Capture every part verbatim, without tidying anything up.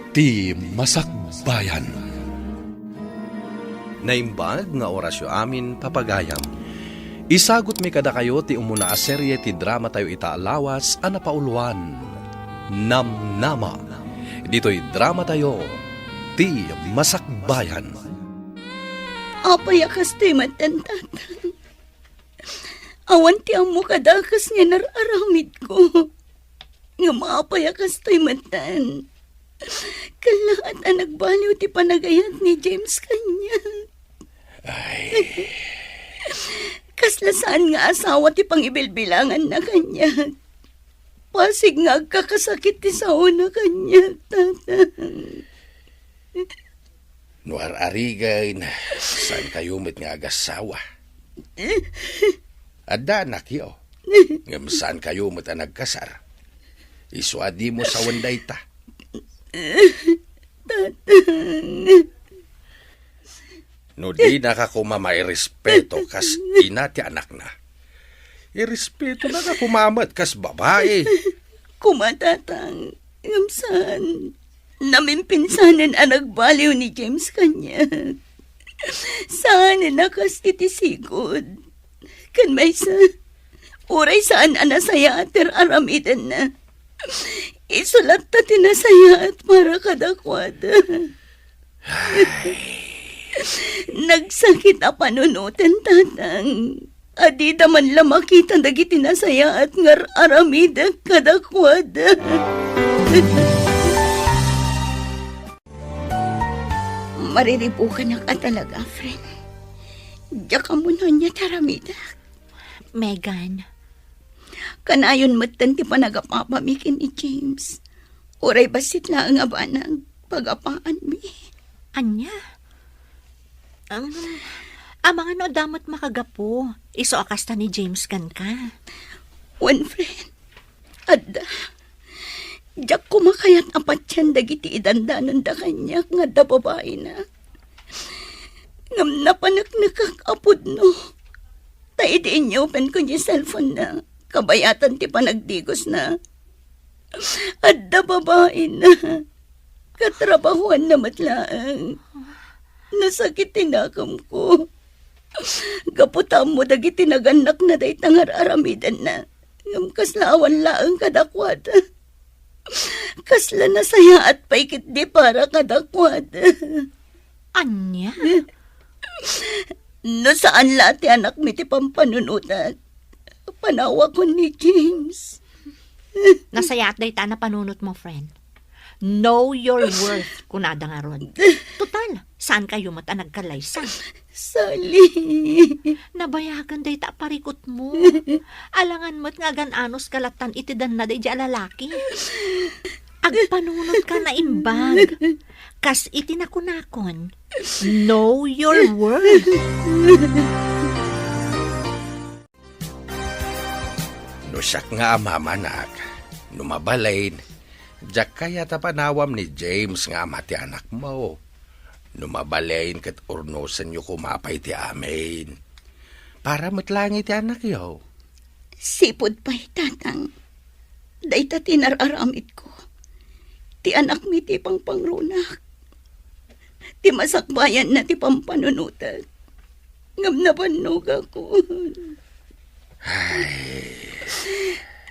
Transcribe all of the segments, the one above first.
Ti Masakbayan. Naimbag nga orasyo amin, papagayam. Isagutmi kadakayo ti umuna a serie ti dramatayo ita a lawas a napauluan, Namnama. Ditoy dramatayo, Ti Masakbayan. Apay a kastoy met, Tatang? Awan ti ammo kadakes nga inar-aramidko. Ngem apay a kastoy metten? Kallaat a nagbaliw ti panagayat ni James kaniak. Ay. Kasla saan nga asawa ti pangibilbilanganna kaniak. Pasig nga agkakasakit ti saona kaniak, Tatang. No ar-arigen, saankayo met nga agassawa. Adda anakyo, ngem saankayo met a nagkasar. Isu a dimo sawen dayta. Tatang. No dinaka koma mairespeto kas ina ti anakna, irespetonaka koma met kas babai. Koma, Tatang, ngem saan. Namimpinsanen a nagbaliw ni James kaniak. Saanen a kas iti sigud. Ken maysa, uray saan a nasayaat ti ar-aramidenna, isu latta ti nasayaat para kadakuada. Nagsakit a panunoten, Tatang. A dida man la makita dagiti nasayaat nga ar-aramidek kadakuada. Mariribukanak a talaga, friend. Diak ammo no ania ti aramidek. Megan. Kanayon metten ti panagapapami ken ni James. Uray bassit laeng a banag, pagapaanmi. Ania? Um, amangan no adda met makagapu, isu a kasta ni James kenka. Wen, friend, adda. Diak koma kayat a patien dagiti idandanonda kaniak nga adda babaina. Ngem napaneknekak a pudno. Ta idi inyopenko ni cellphone-na, kabayatan ti panagdigosna, adda babaina. Katrabahuanna met laeng. Nasakit ti nakemko. Gapu ta ammo dagiti nagannakna dayta nga ar-aramidenna. Ngem kasla awan laeng kadakuada. Kasla nasayaat pay ketdi para kadakuada. Ania? No saan la ti anakmi ti pampanunotak, panawakon ni James. Nasayaat dayta a napanunotmo, friend. Know your worth, kunada ngarud. Total, saankayo met a nagkalaysa. Sally. Nabayagan dayta a parikutmo. Alangan met nga agan-anos ka lattan iti danna daydiay a lalaki. Agpanunotka naimbag. Kas iti nakunakon, know your worth. No siak nga amam, anak, no mabalin, diak kayat a panawam ni James nga ama ti anakmo. No mabalin ket urnosenyo koma pay ti amin. Para met laeng iti anakyo. Sipud pay, Tatang, dayta ti nar-aramidko. Ti anakmi ti pangpangrunak. Ti masakbayanna ti pampanunotak. Ngem nabannogakon. Ay.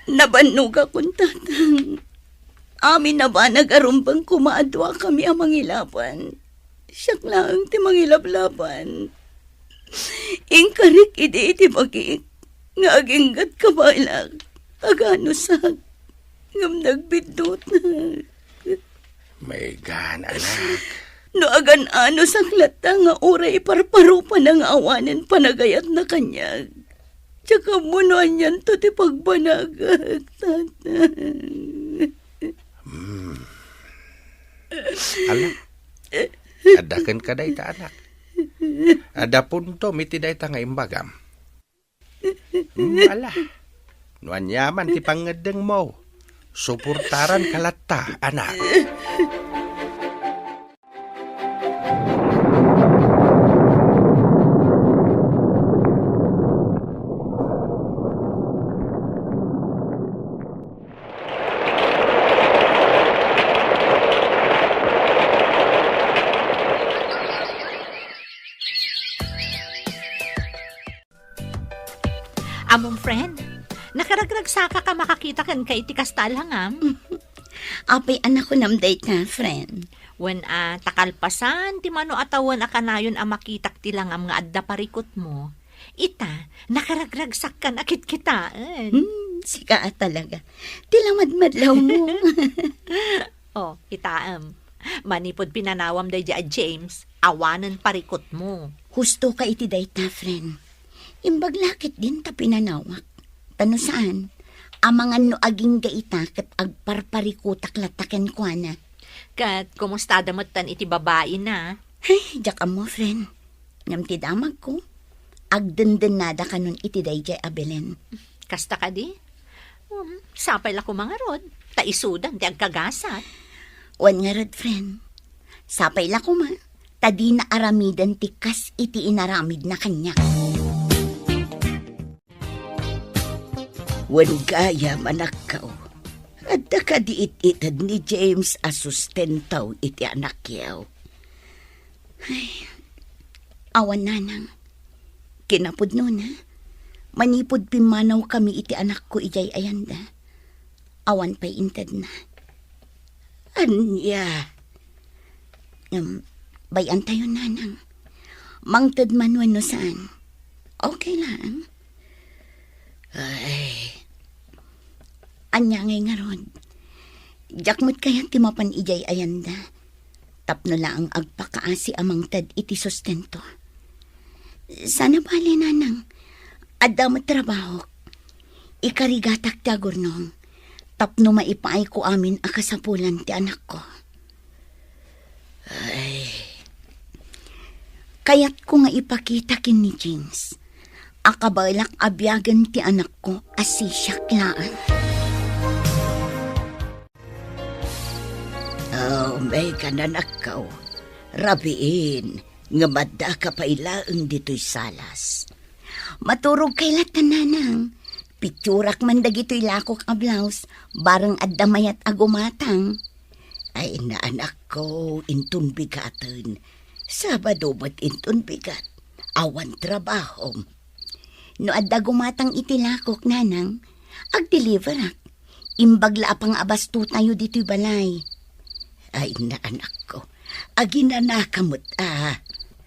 Nabannogakon, Tatang. Amin a banag a rumbeng koma a duakami a mangilaban. Siak laeng ti mangilablaban. Inkarik idi iti bagik nga aginggatka baelak. Aganusak. Ngem nagbiddutak. Megan, anak. No agan-anosak latta nga uray iparparupana nga awanen panagayatna kaniak, diak ammo no anianto ti pagbanagak, Tatang. Hmm. Ala, adda kenka dayta, anak. Adda puntom iti dayta nga imbagam. Hmm, ala. No aniaman ti pangngeddengmo, suportaranka latta, anak. Ammom, friend, nakaragragsakak a makakita kenka iti kasta a langam. Apay a nakunam dayta, friend? Wen a, ta kalpasan ti mano a tawen a kanayon a makitak ti langam nga adda parikutmo, ita, nakaragragsakkan a kitkitaen. Hmm, sika a talaga. Ti lamadmadlawmo. Oh, kitaem. Manipud pinanawam daydi a James, awanen parikutmo. Husto ka iti dayta, friend. Imbag la ketdin ta pinanawak. Ta no saan, amangan no agingga ita ket agparparikutak latta kenkuana. Ket kumustada metten iti babaina? Ay, diak ammo, friend. Ngem ti damagko, agdendennada kanon iti daydiay a Belen. Kasta kadi? Um, sapay la koma ngarud, ta isudan ti agkagasat. Wen ngarud, friend. Sapay la koma, ta dina aramiden ti kas iti inaramidna kaniak. Wen gayam, anakko, adda kadi it-ited ni James a sustento iti anakyo? Ay, awan, nanang. Kinapudnona, manipud pimmanawkami iti anakko idiay ayanda, awan pay intedna. Ania? Ngem, bay-antayon, nanang. Mangted man wenno saan, okay lang. Ay. Ania ngay ngarud? Diak met kayat ti mapan idiay ayanda tapno laeng agpakaasi a mangted iti sustento. Saan a bale, nanang. Adda met trabahok. Ikarigatak ti agurnong tapno maipaayko amin a kasapulan ti anakko. Ay. Kayatko nga ipakita ken ni James a kabaelak a biagen ti anakko a sisiak laeng. Oh, Megan, anakko. Rabiin, ngem addaka pay laeng ditoy salas. Maturogkay latta, nanang. Pitsurak man dagitoy lakok a blouse, bareng adda mayat a gumatang. Ay, naanakko, inton bigaten. Sabado met inton bigat. Awan trabahom. No adda gumatang iti lakok, nanang, agdeliverak. Imbag la a pangabastotayo ditoy balay. Ay, naanakko, aginanaka met a.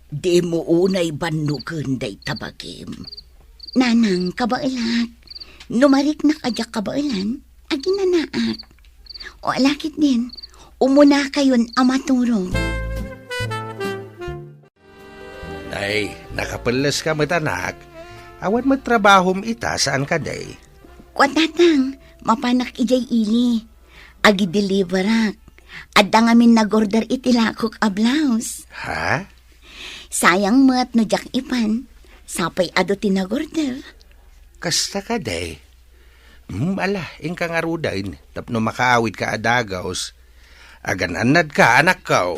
Dimo unay bannogen dayta bagim. Nanang, kabaelak. No mariknak a diak kabaelan, aginanaak. O, ala ketdin, umunakayon a maturog. Nay, nakapelles ka met, anak. Awan met trabahom ita, saan kadi? Kua, tatang, mapanak idiay ili. Agideliverak. Adda ngamin nagorder iti lakok a blouse. Ha? Sayang met no diak ipan. Sapay adu ti nagorder. Kasta kadi? Hmm, ala, inka ngaruden tapno makaawidka a dagus. Agan-annadka, anakko.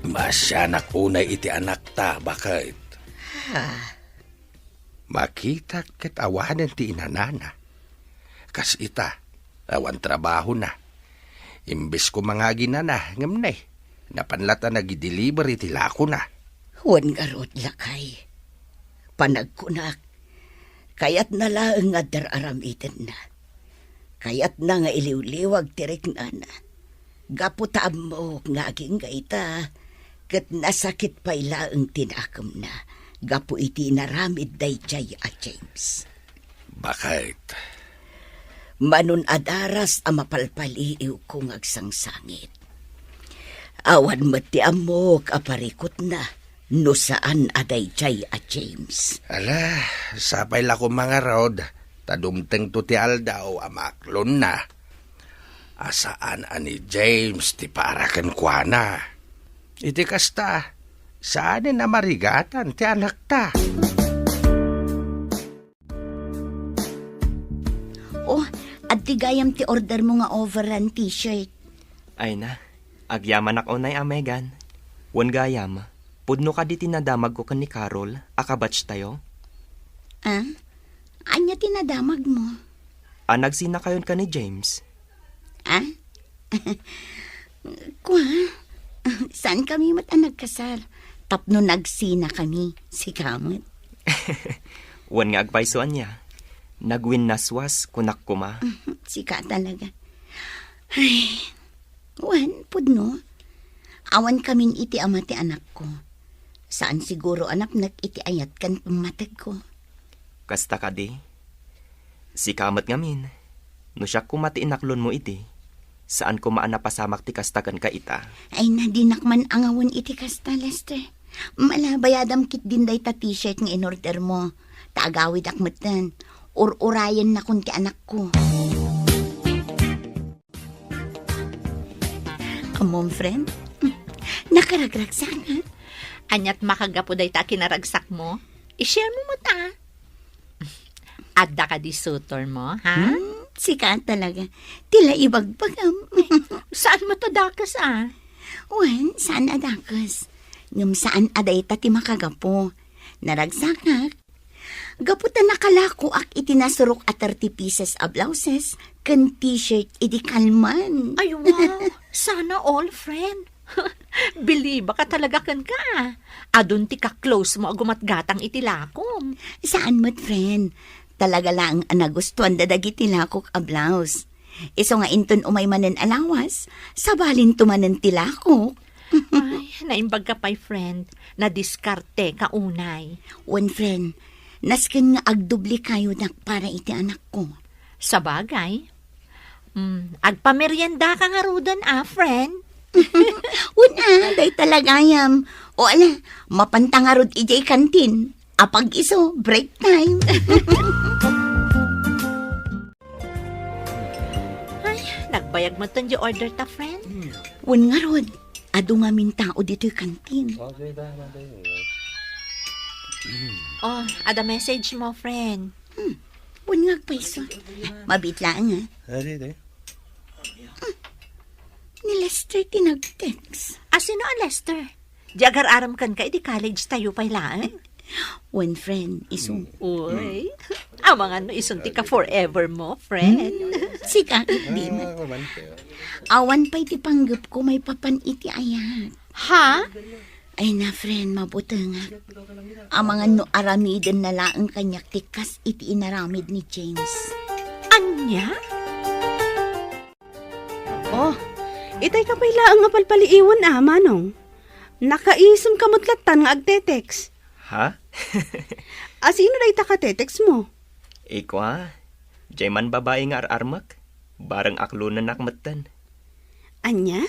Maasianak unay iti anakta, baket. Ah. Makitak ket awanen ti inanana. Kas ita, awan trabahona. Imbes koma nga aginana, ngem ne, napan latta nagideliver iti lakona. Wen ngarud, lakay. Panagkunak, kayatna laeng nga adda ar-aramidenna. Kayatna nga iliwliwag ti riknana. Gapu ta ammok nga agingga ita, ket nasakit pay laeng ti nakemna gapu iti inaramid daydiay a James. Baket. Manon a daras a mapalpaliiwko nga agsangsangit. Awan met ti ammok a parikutna no saan a daydiay a James. Ala, sapay la koma ngarud, ta dumtengto ti aldaw a maaklonna. A saan a ni James ti para kenkuana. Iti kasta, saanen a marigatan ti anakta. Oh, adtoy gayam ti ordermo nga overrun t-shirt. Ay na, agyamanak unay a, Megan. Wen gayam, pudno kadi ti nadamagko ken ni Carol a kabatchtayo? Ah? Ania ti nadamagmo? A nagsinakayon ken ni James. Ah? Kua, saan kami met a nagkasar. tapno nagsinakami, sika met. Wen nga agpayso ania, nagwinnaswas, kunak koma. Sika talaga. Ay, wen, pudno. Awan kamin iti ama ti anakko. Saan siguro a napnek iti ayat ken pammategko. Kasta kadi? Sika met ngamin, no siak koma ti inaklonmo idi, saan koma a napasamak ti kasta kenka ita. Ay, na, dinak man angawen iti kasta, Lester. Mala, bayadam ketdin dayta t-shirt nga inordermo. Ta agawidak metten. Ur-urayennakon ti anakko. Ammom, friend? Nakaragragsak, ha? Aniat makagapu dayta a kinaragsakmo? I-share mo met, a. Adda kadi suitor mo, ha? Hmm, sika talaga. Ti la ibagbagam. Saan met a dakes, a? Wen, saan a dakes. Ngem saan a dayta ti makagapu. Naragsakak. Gapu ta nakalakoak iti nasurok a thirty pieces a blouses ken t-shirt idi kalman. Ay, wow! Sana all, friend. Bilibak a talaga kenka. Adun ti ka-close mo a gumatgatang iti lakom. Saan met, friend. Talaga laeng a nagustuanda dagiti lakok a blouse. Isu nga inton umay manen a lawas, sabalinto manen ti lakok. Ay, naimbag ka pay, friend. Nadiskarte ka unay. Wen, friend, nasken nga agdubli kayo dak para iti anakko. Sabagay. Mm, agpamerienda ka ngaruden, a, friend? Wen, a, dayta la gayam. O, ala, mapanta ngarud idiay kantin. Apag-isu, break time. Ay, nagbayag metten di order ta, friend. Wen ngarud, adu ngamin tao ditoy kantin. Oh, ada message mo, friend. Hmm. Wen nga agpayso. Mabiit laeng, a. Adi, adi. Ni Lester ti nag-text. A, sino a Lester? Di agar-arem kenka idi college tayo pay laeng? Wen, friend, isu. Uy, amangan no isun ti ka-forever mo, friend. Hmm, sika ket di met. Awan pay ti panggepko maipapan iti ayat. Ha? Ay na, friend, mabutengak. Amangan no aramidenna laeng kaniak ti kas iti inaramid ni James. Ania? Oh, itay ka pay laeng a palpaliiwen, a, Manong. Nakaisem ka met lattan nga agte-text. Ha? A, sino dayta ka-text mo? Ikua, diay man babai nga ar-armek, bareng aklonennak metten. Ania?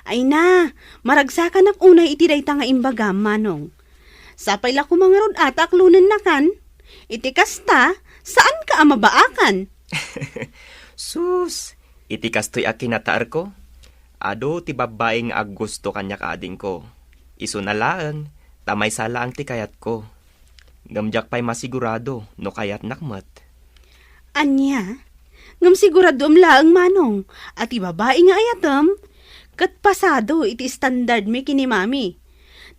Ay na, maragsakanak unay iti dayta nga imbagam, Manong. Sapay la koma ngarud a ta aklonennakan. Iti kasta, saanka a mabaakan. Sus, iti kastoy a kinataerko, adu ti babbai nga aggusto kaniak, adingko. Isuna laeng, ta maysa laeng ti kayatko. Ngem diak pay masigurado no kayatnak met. Ania? Ngem siguradoem laeng, Manong, a ti babai nga ayatem ket pasado iti standardmi ken ni Mami.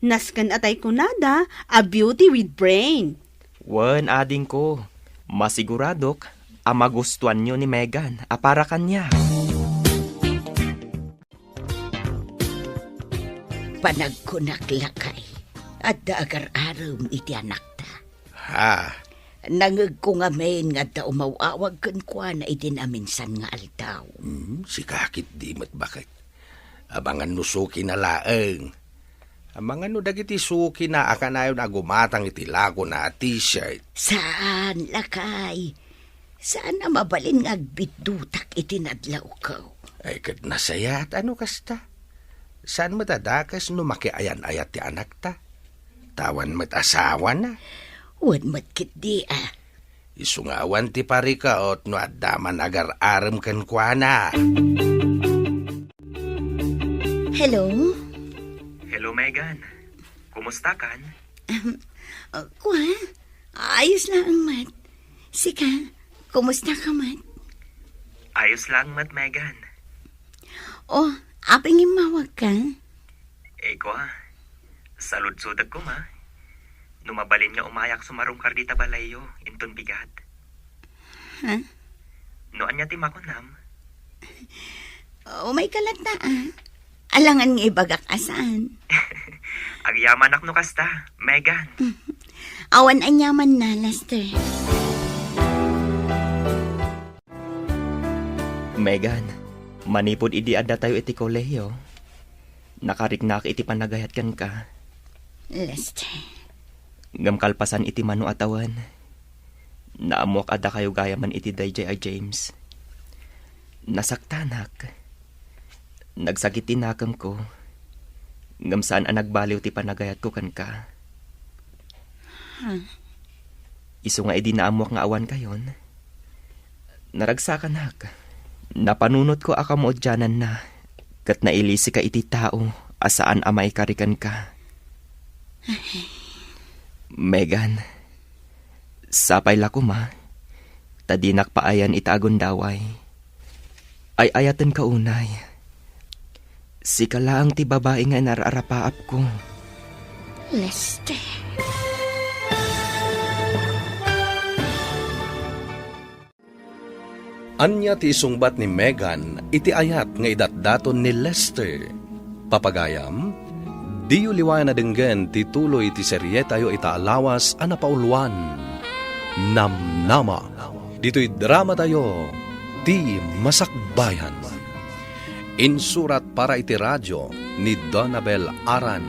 Nasken a tay kunada a beauty with brain. Wen, adingko, masiguradok a magustuanyo ni Megan a para kaniak. Panagkunak, lakay, adda agar-arem iti anakta. Ha? Nangegko ngamin nga adda umaw-awag kenkuana iti naminsan nga aldaw. Hmm, sika ketdi met baket. Amangan no sukina laeng. Amangan no dagiti sukina a kanayon a gumatang iti lakona a t-shirt. Saan, lakay. Saan a mabalin nga agbiddutak iti nadlawko. Ay, ket nasayaat a no kasta. Saan met a dakes no makiayan-ayat ti anakta. Ta awan met asawana. Wen met ketdi a. Isu nga awan ti parikaot no adda man agar-arem kenkuana. Hello? Hello, Megan. Kumusta kan? Um, uh, kua? Ayos laeng met. Sika, kumusta ka met? Ayos laeng met, Megan. Oh, apay nga immawag ka? Eh, kua, saludsodek koma. No mabalin nga umayak sumarungkar dita balayyo, inton bigat. Ha? No ania ti makunam? Umay ka latta, a. Alangan nga ibagak a saan. Agyamanak no kasta, Megan. Awan aniamanna, Lester. Megan, manipud idi addatayo iti kolehiyo, nakariknak iti panagayat kenka. Lester. Ngem kalpasan iti mano a tawen, naammoak a dakayo gayamen iti daydiay a James. Nasaktanak. Nagsakit ti nakemko. Ngem saan a nagbaliw ti panagayatko kenka. Huh? Isu nga idi naammoak nga awankayon, naragsakanak. Napanunotko a kamaudiananna, ket nailisika iti tao a saan a maikari kenka. Megan, sapay la koma, ta dinak paayan ita a gundaway. Ay-ayatenka unay. Sika laeng ti babai nga inar-arapaapko. Lester. Ania ti isungbat ni Megan iti ayat nga idatdaton ni Lester? Papagayam, diyo liwayan a denggen ti tuloy ti serietayo ita a lawas a napauluan, Namnama. Ditoy dramatayo, Ti Masakbayan. Insurat para iti radio ni Donabel Aran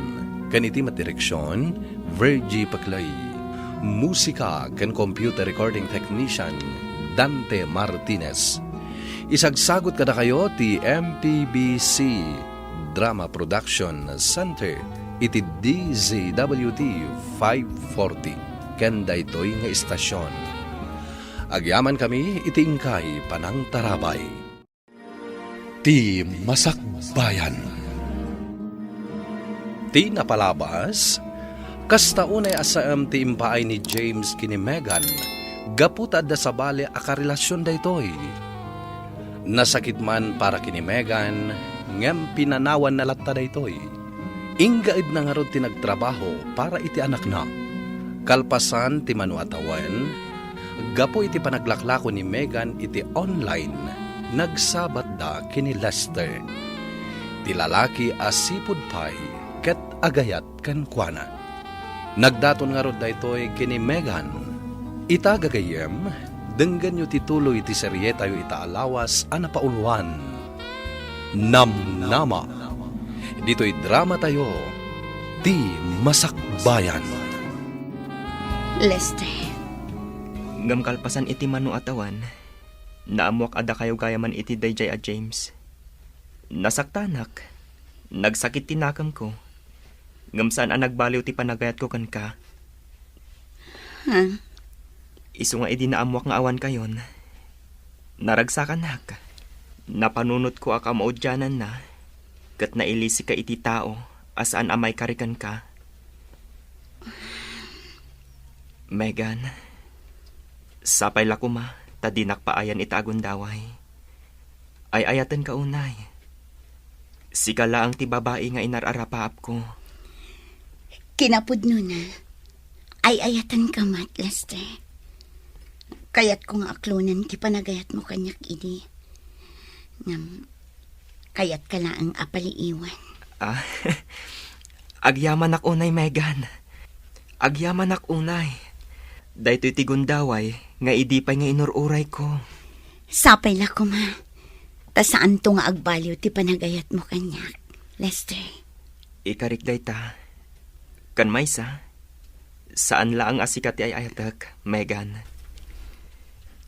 ken iti met direksion, Virgie Paclay. Musika ken computer recording technician, Dante Martinez. Isagsagut kadakayo ti M P B C Drama Production Center iti D Z W T five forty ken daytoy nga istasion. Agyamankami iti inkay panangtarabay. Ti Masakbayan. Ti napalabas, kasta unay a saem ti impaay ni James ken ni Megan gapu ta adda sabali a karelasion daytoy. Nasakit man para ken ni Megan, ngem pinanawanna latta daytoy. Inggaedna ngarud ti nagtrabaho para iti anakna. Kalpasan ti mano a tawen, gapu iti panaglaklako ni Megan iti online, nagsabatda ken ni Lester, ti lalaki a sipud pay ket agayat kenkuana. Nagdaton ngarud daytoy ken ni Megan. Ita, gagayyem, denggenyo ti tuloy ti serietayo ita a lawas a napauluan, Namnama. Ditoy dramatayo, Ti Masakbayan. Lester. Ngem kalpasan iti mano a tawen, naammoak a dakayo gayamen iti daydiay a James. Nasaktanak. Nagsakit ti nakemko. Ngem saan a nagbaliw ti panagayatko kenka. Ha? Isu nga idi naammoak nga awankayon, naragsakanak. Napanunotko a kamaudiananna, ket nailisika iti tao a saan a maikari kenka. Megan, sapay la koma ta dinak paayan ita a gundaway. Ay-ayatenka unay. Sika laeng ti babai nga inar-arapaapko. Kinapudnona, ay-ayatenka met, Lester. Kayatko nga aklonen ti panagayatmo kaniak idi. Ngem, kayatka laeng a paliiwen. Ah, agyamanak unay, Megan. Agyamanak unay. Daytoy ti gundaway nga idi pay nga inur-urayko. Sapay la koma, ta saanto nga agbaliw ti panagayatmo kaniak, Lester. Ikarik dayta, ken maysa, saan laeng a sika ti ay-ayatek, Megan.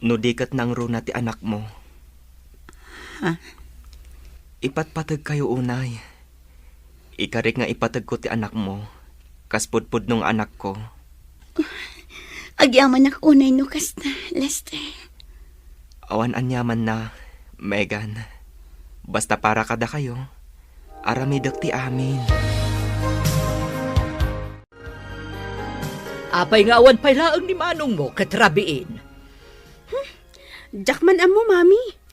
No di ket nangruna ti anakmo. Ha? Ipatpategkayo unay. Ikarik nga ipategko ti anakmo, kas pudpudno nga anakko. Agyamanak unay no kasta, Lester. Awan aniamanna, Megan. Basta para kadakayo, aramidek ti amin. Apay nga awan pay laeng ni manongmo ket rabiin? Hmm, diak man ammo, Mami.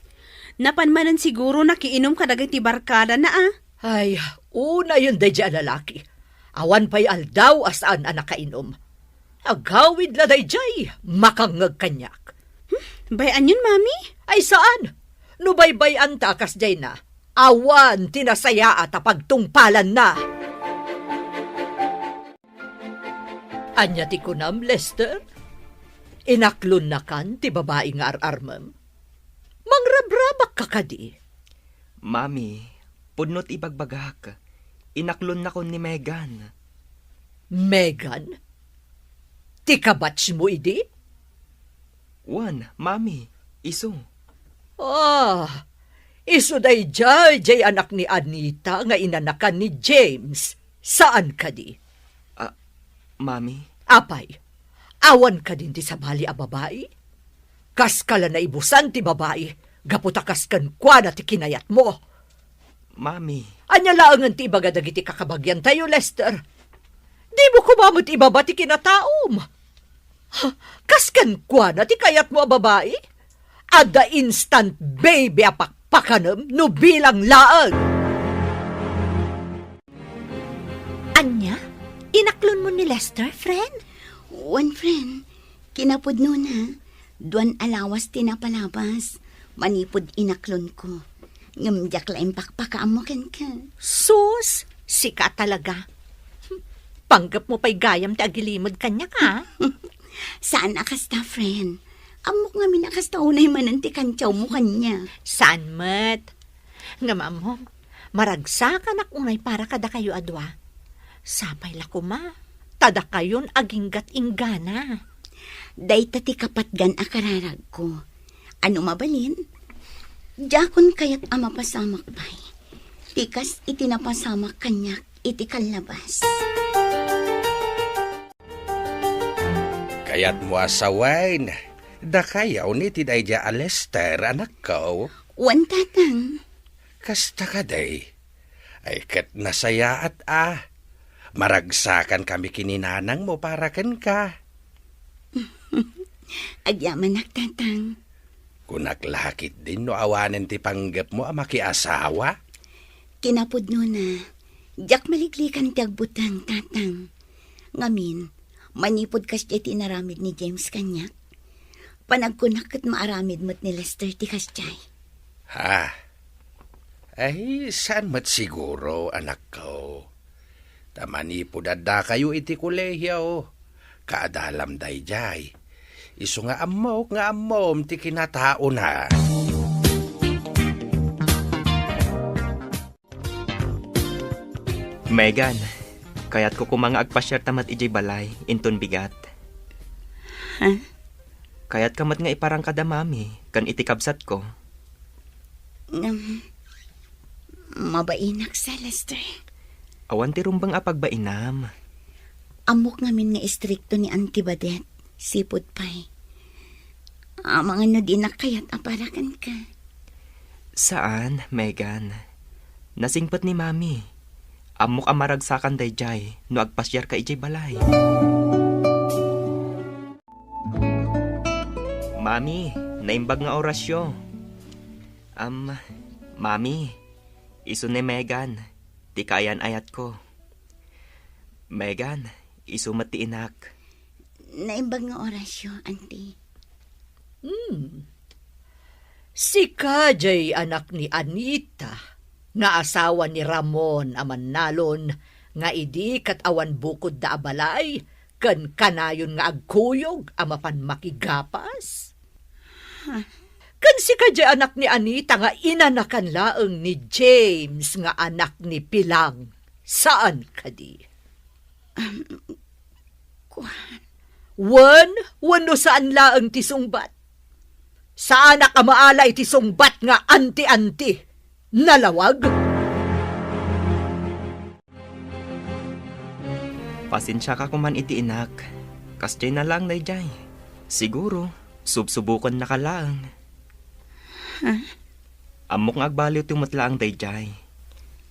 Napan manen siguro nakiinom kadagiti barkadana, a. Ay, unayen daydiay a lalaki. Awan pay aldaw a saan a nakainom. Agawid la daydiay, makangngeg kaniak. Hmm, bay-anyon, Mami? Ay, saan? No baybay-anta a kasdiay na, awan ti nasayaat a pagtungpalanna. Ania ti kunam, Lester? Inaklonnakan ti babai nga ar-armem? Mangrabrabakka kadi? Mami, pudno ti ibagbagak. Inaklonnakon ni Megan. Megan? Ti kabatsmo idi? Wen, Mami, isu. Ah, isu daydiay, diay anak ni Anita nga inanakan ni James. Saan kadi? Ah, Mami? Apay, awan kadin ti sabali a babai? Kaska la naibusan ti babai, gapu ta kas kenkuana ti kinayatmo. Mami. Ania laengen ti ibaga dagiti kakabagiantayo, Lester? Dimo koma met ibaba ti kinataom. Ha, kas kenkuana ti kayatmo a babai? Adda instant baby a pakpakanem no bilang laeng. Ania? Inaklonmo ni Lester, friend? Wen, friend. Kinapudnona, duan a lawas ti napalabas manipud inaklonko. Ngem diak la impakpakaammo kenka. Sus, sika talaga. Panggepmo pay gayam ti agilimed kaniak, a? Saan a kasta, friend. Ammok ngamin a kasta unay manen ti kantiawmo kaniak. Saan met? Ngem ammom, maragsakanak unay para kadakayo a dua. Sapay la koma, ta dakayon aginggat inggana. Dayta ti kapatgan a kararagko. Ano mabalin? Diakon kayat a mapasamak pay. Ti kas iti napasamak kaniak iti kallabas. Kayatmo a sawen, dakayo ni ti daydiay a Lester, anakko? Wen, tatang. Kasta kadi? Ay, ket nasayaat a. Maragsakankami ken ni nanangmo para kenka. Agyamanak, tatang. Kunak la ketdin no awanen ti panggepmo a makiasawa? Kinapudnona, diak maliklikan ti agbuteng, tatang. Ngamin, manipud kasdiay ti inaramid ni James kaniak, panagkunak ket maaramid met ni Lester ti kasdiay. Ha? Ay, saan met siguro, anakko. Ta manipud addakayo iti kolehio, kaadalam daydiay. Isu nga ammok nga ammom ti kinataona. Megan, kayatko koma nga agpasiarta met idiay balay, inton bigat. Ha? Kayatka met nga iparang kada mami ken iti kabsatko? Ngem, mabainak sa, Lester. Awan ti rumbeng a pagbainam. Ammok ngamin nga istrikto ni Auntie Badet, sipud pay. Amangan no dinak kayat a para kenka. Saan, Megan. Nasingpet ni Mami. Ammok a maragsakan daydiay no agpasiarka idiay balay. Mami, naimbag nga orasyo. Am, Mami, isu ni Megan, ti kaayan-ayatko. Megan, isu met ti inak. Naimbag nga orasyo, Auntie. Hmm. Sika diay anak ni Anita, nga asawa ni Ramon a mannalon, nga idi ket awan bukodda a balay, ken kanayon nga agkuyog a mapan makigapas? Huh? Ken sika diay anak ni Anita nga inanakan laeng ni James nga anak ni Pilang, saan kadi? Um, kuan. Wen, wenno saan laeng ti sungbat? Saanak a maala iti sungbat nga anti-anti. Nalawag? Pasensiaka koman iti inak. Kasdiay na laeng daydiay. Siguro, subsubokennaka laeng. Huh? Ammok nga agbaliwto met laeng daydiay.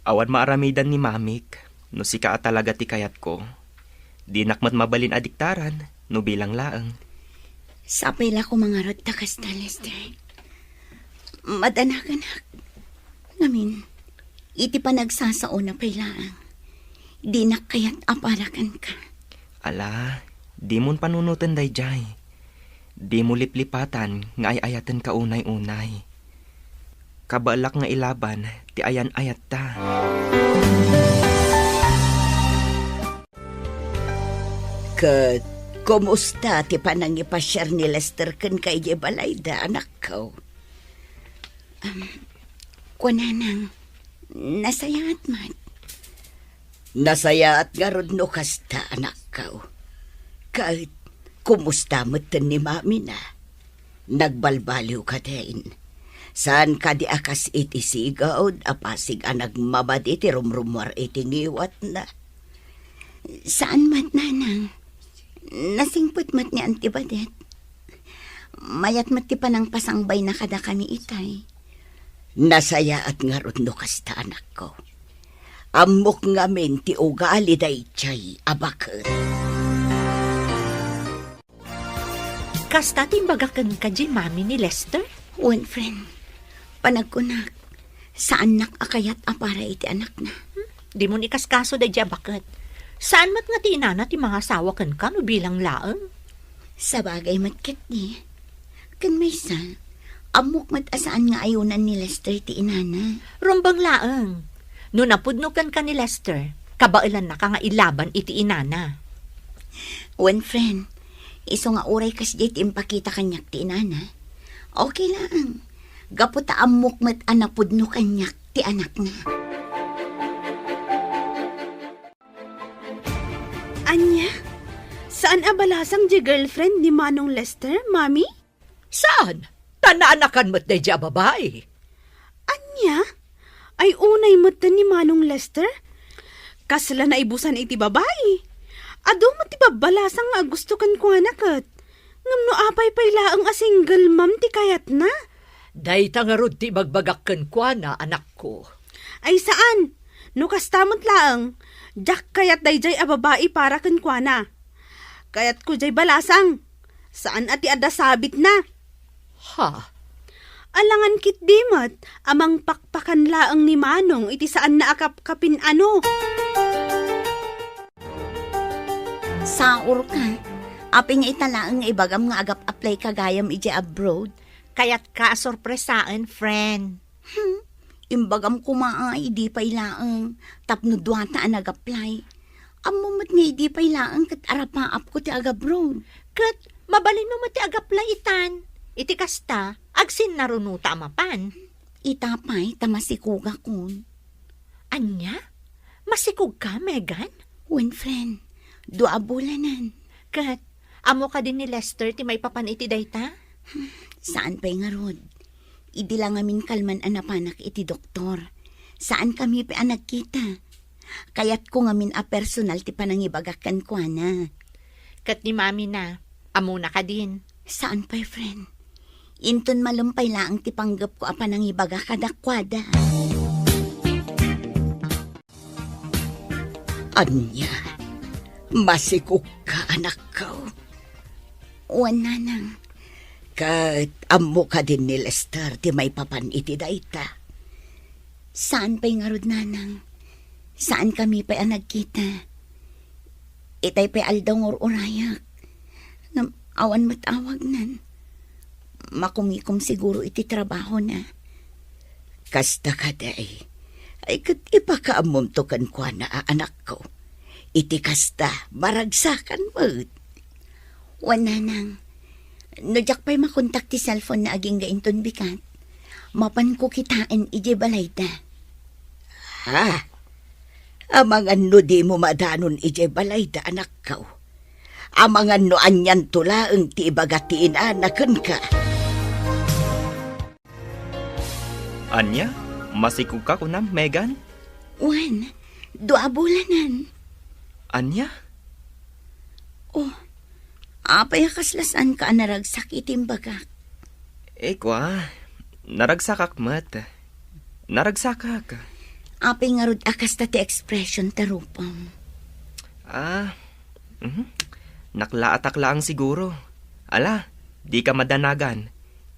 Awan maaramidan ni Mamik no sika a talaga ti kayatko. Dinak met mabalin a diktaran no bilang laeng. Sapay la koma ngarud ta kasta, Lester. Madanakanak. Ngamin, iti panagsasaona pay laeng, dinak kayat a para kenka. Ala, dimon panunoten daydiay. Dimo liplipatan nga ay-ayatenka unay-unay. Kabaelak nga ilaban ti ayan-ayatta. Ket, kumusta ti panangipasiar ni Lester kenka idiay balayda, anakko? Am, kuananang, nasayaat met. Nasayaat ngarud no kasta, anakko. Ket, kumusta metten ni mamina? Nagbalbaliw kadin? Saan kadi a kas iti sigud a pasig a nagmamadi ti rumrumuar iti ngiwatna? Saan met, nanang. Nasingpet met ni Auntie Badet. Mayat met ti panangpasangbayna kadakami itay. Nasayaat ngarud no kasta, anakko. Ammok ngamin ti ugali daydiay a baket. Kasta ti imbagak kenka diay mami ni Lester? Wen, friend. Panagkunak, saannak a kayat a para iti anakna. Hmm? Dimon ikaskaso daydiay a baket. Saan met nga ti inana ti mangasawa kenka no bilang laeng? Sabagay met ketdi. Ken maysa, ammok met a saan nga ayonan ni Lester ti inana. Rumbeng laeng. No napudno kenka ni Lester, kabaelannaka nga ilaban iti inana. Wen, friend, isu nga uray kasdiay ti impakita kaniak ti inana, okay laeng. Gapu ta ammok met a napudno kaniak ti anakna. Ania? Saan a balasang diay girlfriend ni Manong Lester, Mami? Saan? Ta naanakan met daydiay a babai. Ania? Ay, unay metten ni Manong Lester? Kasla naibusan iti babai. Adu met ti babbalasang nga agusto kenkuana ket. Ngem no apay pay laeng a single mom ti kayatna? Dayta ngarud ti ibagbagak kenkuana, anakko. Ay, saan. No kasta met laeng, diak kayat daydiay a babai para kenkuana. Kayatko diay balasang. Saan a ti adda sabitna. Ha? Alangan ketdi met a mangpakpakan laeng ni Manong iti saanna a kapkapin-ano. Saurka. Apay nga ita laeng nga ibagam nga agap-apply ka gayam idiay abroad? Kayatka a sorpresaen, friend. Hmm, imbagam koma a idi pay laeng, tapno duata a nag-apply. Ammom met nga idi pay laeng ket arapaapko ti agabroad. Ket mabalinmo met ti agaplay itan. Iti kasta, agsinnarunota a mapan. Ita pay ta masikogakon. Ania? Masikogka, Megan? Wen, friend. Dua a bulanen. Ket, ammo kadi ni Lester ti maipapan iti dayta? Saan pay ngarud. Idi la ngamin kalman a napanak iti doktor. Saankami pay a nagkita. Kayatko ngamin a personal ti panangibagak kenkuana. Ket ni Mami na, ammona kadin? Saan pay, friend. Inton malem pay laeng ti panggepko a panangibaga kadakuada. Ania? Masikogka, anakko? Wen, nanang. Ket ammo kadin ni Lester ti maipapan iti dayta? Saan pay ngarud, nanang. Saankami pay a nagkita. Itay pay aldaw nga ur-urayak. Ngem awan met awagnan. Makumikom siguro iti trabahona. Kasta kadi. Ay, ket ipakaammomto kenkuana a anakko. Iti kasta, maragsakan met. Wen, nanang, no diak pay makontak ti cellphone na agingga inton bigat, mapanko kitaen idiay balayda. Ha? Amangan no dimo madanon idiay balayda, anakko. Amangan no anianto laeng ti ibaga ti inana kenka. Ania? Masikogka kunam, Megan? Wen, dua a bulanen. Ania? Oh, apay a kasla saanka a naragsak iti imbagak? Eh, kua, naragsakak met. Naragsakak. Apay ngarud a kasta ti expression ta rupam? Ah, mhm. Naklaatak laeng siguro. Ala, dika madanagan.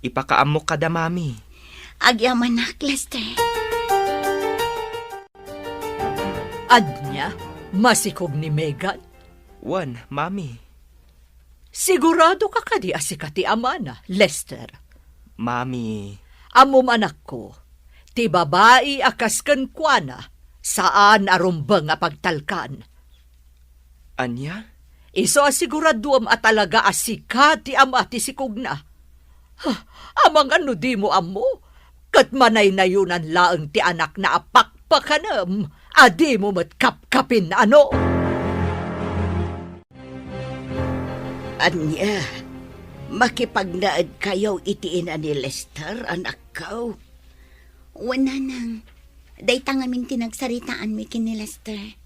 Ipakaammok kada Mami. Agyamanak, Lester. Ania? Masikog ni Megan? Wen, Mami. Siguradoka kadi a sika ti amana, Lester? Mami. Ammom, anakko, ti babai a kas kenkuana, saan a rumbeng a pagtalkan. Ania? Isu a siguraduem a talaga a sika ti ama ti sikogna. Ha, amangan no dimo ammo, ket manaynayonan laeng ti anakna a pakpakanem a dimo met kapkapin, ano? Ania, makipagnaedkayo iti ina ni Lester, anakko? Wen, nanang, dayta ngamin ti nagsaritaanmi ken ni Lester.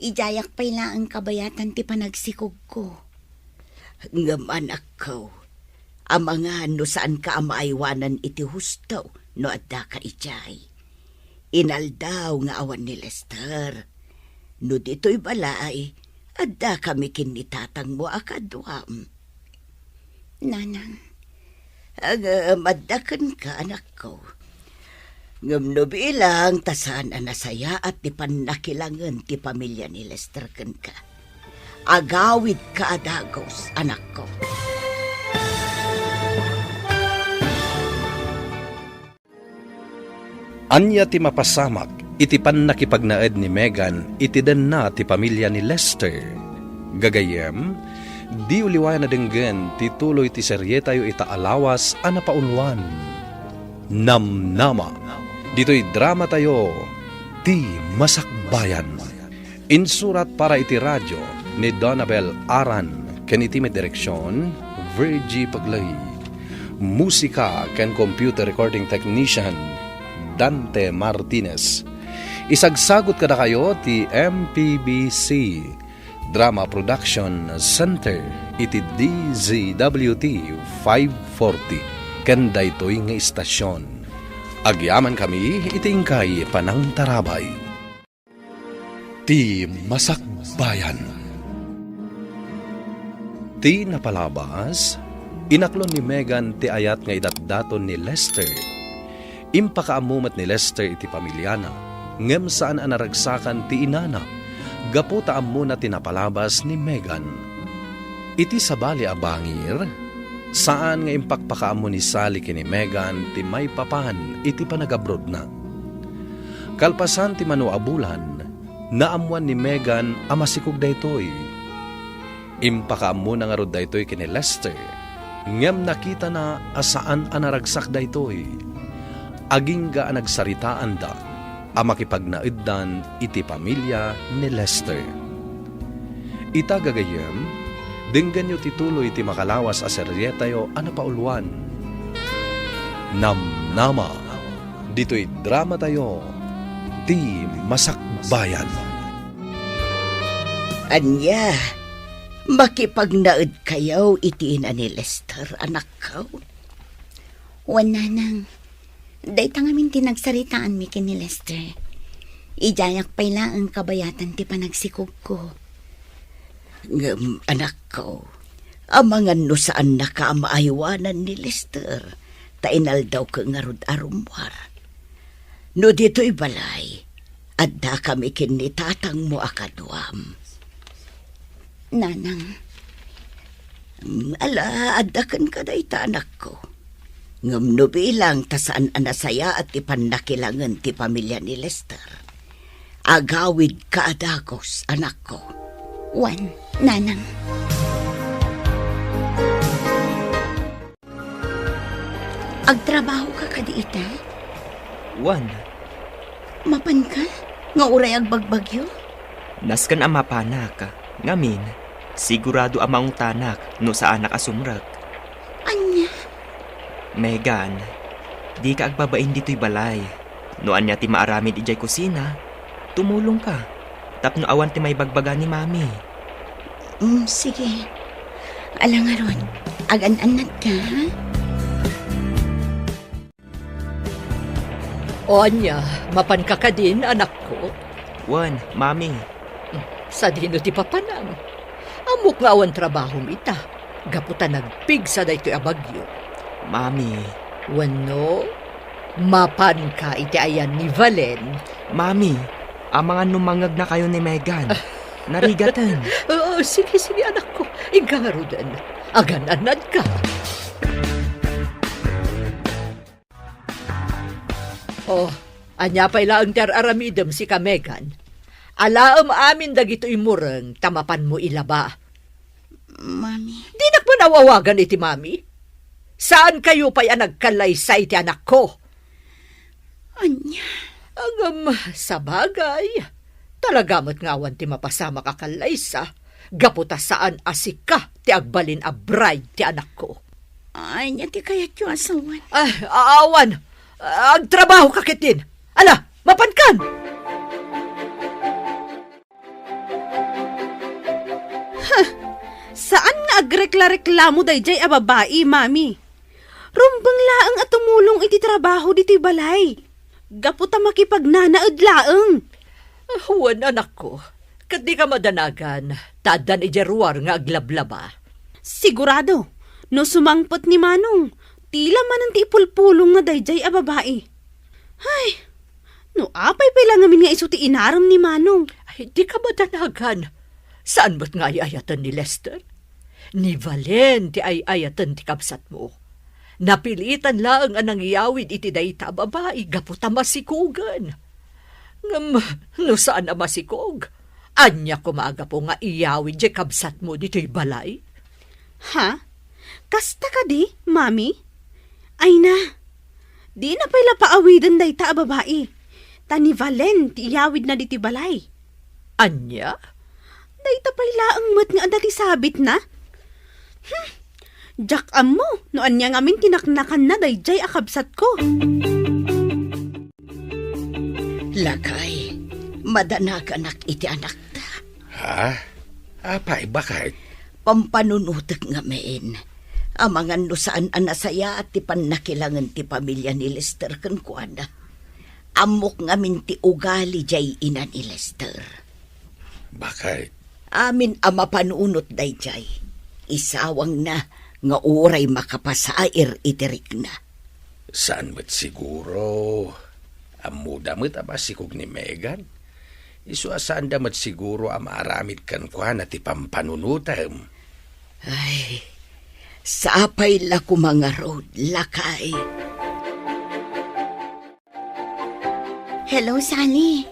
Idiayak pay laeng kabayatan ti panagsikogko. Ngem, anakko, amangan no saanka a maaywanan iti husto no addaka idiay. Inaldaw nga awan ni Lester. No ditoy balay, addakami ken ni tatangmo a kaduam. Nanang. Ngem adda kenka, anakko. Ngem no bilang ta saan a nasayaat ti pannakilangen ti pamilia ni Lester kenka, agawidka a dagus, anakko. Ania ti mapasamak iti pannakipagnaed ni Megan iti denna ti pamilia ni Lester? Gagayyem, diyo liwayan a denggen ti tuloy ti serietayo ita a lawas a napauluan, Namnama. Ditoy dramatayo, Ti Masakbayan. Insurat para iti radio ni Donabel Aran ken iti met direksion, Virgie Paglay. Musika ken computer recording technician, Dante Martinez. Isagsagut kadakayo ti M P B C Drama Production Center iti D Z W T five forty ken daytoy nga istasion. Agyamankami iti inkay panangtarabay. Ti Masakbayan. Ti napalabas, inaklon ni Megan ti ayat nga idatdaton ni Lester. Impakaammo met ni Lester iti pamiliana, ngem saan a naragsakan ti inana, gapu ta ammona ti napalabas ni Megan. Iti sabali a bangir, saan nga impakpakaammo ni Sally ken ni Megan ti maipapan iti panagabrodna. Kalpasan ti mano a bulan, naammoan ni Megan a masikog daytoy. Impakaammona ngarud daytoy ken ni Lester, ngem nakitana a saan a naragsak daytoy. Agingga a nagsaritaanda a makipagnaeddan iti pamilia ni Lester. Ita gagayyem, denggenyo ti tuloy ti makalawas a serietayo a napauluan, Namnama, ditoy dramatayo, Ti Masakbayan. Ania, makipagnaedkayo iti ina ni Lester, anakko? Wen, nanang. Dayta ngamin ti nagsaritaanmi ken ni Lester. Idiayak pay laeng kabayatan ti panagsikogko. Ngem, anakko, amangan no saannaka a maaywanan ni Lester, ta inaldawko ngarud a rummuar. No ditoy balay, addakami ken ni tatangmo a kaduam. Nanang. Mm, ala, adda kenka dayta, anakko. Ngem no bilang ta saan a nasayaat ti pannakilangen ti pamilia ni Lester, agawidka a dagus, anakko. Wen, nanang. Agtrabahoka kadi ita? Wen. Mapanka nga uray agbagbagyo? Nasken a mapanak. Ngamin, sigurado a maungtanak no saanak a sumrek. Ania? Megan, dika agbabain ditoy balay. No ania ti maaramid idiay kusina, tumulongka tapno awan ti maibagbaga ni Mami. Mm, sige. Ala ngarud, agan-annadka, ha? O ania, mapanka kadin, anakko? Wen, Mami. Sadino ti papanam? Ammok nga awan trabahom ita, gapu ta nagpigsa daytoy a bagyo. Mami. Wenno, mapanka iti ayan ni Valen? Mami, amangan no mangegnakayo ni Megan. Narigaten. Oo, sige, sige, anakko. Inka ngaruden. Agan-annadka. Oh, ania pay laeng ti ar-aramidem, sika, Megan? Alaem amin dagitoy mureng ta mapanmo ilaba. Mami. Dinak man aw-awagan iti mami. Saankayo pay a nagkallaysa iti anakko. Ania? Ngem, sabagay, talaga met nga awan ti mapasamak a kallaysa, gapu ta saan a sika ti agbalin a bride ti anakko. Ania ti kayatyo a sawen? Ah, awan. Agtrabaho ka ketdin. Ala, mapankan! Huh! Saan nga agrekla-reklamo daydiay a babai, Mami. Rumbeng laeng a tumulong iti trabaho ditoy balay. Gapu ta makipagnanaed laeng. Ah, wen, anakko. Ket dika madanagan, ta addan idiay ruar nga aglablaba. Sigurado, no sumangpet ni Manong, tila manen ti ipulpulongna daydiay a babai. Ay, no apay pay la ngamin nga isu ti inarem ni Manong? Ay, dika madanagan. Saan met nga ay-ayaten ni Lester? Ni Valen ti ay-ayaten ti kabsatmo. Napilitan laeng a nangiyawid iti dayta a babai gapu ta masikogen. Ngem no saan a masikog, ania koma a gapu nga iyawid diay kabsatmo ditoy balay? Ha? Kasta kadi, Mami? Ay na, dina pay la paawiden dayta a babai. Ta ni Valen ti iyawidna ditoy balay. Ania? Dayta pay laeng met nga adda ti sabitna? Hmm. Diak ammo no ania ngamin ti naknakanna daydiay a kabsatko. Lakay, madanaganak iti anakta. Ha? Apay, baket? Pampanunotek ngamin. Amangan no saan a nasayaat ti pannakilangen ti pamilia ni Lester kenkuana. Ammok ngamin ti ugali diay ina ni Lester. Baket? Amin a mapanunot daydiay. Isawangna nga uray makapasair iti rikna. Saan met siguro? Ammoda met a masikog ni Megan. Isu a saanda met siguro a maaramid kenkuana ti pampanunotem. Ay, sapay la koma ngarud, lakay. Hello, Sally.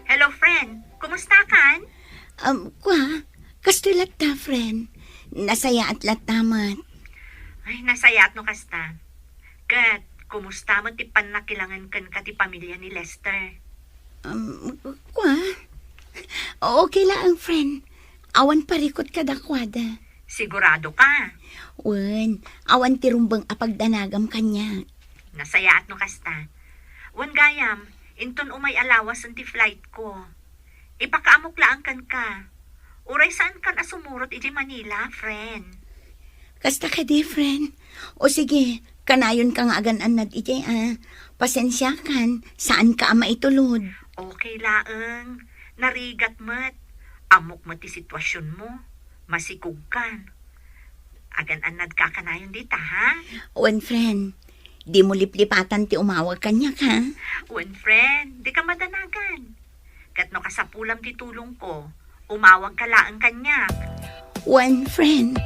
Hello, friend. Kumusta kan? Um, kwa, kastoy latta, friend. Nasayaat latta met. Ay, nasayaat no kasta. Ket, kumusta met ti pannakilangen kenka ti pamilia ni Lester? Um, kwa? Okay laeng, friend. Awan parikut kadakuada. Sigurado ka? Wen, awan ti rumbeng a pagdanagam kaniak. Nasayaat no kasta. Wen gayam, inton umay a lawasen ti flight ko. Ipakaamok laeng kenka. Uray saan kan a sumurot idiay Manila, friend. Kasta kadi, friend? O sige, kanayon ka nga agan-annad idiay, a. Pasensiakan, saan ka a maitulod. Okay laeng. Narigat met. Ammok met ti situasionmo. Masikog kan. Agan-annad ka kanayon dita, ha? Wen, friend. Dimo liplipatan ti umawag kaniak, ha? Wen, friend. Dika madanagan. Ket no kasapulam ti tulongko, umawag ka laeng kaniak. Wen, friend.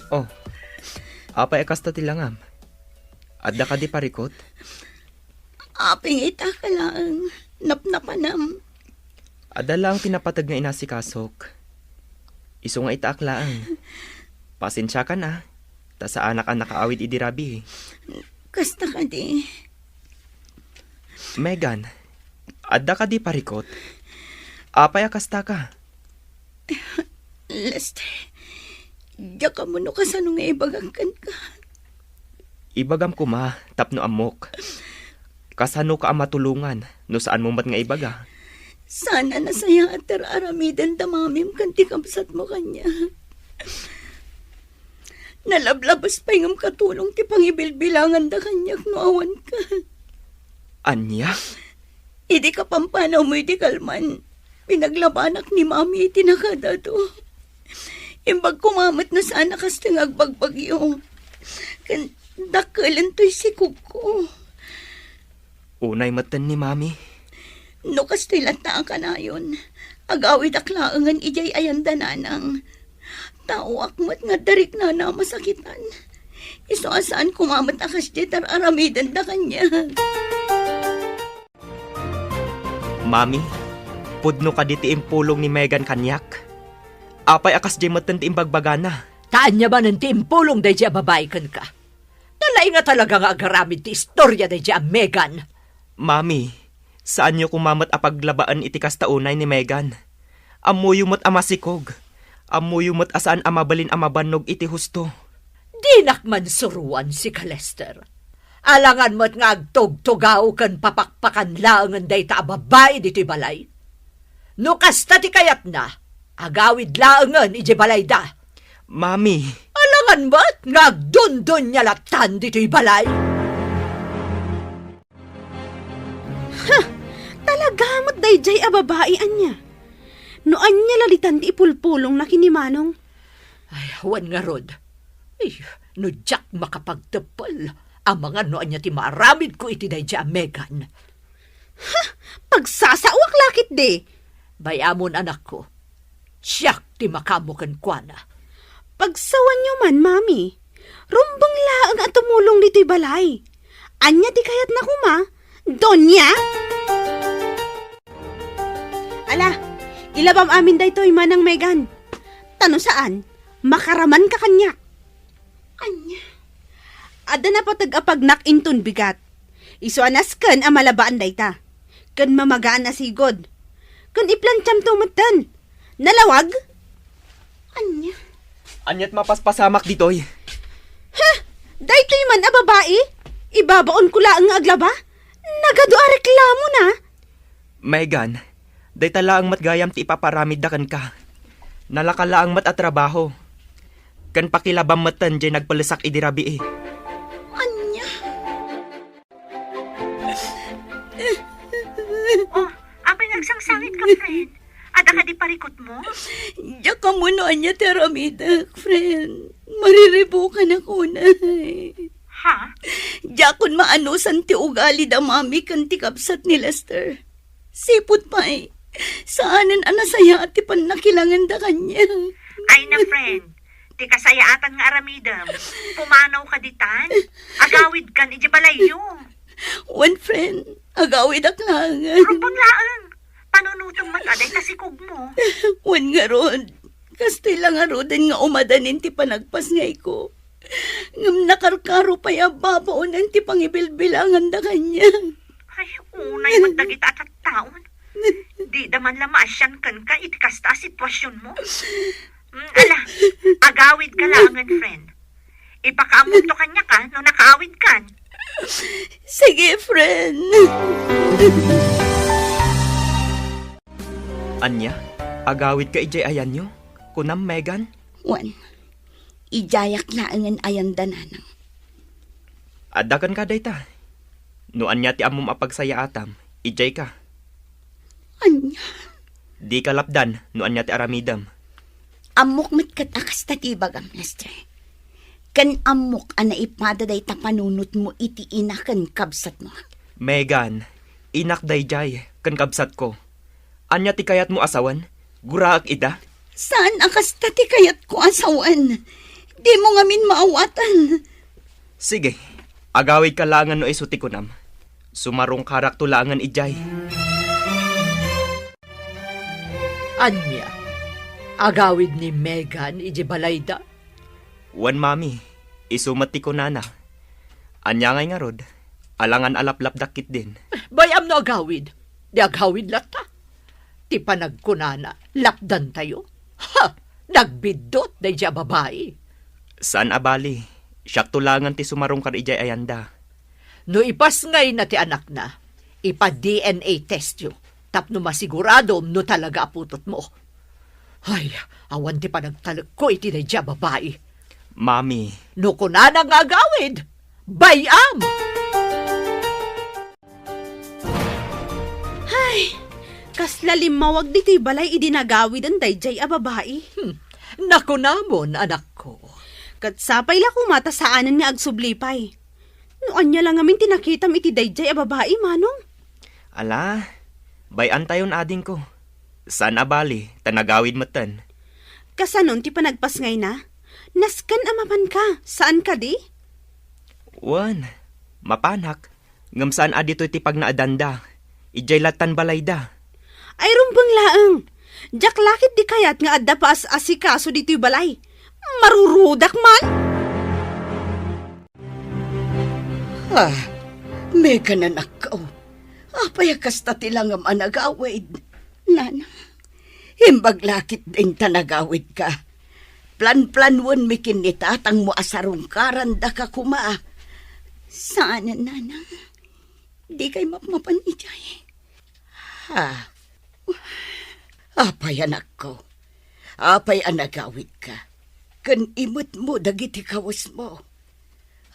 Oh, apay a kasta ti langam? Adda kadi parikut? Apay nga ita ka laeng, napnapanam. Adda laeng ti napateg nga inasikasok. Isu nga itaak laeng. Pasensiakan a, ta saanak a nakaawid idi rabii. Kasta kadi. Megan, adda kadi parikut? Apay a kasta ka? Lester, diak ammo no kasano nga ibagak kenka. Ibagam koma tapno ammok. Kasano ka a matulongan no saanmo met nga ibaga? Saan a nasayaat ti ar-aramiden da mamim ken ti kabsatmo kaniak. Nalablabas pay ngem katulong ti pangibilbilanganda kaniak no awan ka. Ania? Idi kapampanawmo iti kalman, pinaglabanak ni Mami iti nakadado. Imbag koma met no saan a kastoy nga agbagbagyo. Ken dakkelento ti sikogko. Unay metten ni Mami. No kastoy latta a kanayon, agawidak laengen idiay ayan da nanang. Taoak met nga adda riknana a masakitan. Isu a saan koma met a kasdiay ti ar-aramidenda kaniak. Mami, Pudno kadi ti impulong ni Megan kaniak? Apay a kasdiay metten ti imbagbagana? Ta ania manen ti impulong daydiay a babai kenka? Nalaing a talaga nga agaramid ti istoria daydiay a Megan. Mami, saanyo koma met a paglabaen iti kasta unay ni Megan. Ammoyo met a masikog. Ammoyo met a saan a mabalin a mabannog iti husto. Dinak man suroan sika, Lester. Alangan met nga agtugtugaw ken papakpakan laengen dayta a babai ditoy balay. No kasta ti kayatna, agawid laengen idiay balayda. Mami. Alangan met nga agdundunia lattan ditoy balay. Ha! Talaga met daydiay a babai, ania? No ania la ditan ti ipulpulongna ken ni Manong? Ay, wen ngarud. Ay, no diak makapagteppel, amangan no ania ti maaramidko iti daydiay a Megan. Ha! Pagsasaoak la ketdi. Bay-amon, anakko. Siak ti makaammo kenkuana. Pagsawanyo man, Mami. Rumbeng laeng a tumulong ditoy balay. Ania ti kayatna koma, Doña? Ala, ilabam amin daytoy, Manang Megan. Ta no saan, makaramanka kaniak. Ania? Adda napateg a pagnak inton bigat. Isu a nasken a malabaan dayta. Ken mamagaan a sigud. Ken iplantiamto metten. Nalawag? Ania? Aniat mapaspasamak ditoy? Ha? Daytoy man a babai? Ibabaonko laeng nga aglaba? Nagadu a reklamona. Megan, dayta laeng met gayam ti ipaparamidda kenka. Nalaka laeng met a trabaho. Ken pakilabam metten diay nagpellesak idi rabii. Ania? Oh, apay nga agsangsangit ka, friend? Adda kadi parikutmo? Diak ammo no ania ti aramidek, friend. Mariribukanak unay. Ha? Diakon maanusan ti ugali da Mami ken ti kabsat ni Lester. Sipud pay, saanen a nasayaat ti pannakilanganda kaniak. Ay na, friend. Ti kasayaatan nga aramidem, pumanawka ditan. Agawidkan idiay balayyo. Wen, friend, agawidak laengen. Rumbeng laeng. Panunotem met a dayta sikogmo. Wen ngarud, kastoy la ngaruden nga umadanin ti panagpasngayko. Ngem nakarkaro pay a babaonen ti pangibilbilanganda kaniak. Ay, unay met dagita a tattaon. Dida man la maasian kenka iti kasta a situasionmo. Mm, ala, agawidka laengen, friend. Ipakaammoto kaniak a no nakaawidkan. Sige, friend. Ania? Agawidka idiay ayanyo? Kunam, Megan? Wen, idiayak laengen ayanda, nanang. Adda kenka dayta. No ania ti ammom a pagsayaatam, idiayka. Ania? Dika lapdan no ania ti aramidem. Ammok met ket a kasta ti ibagam, Lester. Ken ammok a naipada dayta panunotmo iti ina ken kabsatmo. Megan, inak daydiay ken kabsatko. Ania ti kayatmo a sawen? Guraek ida? Saan a kasta ti kayatko a sawen. Dimo ngamin maawatan. Sige, agawidka laengen no isu ti kunam. Sumarungkarakto laengen idiay. Ania? Agawid ni Megan idiay balayda? Wen, Mami, isu met ti kunana. Ania ngay ngarud? Alangan a laplapdak ketdin. Bay-am no agawid. Di agawid latta. Ti panagkunana, lapdantayo. Ha! Nagbiddut daydiay a babai. Saan a bali, siakto laengen ti sumarungkar idiay ayanda. No ipasngayna ti anakna, ipa-D N A testyo tapno masiguradom no talaga a putotmo. Ay, awan ti panagtalekko iti daydiay a babai. Mami. No kunana nga agawid, bay-am! Ay, kasla limmawag ditoy balay idi nagawiden daydiay a babai. Hmm, nakunamon, anakko. Ket sapay la koma ta saanen nga agsubli pay. No ania la ngamin ti nakitam iti daydiay a babai, Manong? Ala, bay-antayon, adingko. Saan a bali, ta nagawid metten. Kasanon ti panagpasngayna? Nasken a mapanka, saan kadi? Wen, mapanak. Ngem saan a ditoy ti pagnaedanda. Idiay lattan balayda. Ay, rumbeng laeng. Diak la ketdi kayat nga adda paas-asikaso ditoy balay. Marurudak man. Ah, Megan, anakko. Apay a kasta ti langam a nagawid? Nana, imbag la ketdin ta nagawidka. Planplanuenmi ken ni tatangmo a sarungkarandaka koma. Saanen, Nana. Dikay mapmapan idiay. Ha? Apay, anakko? Apay a nagawidka? Ken imetmo dagiti kawesmo?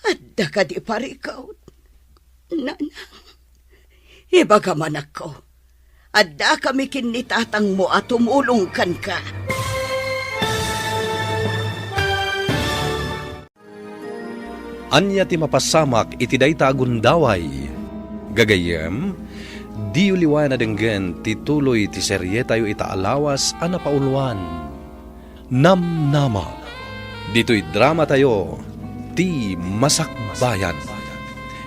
Adda kadi parikut? Nanang, ibagam, anakko, addakami ken ni tatangmo a tumulong kenka. Ania ti mapasamak iti dayta a gundaway? Gagayyem, diyo liwayan a denggen ti tuloy ti serietayo ita a lawas a napauloan, Namnama. Ditoy dramatayo, Ti Masakbayan.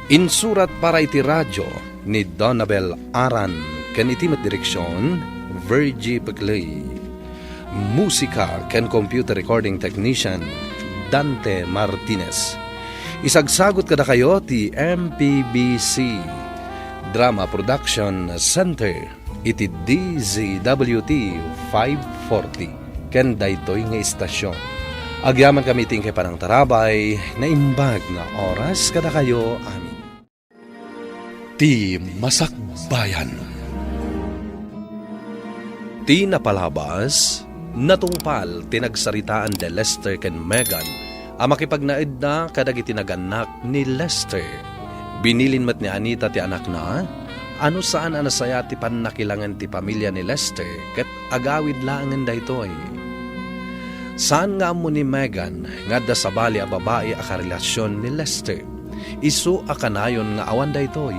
Insurat para iti radio ni Donabel Aran ken iti met direksion, Virgie Peclay. Musika ken computer recording technician, Dante Martinez. Isagsagut kadakayo ti M P B C Drama Production Center iti D Z W T five forty ken daytoy nga istasion. Agyamankami iti inkay panangtarabay, naimbag nga oras kadakayo amin. Ti Masakbayan. Ti napalabas, natungpal ti nagsaritaan ni Lester ken Megan a makipagnaedda kadagiti nagannak ni Lester. Binilin met ni Anita ti anakna a no saan a nasayaat ti pannakilangen ti pamilia ni Lester ket agawid laengen daytoy. Saan nga ammo ni Megan nga adda sabali a babai a karelasion ni Lester. Isu a kanayon nga awan daytoy.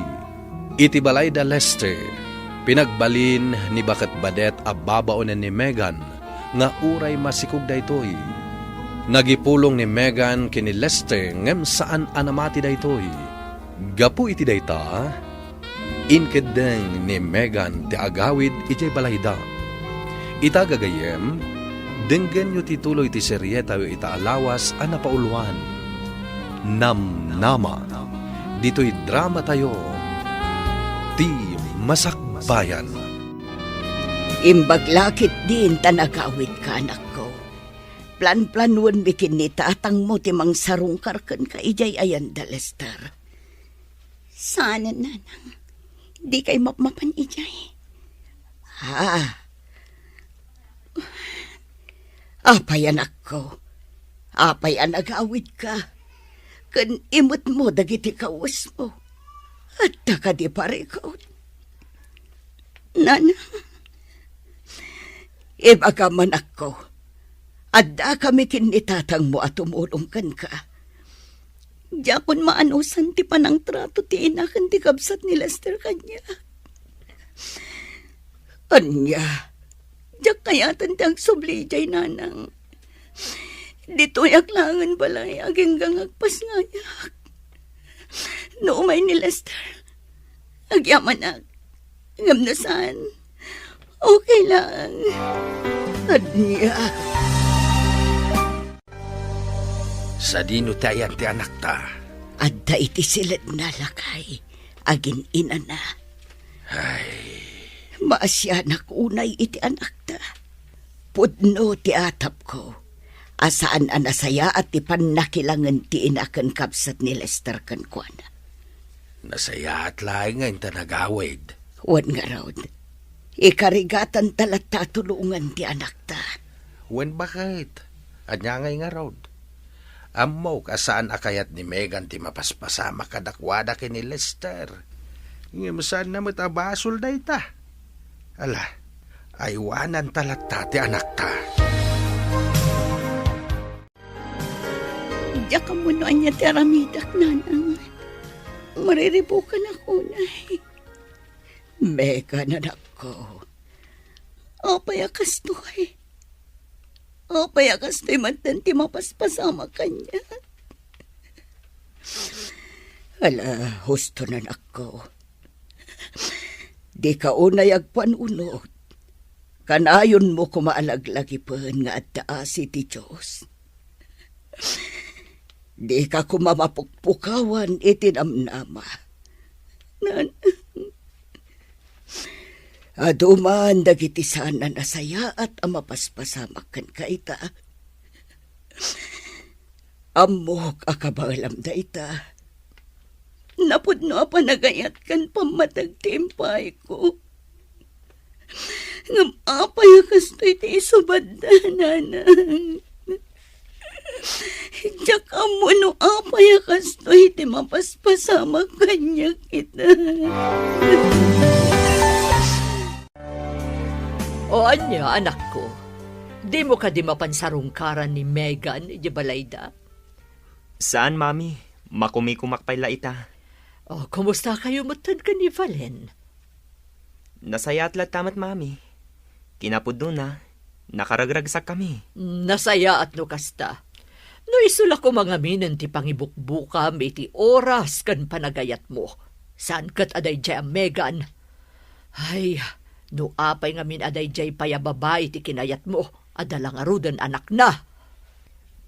Iti balay da Lester, pinagbalin ni Baket Badet a babaonen ni Megan nga uray masikog daytoy. Nagipulong ni Megan ken ni Lester ngem saan a namati daytoy. Gapu iti dayta, inkeddeng ni Megan ti agawid idiay balayda. Ita gagayyem, denggenyo ti tuloy ti serietayo ita a lawas a napauloan, Namnama, ditoy dramatayo, Ti Masakbayan. Imbag la ketdin ta nagawidka, anakko. Planplanuenmi ken ni tatangmo ti mangsarungkar kenka idiay ayan da Lester. Saanen, Nanang. Dikay mapmapan idiay. Ah. Apay, anakko? Apay a nagawidka? Ken imetmo dagiti kawesmo. Adda kadi parikut? Nanang, ibagam, anakko, addakami ken ni tatangmo a tumulong kenka. Diakon maanusan ti panangtrato ti ina ken ti kabsat ni Lester kaniak. Ania, diak kayaten ti agsubli idiay, Nanang. Ditoyak laengen balay agingga nga agpasngayak. No umay ni Lester, agyamanak. Ngem no saan, okay lang. Ania. Sadino ti ayan ti anakta? Adda iti siledna, lakay, agin-inana. Ay. Maasianak unay iti anakta. Pudno ti atapko a saan a nasayaat ti pannakilangen ti ina ken kabsat ni Lester kenkuana. Nasayaat laeng nga inta nagawid. Wen ngarud, ikarigatanta latta a tulongan ti anakta. Wen baket? Ania ngay ngarud? Ammok a saan a kayat ni Megan ti mapaspasamak kadakuada ken ni Lester. Ngem saanna met a basol dayta. Ala, aywananta latta ti anakta. Diak ammo no ania ti aramidak, Nanang. Mariribukanak unay. Megan, anakko. Apay a kastoy? Apay a kastoy metten ti mapaspasamak kaniak? Ala, husto, anakko. Dika unay agpanunot. Kanayonmo koma a laglagipen nga adda asi ti Dios. Dika koma mapukpukawan iti namnama. Nanang, adu man dagiti saan a nasayaat a mapaspasamak kenka ita. Ammok a kabaelam dayta. Napudno a panagayat ken pammateg ti impayko. Ngem apay a kastoy ti isubadda, nanang? Diak ammo no apay a kastoy ti mapaspasamak kaniak ita. O ania, anakko? Dimo kadi mapan sarungkaran ni Megan iti balayda? Saan, Mami. Makumikumak pay la ita. O, kumusta kayo metten ken ni Valen? Nasayaat latta met, Mami. Kinapudnona, nakaragragsakkami. Nasayaat no kasta. No isu la koma ngaminen ti pangibukbukam iti oras ken panagayatmo, saan ket a daydiay a Megan. Ay, no apay ngamin a daydiay pay a babai ti kinayatmo, adda la ngaruden anakna.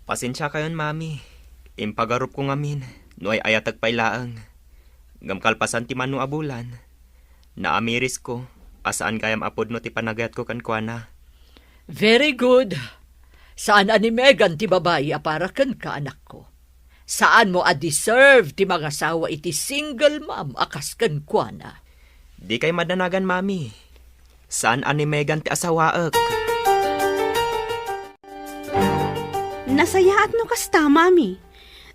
Pasensiakayon, Mami. Impagarupko ngamin no ay-ayatek pay laeng. Ngem kalpasan ti mano a bulan, naamirisko a saan gayam a pudno ti panagayatko kenkuana. Very good. Saan a ni Megan ti babai a para kenka, anakko. Saanmo a deserve ti mangasawa iti single mom a kas kenkuana. Dikay madanagan, Mami. Saan a ni Megan ti asawaek. Nasayaat no kasta, Mami.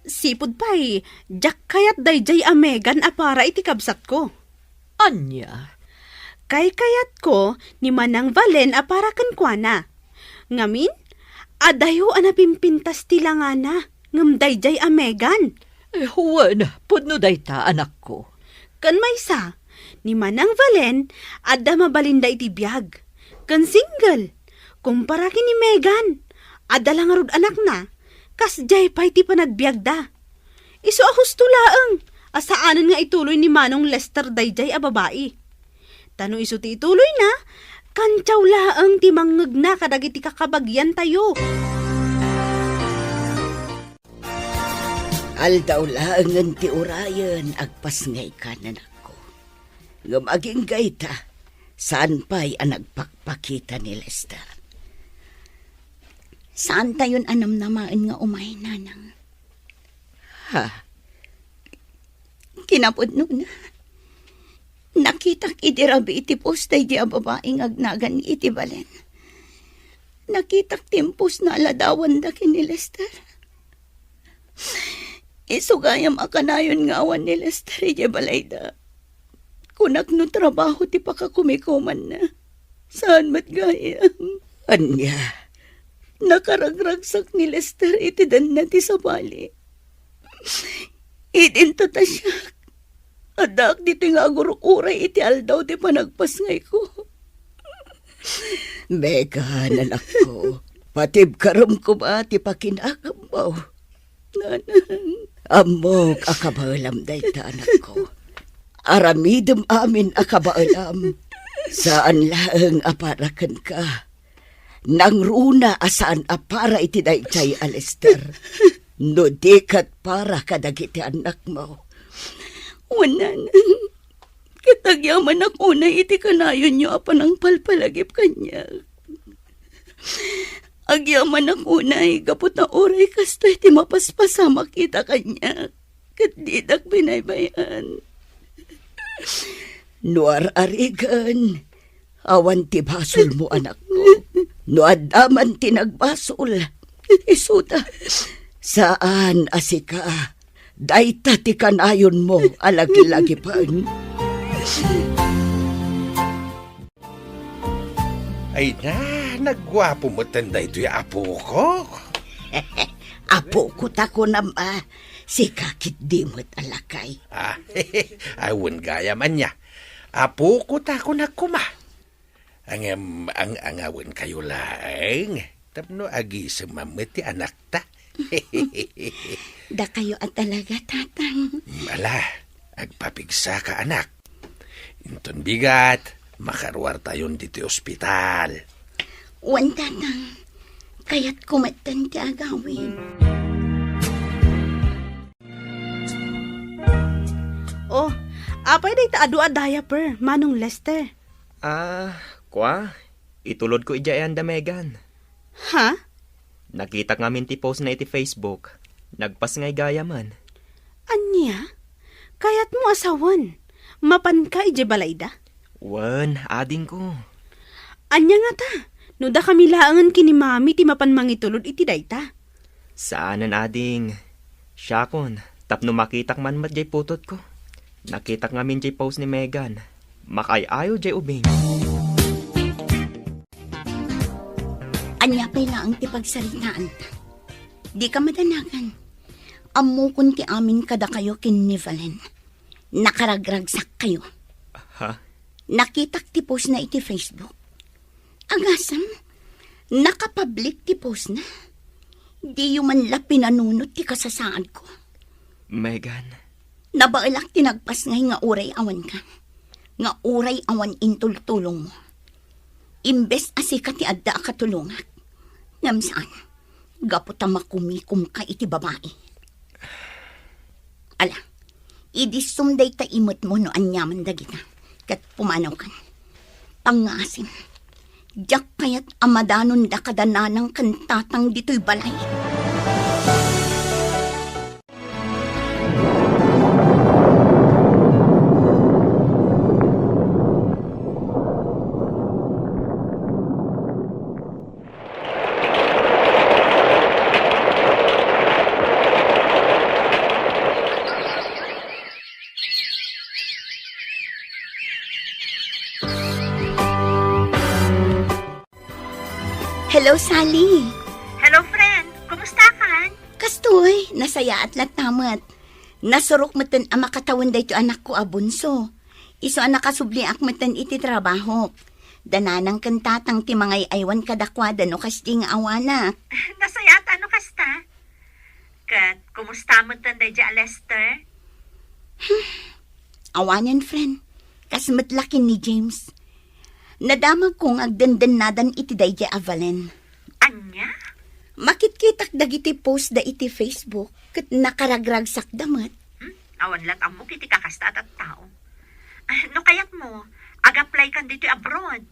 Sipud pay, diak kayat daydiay a Megan a para iti kabsatko. Ania? Kaykayatko ni Manang Valen a para kenkuana. Ngamin, adayo a napimpintas ti langana, ngem daydiay a Megan. Eh, wen, pudno dayta, anakko. Ken maysa, ni Manang Valen, adda mabalinda iti biag. Ken single, kumpara ken ni Megan, adda la ngarud anakna, kasdiay pay ti panagbiagda. Isu a husto laeng a saanen nga ituloy ni Manong Lester daydiay a babai. Ta no isu ti ituloyna, kantiaw laeng ti mangngegna kadagiti kakabagiantayo. Aldaw laengen ti urayen, agpasngayka, nanakko. Ngem agingga ita, saan pay a nagpakpakita ni Lester. Saantayon a namnamaen nga umay, nanang. Ha? Kinapudnona, nakitak idi rabii iti post daydi a babai nga agnagan iti balen. Nakitak ti impostna a ladawanda ken ni Lester. Isu gayam a kanayon nga awan ni Lester idiay balayda. Kunak no trabaho ti pakakumikumanna. Saan met gayam. Ania? Nakaragragsak ni Lester iti danna ti sabali. Idinto ta siak. Addaak ditoy nga agur-uray iti aldaw ti panagpasngayko. Megan, anakko, patibkarem koma ti pakinakammo. Nanang. Ammok a kabaelam dayta, anakko. Aramidem amin a kabaelam. Saan laeng a para kenka. Nangruna a saan a para iti daydiay a Lester. No di ket para kadagiti annakmo. Wen, nanang. Ket agyamanak unay iti kanayonyo a panangpalpalagip kaniak. Agyamanak unay gapu ta uray kastoy ti mapaspasamak ita kaniak, ket didak binaybay-an. No ar-arigen, awan ti basolmo, anakko. No adda man ti nagbasol, isuda. Saan a sika, dayta ti kanayonmo a lagilagipen. Ay na, nagguapo metten daytoy a apoko. Apoko ta kunam a, sika ketdi met a lakay. Ah, awan gayam ania. Apoko ta kunak koma. Ngem ang-angawenkayo laeng tapno agisem met ti anakta. Dakayo a talaga, Tatang. Mm, ala, agpapigsaka, anak. Inton bigat, makaruartayon ditoy ospital. Wen, Tatang, kayatko metten ti agawid. Oh, apay dayta adu a diaper, Manong Lester? Ah, kua, itulodko idiay ayan da Megan. Ha? Nakitak ngamin ti post na iti Facebook. Nagpasngay gayamen. Ania? Kayatmo a sawen? Mapanka idiay balayda? Wen, adingko. Ania ngata? No dakami laengen ken ni Mami ti mapan mangitulod iti dayta? Saanen, ading. Siakon, tapno makitak man met diay putotko. Nakitak ngamin diay post ni Megan. Makaay-ayo diay ubing. Ania pay laeng ti pagsaritaanta? Dika madanagan. Ammokon ti amin kadakayo ken ni Valen. Nakaragragsakkayo. Ha? Nakitak ti post na iti Facebook. Agasem, nakapublic ti post na. Diyo man la pinanunot ti kasasaadko. Megan. Nabaelak ti nagpasngay nga uray awanka, nga uray awan intultulongmo. Imbes a sika ti adda a katulongak, ngem saan, gapu ta makumikomka iti babai. Ala, idissum dayta imetmo no aniaman dagita, ket pumanawkan. Pangngaasim, diak kayat a madanonda kada nanang ken tatang ditoy balay. Hello, Sally. Hello, friend. Kumusta kan? Kastoy, nasayaat latta met. Nasurok metten a makatawen daytoy anakko a bunso. Isu a nakasubliak metten iti trabahok. Da nanang ken tatang ti mangay-aywan kadakuada no kasdi nga awanak. Nasayaat no kasta. Ket kumusta metten daydiay a Lester? Awanen, friend. Kas met la ken ni James. Nadamagko nga agdendennadan iti daydiay a Valen. Ania? Makitkitak dagiti post da iti Facebook ket nakaragragsakda met. Hmm? Awan lat ammok iti kakasta a tattao. Ah, no kayatmo, ag-apply kan ditoy abroad.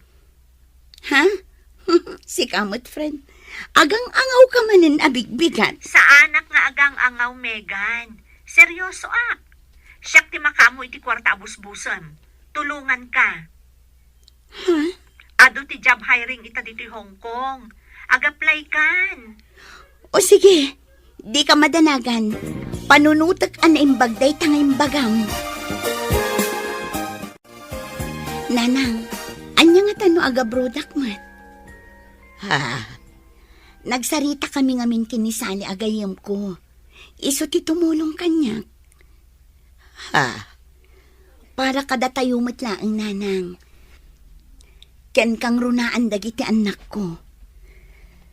Ha? Sika met, friend. Agang-angawka manen a bigbigat. Saanak nga agang-angaw, Megan. Seryosoak. Siak ti makaammo iti kuarta a busbusem. Tulonganka. Ha? Adu ti job hiring ita ditoy Hong Kong. Ag-apply kan. O sige, dika madanagan. Panunotek a naimbag dayta nga imbagam. Nanang, ania ngata no agabrodak met? Ha? Nagsaritakami ngamin ken ni Sally a gayyemko. Isu ti tumulong kaniak. Ha? Para kadatayo met laeng, Nanang. Ken kangrunaan dagiti annakko.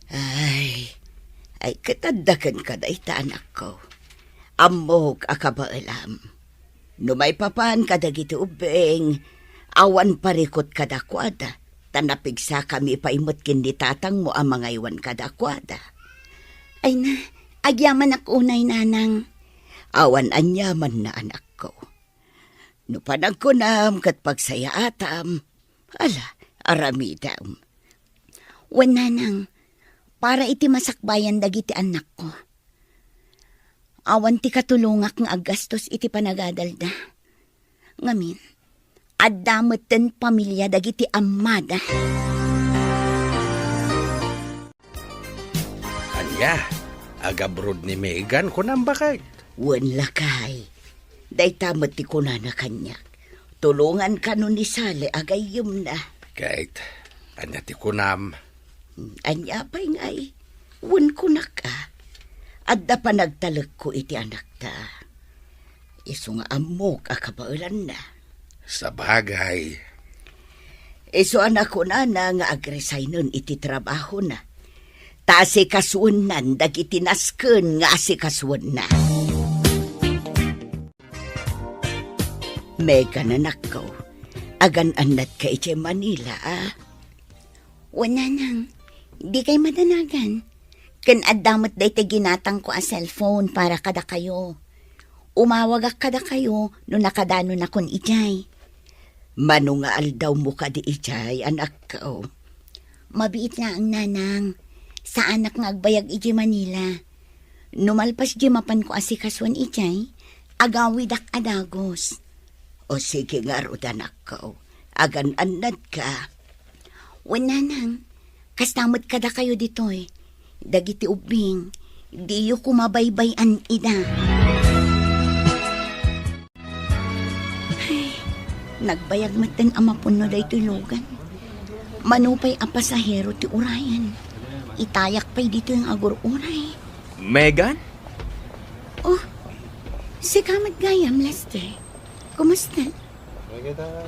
Ay, ay, ket adda kenka dayta, anakko. Ammok a kabaelam. No maipapan kadagiti ubbing, awan parikut kadakuada, ta napigsakami pay met ken ni tatangmo a mangaywan kadakuada. Ay na, agyamanak unay, Nanang. Awan aniamanna, anakko. No panagkunam ket pagsayaatam, ala, aramidem. Wen, Nanang, para iti masakbayan dagiti annakko. Awan ti katulongak nga aggastos iti panagadalda. Ngamin, adda metten pamilia dagiti ammada. Ania? Agabroad ni Megan, kunam, baket? Wen, lakay. Dayta met ti kunana kaniak. Tulongan kano ni Sally a gayyemna. Ket, ania ti kunam? Ania pay ngay? Wen, kunak a. Adda panagtalekko iti anakta. Isu nga ammok a kabaelanna. Sabagay. Isu a nakunana nga agresignen iti trabahona. Ta asikasuennan dagiti nasken nga asikasuenna. Megan, anakko, agan-annatka idiay Manila, a? Wen, Nanang, Dikay madanagan. Ken adda met daytoy ginatangko a cellphone para kadakayo. Umawagak kadakayo no nakadanonakon idiay. Mano nga aldawmo kadi idiay, anakko? Mabiit laeng, nanang. Saanak nga agbayag idiay Manila. No malpas di mapanko asikasuan idiay, agawidak a dagus. O sige ngarud, anakko. Agan-annadka. Wen, nanang, kasta met kadakayo ditoy. Dagiti ubbing, diyo koma baybay-an ida. Ay, nagbayag metten a mapunno daytoy lugan. Mano pay a pasahero ti urayen. Itayak pay ditoy nga agur-uray. Megan? Oh, sika met gayam, Lester. Kumusta?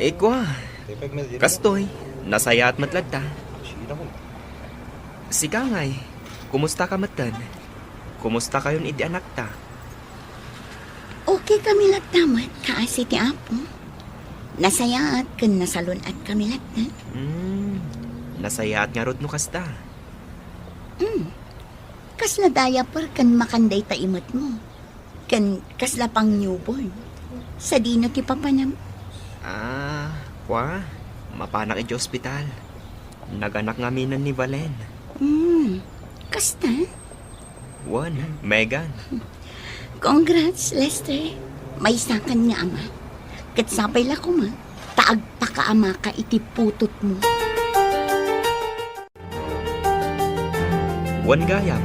Ikwa. Kastoy, nasayaat met latta. Sika ngay, kumusta ka metten? Kumusta kayon iti anakta? Okay kami latta met, kaasi ti Apo. Nasayaat ken nasalun-at kami latta. Hmm, nasayaat ngarud no kasta. Hmm. Kasla diaper ken makan dayta imetmo? Ken kasla pang newborn? Sadino ti papanam? Ah, kwa, mapanak iti ospital. Naganak ngaminen ni Valen. Hmm, kasta? Wen, Megan. Congrats, Lester. Maysakan nga ama. Ket sapay la koma, ta agpakaamaka iti putotmo. Wen gayam,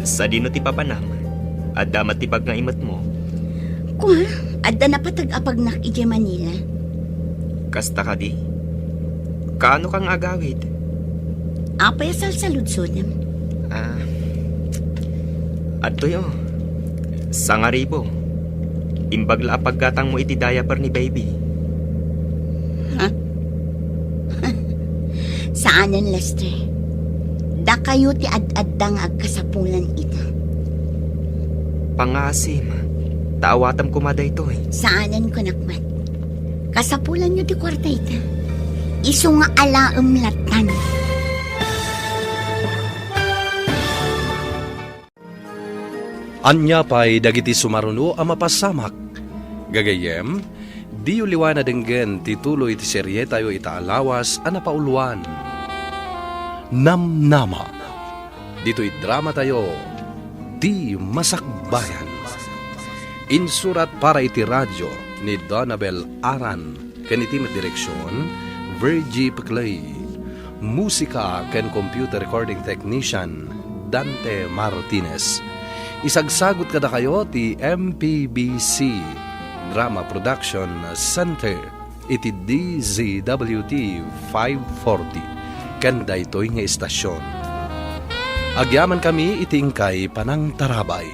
sadino ti papanam? Adda met ti pagngaimetmo? Kua, adda napateg a pagnak idiay Manila. Kasta kadi? Kaano ka nga agawid? Apay a salsaludsodem? Ah, adtoy, oh. Sangaribo. Imbag la a paggatangmo iti diaper ni baby. Ha? Saanen, Lester. Dakayo ti ad-adda nga agkasapulan ita. Pangaasim, ta awatam koma daytoy. Saanen, kunak met. Kasapulanyo ti kuarta ita. Isu nga alaem lattan. Ania pay dagiti sumaruno a mapasamak? Gagayyem, diyo liwan a denggen ti tuloy ti serietayo ita a lawas a napauloan, Namnama. Ditoy dramatayo, Ti Masakbayan. Insurat para iti radio ni Donabel Aran. Ken iti met direksion, Virgie Peclay. Musika ken computer recording technician, Dante Martinez. Isagsagut kadakayo ti M P B C Drama Production Center iti D Z W T five forty ken daytoy nga istasion. Agyamankami iti inkay panangtarabay.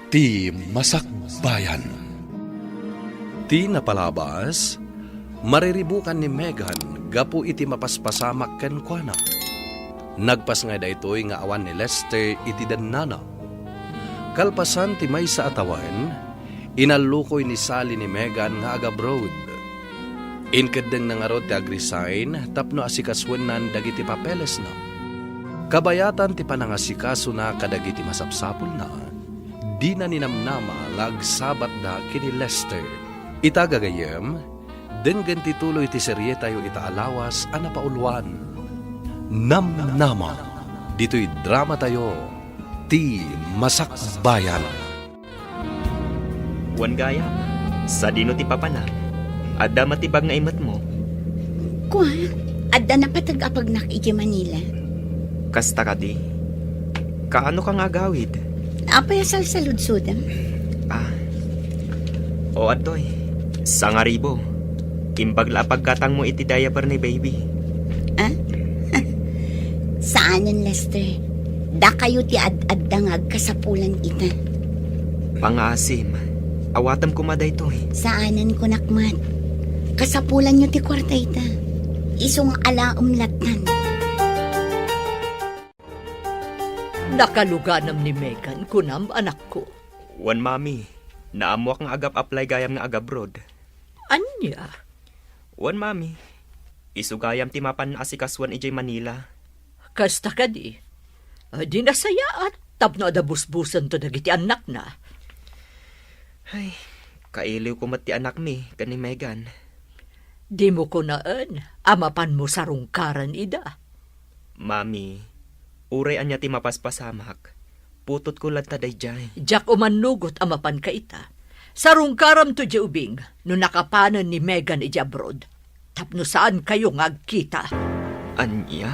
Ti Masakbayan. Ti napalabas, mariribukan ni Megan gapu iti mapaspasamak kenkuana. Nagpas nga daytoy nga awan ni Lester iti dennana. Kalpasan ti maysa a tawen, inallukoy ni Sally ni Megan nga agabroad. Inkeddengna ngarud ti agresign tapno asikasuennan dagiti papelesna. Kabayatan ti panangasikasona kadagiti masapsapulna, dina ninamnama nga agsabatda ken ni Lester. Ita gagayyem, denggen ti tuloy ti serietayo ita a lawas a napauloan, Namnama, ditoy dramatayo, Ti Masakbayan. Wen gayam, sadino ti papanam? Adda met ti pagngaimetmo? Kua, adda napateg a pagnak idiay Manila. Kasta kadi? Kaano ka nga agawid? Apay a salsaludsodem? Ah. O, adtoy. Sangaribo. Imbag la a paggatangmo iti diaper ni baby. Ah? Saanen, Lester. Dakayo ti ad-adda nga agkasapulan ita. Pangaasim, awatam koma daytoy. Saanen, kunak met. Kasapulanyo ti kuarta ita. Isu nga alaem lattan. Nakaluganam ni Megan, kunam, anakko? Wen, Mami. Naammoak nga agap-apply gayam nga agabroad. Ania? Wen, Mami. Isu gayam ti mapan asikasuan idiay Manila. Kasta kadi, a, di nasayaat tapno adda busbusento dagiti annakna. Ay, kailiwko met ti anakmi ken ni Megan. Dimo kunaen a mapanmo sarungkaran ida. Mami, uray ania ti mapaspasamak, putotko latta daydiay. Diak umannugot a mapanka ita. Sarungkaramto idiay ubing no nakapanen ni Megan idiay abroad, tapno saankayo nga agkita. Ania?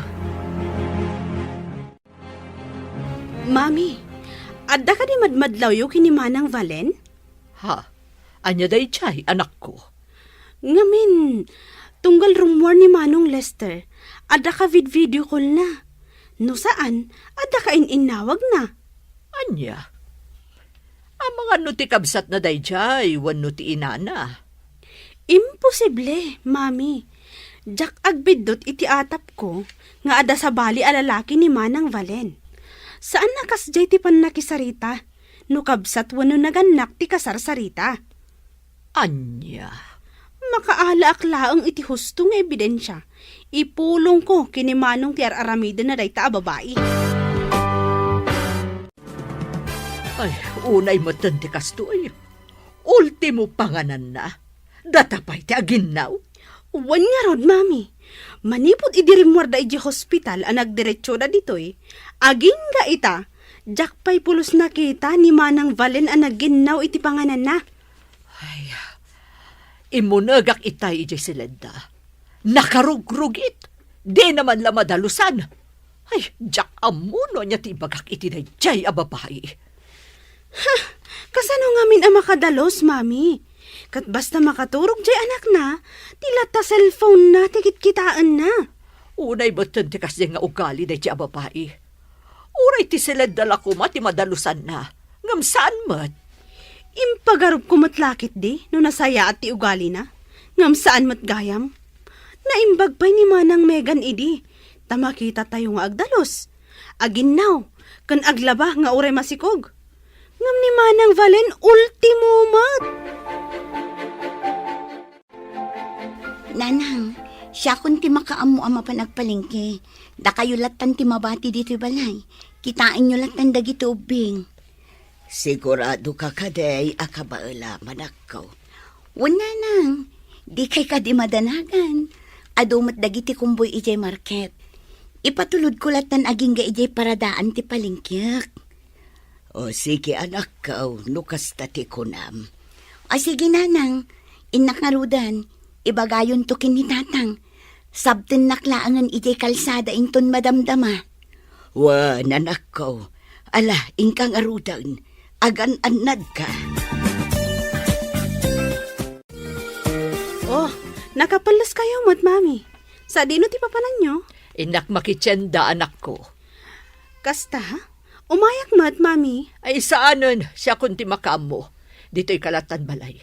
Mami, adda kadi madmadlawyo ken ni Manang Valen? Ha? Ania daydiay, anakko? Ngamin, tunggal rummuar ni Manong Lester, adda ka vid-video call na. No saan, adda ka in-innawag na. Ania? Amangan no ti kabsatna daydiay wenno ti inana? Imposible, Mami. Diak agbiddut iti atapko nga adda sabali a lalaki ni Manang Valen. Saan a kasdiay ti pannakisarita no kabsat wenno nagannak ti kasarsarita. Ania? Makaalaak laeng iti husto nga ebidensia. Ipulongko ken ni Manong ti ar-aramidenna dayta a babai. Ay, unay metten ti kastoy. Ultimo pangananna. Data pay ti aginnaw. Wen ngarud, Mami. Manipud idi rimmuarda idiay hospital a nagdiretsoda ditoy, agingga ita, diak pay pulos nakita ni Manang Valen a nagginnaw iti pangananna. Ay, immunegak itay idiay siledda. Nakarugrugit. Dina man la madalusan. Ay, diak ammo no ania ti ibagak iti daydiay a babai. Ha, kasano ngamin a makadalus, Mami? Ket basta makaturog diay anakna, ti latta cellphone-na ti kitkitaenna. Unay metten ti kasdiay nga ugali daydiay a babai. Uray ti siledda la koma ti madalusanna, ngem saan met. Impagarupko met la ketdi no nasayaat ti ugalina, ngem saan met gayam. Naimbag pay ni Manang Megan idi, ta makitatayo nga agdalus, aginnaw, ken aglaba nga uray masikog. Ngem ni Manang Valen, ultimo met. Nanang, siakon ti makaammo a mapan agpalengke. Dakayo lattan ti mabati ditoy balay. Kitaenyo lattan dagiti ubbing. Siguradoka kadi a kabaelam, anakko? Wen, Nanang, dikay kadi madanagan. Adu met dagiti kumboy idiay market. Ipatulodko lattan agingga idiay paradaan ti palengkek. O sige, anakko, no kasta ti kunam. O sige, Nanang, innak ngaruden, ibagayonto ken ni Tatang. Sabtennak laengen idiay kalsada inton madamdama. Wen, anakko, ala, inka ngaruden, agan-annadka. Oh, nakapelleskayo met, Mami. Sadino ti papananyo? Innak makitienda, anakko. Kasta? Umayak met, Mami. Ay, saanen, siakon ti makaammo. Ditoy kalattan balay.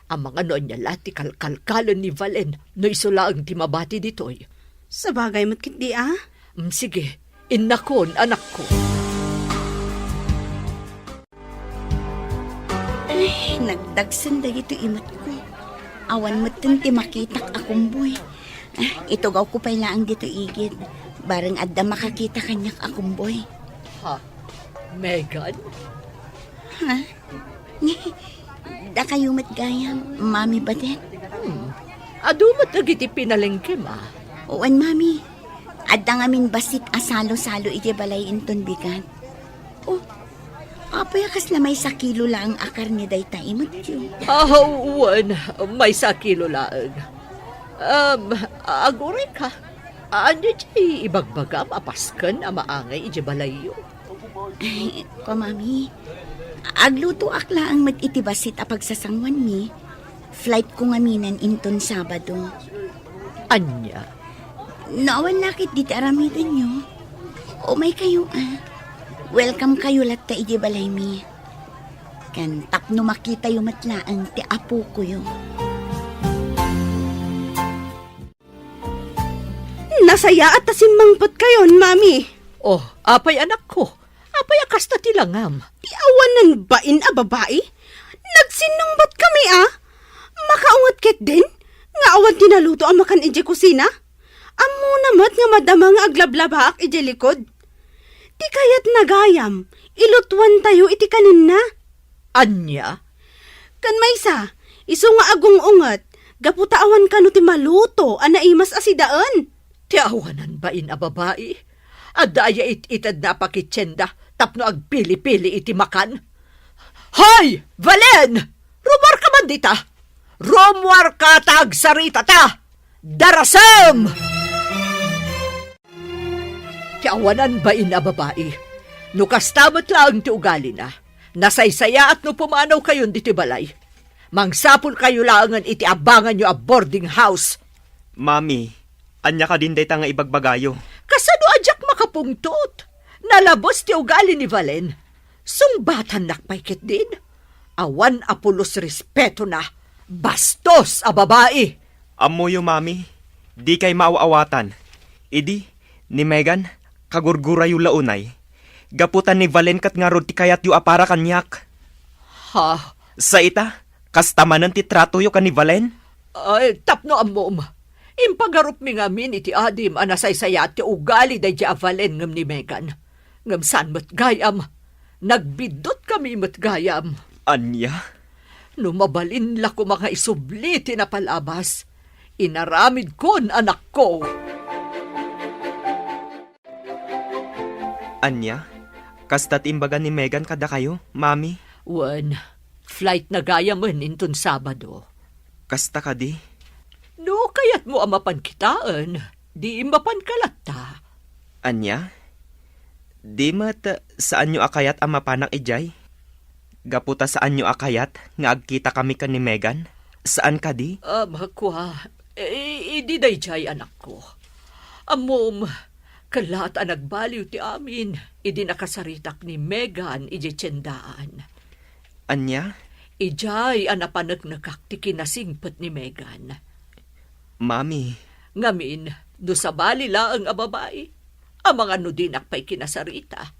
Amangan no ania la ti kalkalkalen ni Valen no isu laeng ti mabati ditoy. Sabagay met ketdi a. Mm, sige, innakon, anakko. Ay, nagdagsen dagitoy imetko. Awan metten ti makitak a kumboy. Ah, itugawko pay laeng ditoy igid. Bareng adda makakita kaniak a kumboy. Ha? Megan? Ha? Dakayo met gayam, Mami Badet? Hmm. Adu met dagiti pinalengkem, a? Wen, Mami. Adda ngamin bassit a salo-salo idiay balay inton bigat. Oh, apay a kasla maysa kilo laeng a karne dayta imetyo? Ah, wen, maysa kilo laeng. Um, aguray ka. Ania ti ibagbagam a pasken a maangay idiay balayyo? Ay, ko, Mami, aglutoak laeng met iti bassit a pagsasanguanmi. Flight ko ngaminen inton Sabado. Ania? No awan la ketdi ti aramidenyo, umaykayo a. Welcome kayo latta idiay balaymi. Ken tapno makitayo met laeng ti apokoyo. Nasayaat ta simmangpetkayon, Mami. Oh, apay, anakko? Apay a kasta ti langam? Ti awanen bain a babai? Nagsinnungbat kami a. Makaunget ketdin nga awan ti naluto a makan idiay kusina? Ammona Met nga madama nga aglablabaak idiay likod. Ti kayatna gayam, ilutuantayo iti kaninna. Ania? Ken maysa, isu nga agung-unget, gapu ta awan kano ti maluto a naimas a sidaen. Ti awanan bain a babai, adda aya it-itedna a pakitienda tapno agpili-pili iti makan? Hoy, Valen! Rumuarka man dita! Rumuarka ta agsaritata! Darasem! Ti awanan bain a babai, no kasta met laeng ti ugalina, nasaysayaat no pumanawkayon ditoy balay. Mangsapulkayo laengen iti abanganyo a boarding house. Mami, ania kadin dayta nga ibagbagayo? Kasano a diak makapungtot? Nalabes ti ugali ni Valen. Sungbatannak pay ketdin. Awan a pulos respetona. Bastos a babai! Ammoyo, Mami, dikay maaw-awatan. Idi, ni Megan, kagurgurayo la unay. Gapu ta ni Valen ket ngarud ti kayatyo a para kaniak. Ha? Sa ita, kasta manen ti tratoyo ken ni Valen? Ay, tapno ammom, impagarupmi ngamin iti adim a nasaysayaat ti ugali daydiay a Valen ngem ni Megan. Ngem saan met gayam, nagbiddutkami met gayam. Ania? No mabalin la koma nga isubli ti napalabas, inaramidkon, anakko. Ania? Kasta ti imbaga ni Megan kadakayo, Mami? Wen, flight na gayamen inton Sabado. Kasta kadi? No kayatmo a mapan kitaen, di mapanka latta. Ania? Di met saanyo a kayat a mapanak idiay? Gapu ta saanyo a kayat nga agkitakami ken ni Megan? Saan kadi? Ah, makua, eh, idi daydiay, anakko. Ammom, kellaat a nagbaliw ti amin idi nakasaritak ni Megan idiay tiendaan. Ania? Idiay a napaneknekak ti kinasingpet ni Megan. Mami. Ngamin, no sabali laeng a babai, amangan no dinak pay kinasarita.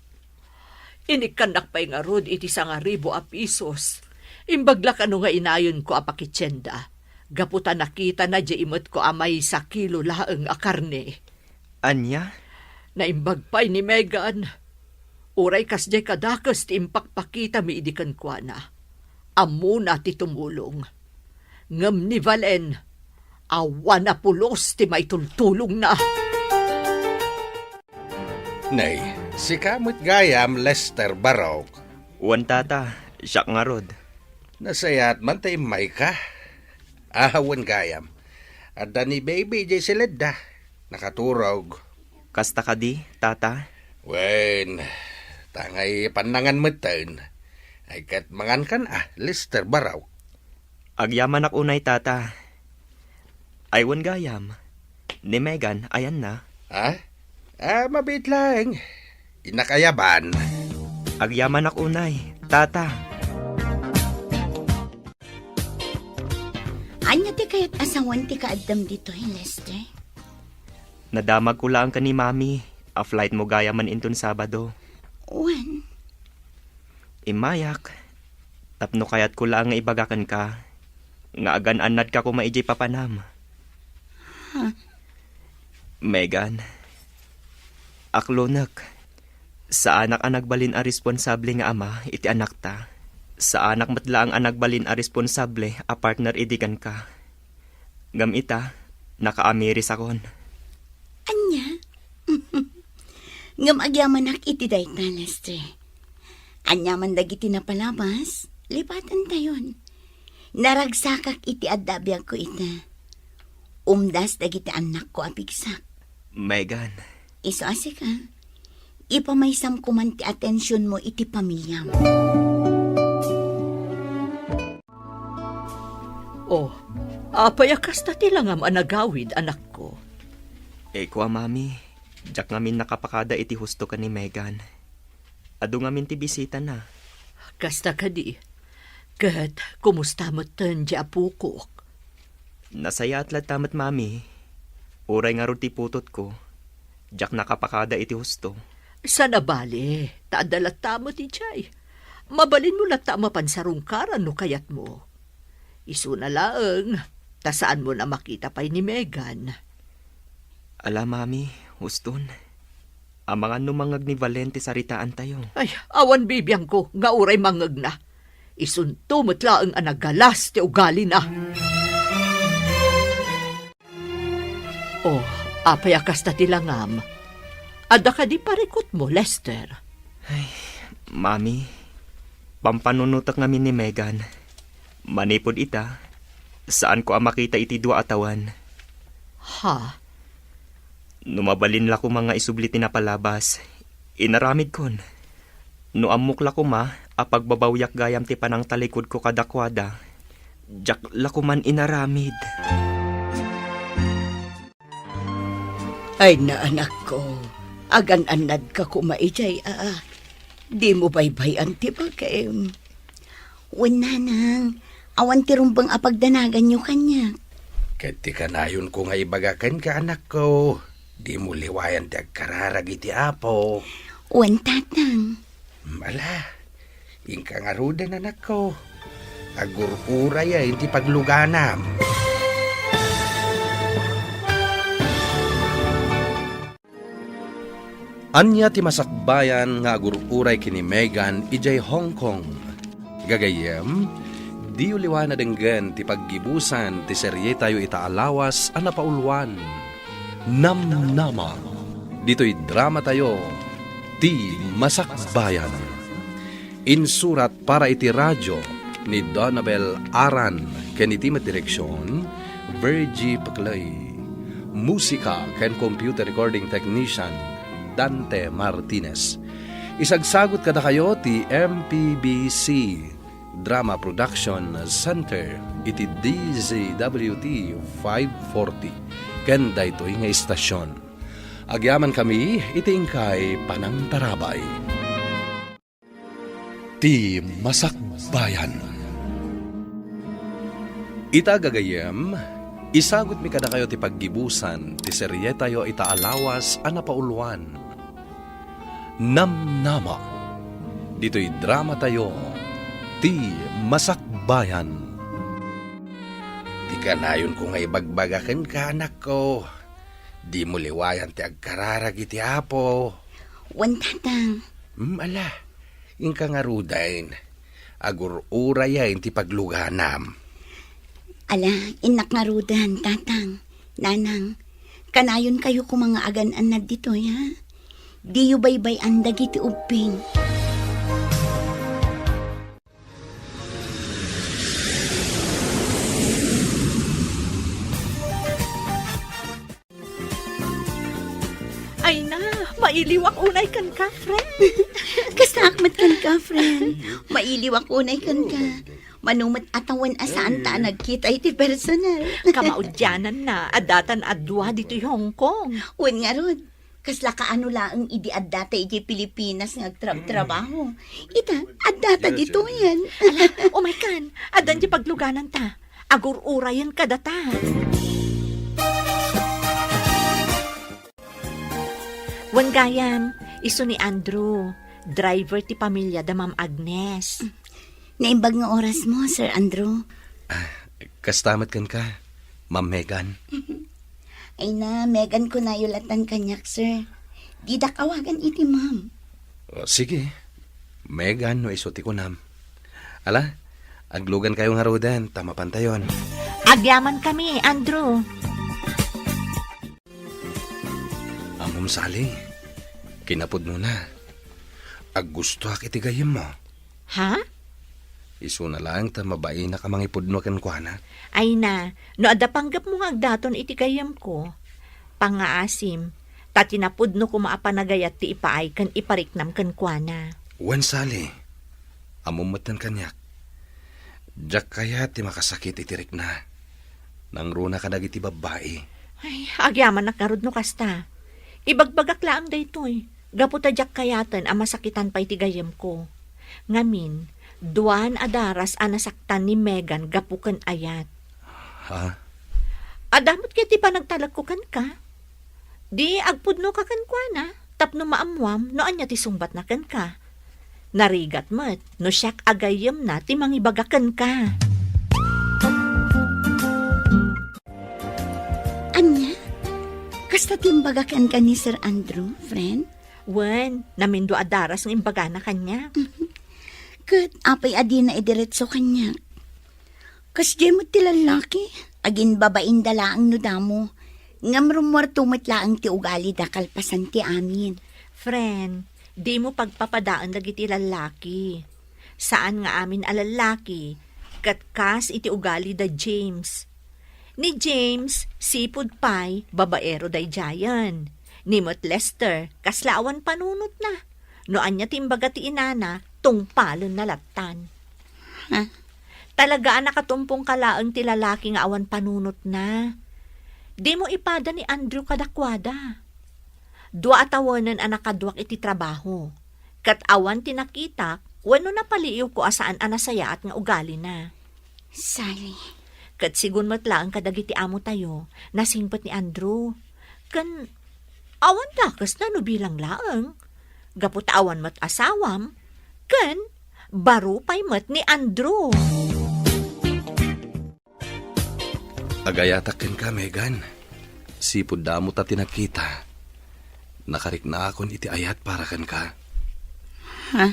Inikkannak pay ngarud iti sangaribu a pisos. Imbag la kano nga inayonko a pakitienda, gapu ta nakitana diay imetko a maysa kilo laeng a karne. Ania? Naimbag pay ni Megan. Uray kasdiay kadakes ti impakpakitami idi kenkuana. Ammona ti tumulong. Ngem ni Valen, awan a pulos ti maitultulongna. Nay, sika met gayam, Lester Barok. Wen, Tata, siak ngarud. Nasayaat man ta immayka. Awan gayam. Adda ni Baby idiay siledda. Nakaturog. Kasta kadi, Tata? Wen, tangay pannangan metten. Ay ket mangankan a, Lester Barok. Agyamanak unay, Tata. Ay wen gayam, ni Megan, ayanna? Ha? Ah, mabiit laeng. Innak ayaban. Agyamanak unay, Tata. Ania ti kayat a sawen ti kaaddam ditoy, Lester? Nadamagko laeng ken ni Mami a flightmo gayamen inton Sabado. Wen? Immayak, tapno kayatko laeng nga ibaga kenka nga agan-annadka koma idiay papanam. Ha? Megan, aklonek, saanak a nagbalin a responsable nga ama iti anakta. Saanak met laeng a nagbalin a responsable a partner idi kenka. Ngem ita, nakaamirisakon. Ania? Ngem agyamanak iti dayta, Lester. Aniaman dagiti napalabas, lipatantayon. Naragsakak iti adda a biagko ita. Umdas dagiti annakko a pigsak. Megan. Isu a sika, ipamaysam koman ti atensionmo iti pamiliam. Oh, apay a kasta ti langam a nagawid, anakko? Eko a, Mami, diak ngamin nakapakada iti husto ken ni Megan. Adu ngamin ti bisitana. Kasta kadi. Ket kumusta metten ti apokok? Nasayaat latta met, Mami. Uray ngarud ti putotko, diak nakapakada iti husto. Saan a bale, ta adda latta met idiay. Mabalinmo latta a mapan sarungkaran no kayatmo. Isuna laeng, ta saanmon a makita pay ni Megan. Ala, Mami, huston. Amangan no mangngeg ni Valen ti saritaantayo. Ay, awan bibiangko nga uray mangngegna. Isunto met laeng a nagalas ti ugalina. Oh, apay a kasta ti langam? Adda kadi parikutmo, Lester? Ay, Mami, pampanunotek ngamin ni Megan. Manipud ita, saanko a makita iti dua a tawen. Ha? No mabalin la koma nga isubli ti napalabas, inaramidkon. No ammok la koma a pagbabawiak gayam ti panangtalikudko kadakuada, diak la koman inaramid. Ay, naanakko, agan-annadka koma idiay, a. Dimo baybay-an ti bagim. Wen, nanang, awan ti rumbeng a pagdanaganyo kaniak. Ket ti kanayonko nga ibaga kenka, anakko, dimo liwayan ti agkararag iti Apo. Wen, tatang. Ala, inka ngaruden, anakko. Agur-urayen ti pagluganam. Ania ti masakbayan nga agur-uray ken ni Megan idiay Hong Kong? Gagayyem, diyo liwayan a denggen ti paggibusan ti serietayo ita a lawas a napauluan, Namnama. Ditoy dramatayo, Ti Masakbayan. Insurat para iti radio ni Donabel Aran ken iti met direksion, Virgie Paclay. Musika ken computer recording technician, Dante Martinez. Isagsagut kadakayo ti M P B C Drama Production Center iti D Z W T five forty ken daytoy nga istasyon. Agyamankami iti inkay panangtarabay. Ti Masakbayan. Ita, gagayyem, isagutmi kadakayo ti paggibusan ti serietayo ita a lawas a napauluan, Namnama, ditoy dramatayo, Ti Masakbayan. Ti kanayonko nga ibagbaga kenka, anakko, dimo liwayan ti agkararag iti Apo. Wen, tatang. Hmm, ala, inka ngaruden. Agur-urayen ti pagluganam. Ala, innak ngaruden, tatang, nanang. Kanayonkayo koma nga agan-annad ditoy, ha? Diyo baybay-an dagiti ubbing. Ay na, mailiwak unay kenka, friend. Kastaak met kenka, friend. Mailiwak unay kenka. Mano met a tawen a saanta a nagkita iti personal. Kamaudiananna, addatan a dua ditoy Hong Kong. Wen ngarud, kasla kaano laeng idi addata idiay Pilipinas nga agtrabtrabaho. Ita, addata ditoyen. Ala, umaykan, addan ti paglugananta. Agur-urayen kadata. Wen gayam, isu ni Andrew, driver ti pamilya da Ma'am Agnes. Naimbag nga orasmo, Sir Andrew. Ah, kasta met kenka, Ma'am Megan. Ay na, Megan kunayo latan kaniak, sir. Didak awagan iti ma'am. O, sige. Megan no isu ti kunam. Ala, aglugankayo ngaruden ta mapantayon. Agyamankami, Andrew. Ammom, Sally, kinapudnona, aggustoak iti gayyemmo. Ha? Isuna laeng ta mabainak a mangipudno kenkuana. Ay na, no adda panggepmo nga agdaton iti gayyemko, pangngaasim, ta ti napudno koma a panagayat ti ipaay ken ipariknam kenkuana. Wen, Sally, ammom metten kaniak. Diak kayat ti makasakit iti rikna. Nangruna kadagiti babbai. Ay, agyamanak ngarud no kasta. Ibagbagak laeng daytoy, gapu ta diak kayaten a masakitan pay ti gayyemko. Ngamin, duan a daras a nasaktan ni Megan gapu ken ayat. Ha? Adda met ket ti panagtalekko kenka. Di agpudnoka kenkuana tapno maammuam no ania ti sungbatna kenka. Narigat met no siak a gayyemna ti mangibaga kenka. Ania? Kasta ti imbaga kenka ni Sir Andrew, friend? Wen, namindua a daras nga imbagana kaniak. Ket apay a dina idiretso kaniak? Kasdiay met ti lallaki, aginbabainda laeng no damo, ngem rummuarto met laeng ti ugalida kalpasan ti amin. Friend, dimo pagpapadaen dagiti lallaki. Saan nga amin a lallaki, ket kas iti ugali da James. Ni James, sipud pay, babaero daydiayen. Ni met Lester, kasla awan panunotna. No ania ti imbaga ti inana, tungpalenna lattan. Ha? Talaga a nakatumpongka laeng ti lalaki nga awan panunotna. Dimo ipada ni Andrew kadakuada. Dua a tawenen a nakaduak iti trabaho, ket awan ti nakitak wenno napaliiwko a saan a nasayaat nga ugalina. Sally. Ket sigun met laeng kadagiti amotayo, nasingpet ni Andrew. Ken awan dakesna no bilang laeng. Gapu ta awan met asawam, ken baro pay met ni Andrew. Agayatak kenka, Megan. Sipud damo ta ti nakita. Nakariknaakon iti ayat para kenka. Ha?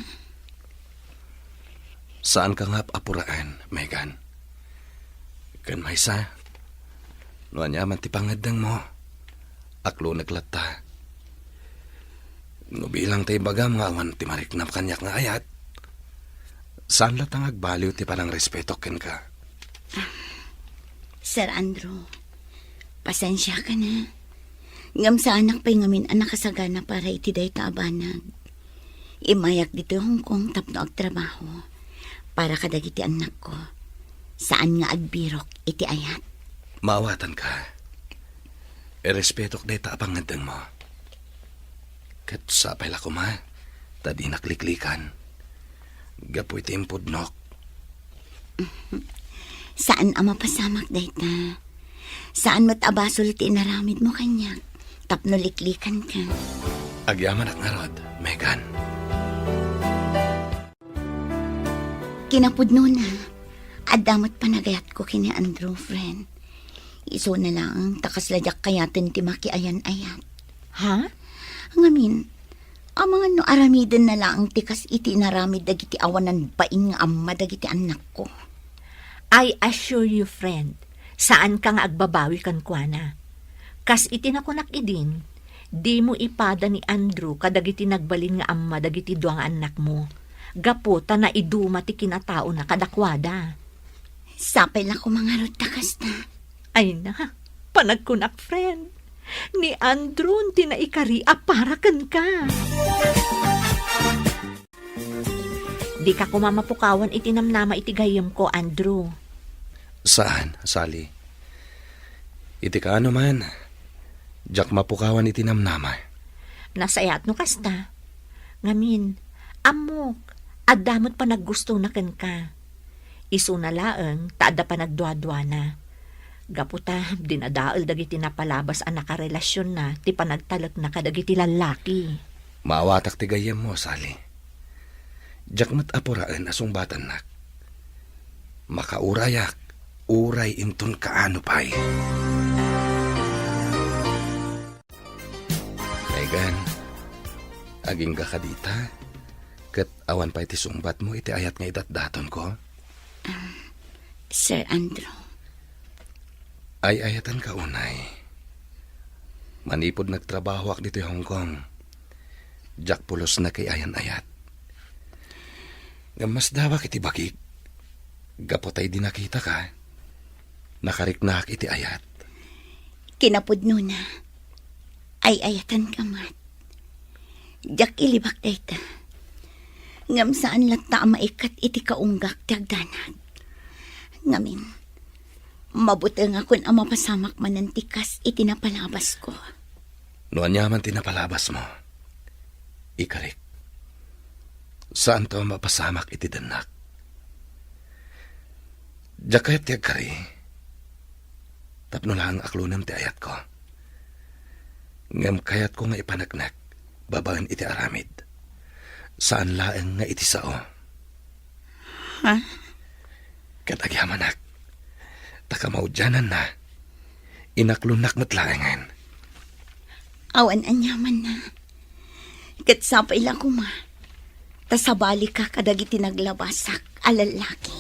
Saanka nga ap-apuraen, Megan. Ken maysa, no aniaman ti pangngeddengmo, aklonek latta. No bilang ta ibagam nga awan ti mariknam kaniak nga ayat, saan latta nga agbaliw ti panangrespetok kenka. Sir Andrew, pasensiakan a. Ngem saanak pay ngamin a nakasagana para iti dayta a banag. Immayak ditoy Hong Kong tapno agtrabaho para kadagiti annakko. Saan nga agbirok iti ayat. Maawatanka. Irespetok dayta a pangngeddengmo. Ket sapay la koma, ta dinak liklikan. Gapu iti impudnok. Saan a mapasamak dayta. Saan met a basol ti inaramidmo kaniak tapno liklikanka. Agyamanak ngarud, Megan. Kinapudnona, adda met panagayatko ken ni Andrew, friend. Isuna laeng ta kasla diak kayaten ti makiayan-ayat. Ha? Ngamin, amangan no aramidenna laeng ti kas iti inaramid dagiti awanan bain nga amma dagiti annakko. I assure you, friend, saanka nga agbabawi kenkuana. Kas iti nakunak idin, dimo ipada ni Andrew kadagiti nagbalin nga amma dagiti dua nga annakmo, gapu ta naiduma ti kinataona kadakuada. Sapay la koma ngarud ta kasta. Ay na, panagkunak, friend. Ni Andrew ti naikari a para kenka. Dika koma mapukawan iti namnama iti gayyemko, Andrew. Saan, Sally. Iti kaano man, diak mapukawan iti namnama. Nasayaat no kasta. Ngamin, ammok, adda met panaggustona kenka. Isuna laeng ta adda panagduaduana. Gapu ta dinadael dagiti napalabas a nakarelasionna ti panagtalekna kadagiti lallaki. Maawatak ti gayyemmo, Sally. Diak met apuraen a sungbatannak. Makaurayak, uray inton kaano pay. Megan, agingga ka dita, ket awan pay ti sungbatmo iti ayat nga idatdatonko? Sir Andrew. Ay-ayatanka unay. Manipud nagtrabahoak ditoy Hong Kong, diak pulos nakaayan-ayat. Ngem masdawak iti bagik, gapu ta idi nakitaka, nakariknaak iti ayat. Kinapudnona, ay-ayatanka met. Diak ilibak dayta. Ngem saan latta a maikkat iti kaunggak ti agdanag. Ngamin, mabutengakon a mapasamak manen ti kas iti napalabasko. No aniaman ti napalabasmo, ikarik, saanto a mapasamak iti dennak. Diak kayat ti agkari, tapno laeng aklonem ti ayatko. Ngem kayatko nga ipaneknek babaen iti aramid. Saan laeng nga iti sao. Ha? Ket agyamanak, ta kamaudiananna, inaklonnak met laengen. Awan aniamanna. Ket sapay la koma, ta sabalika kadagiti naglabasak a lallaki.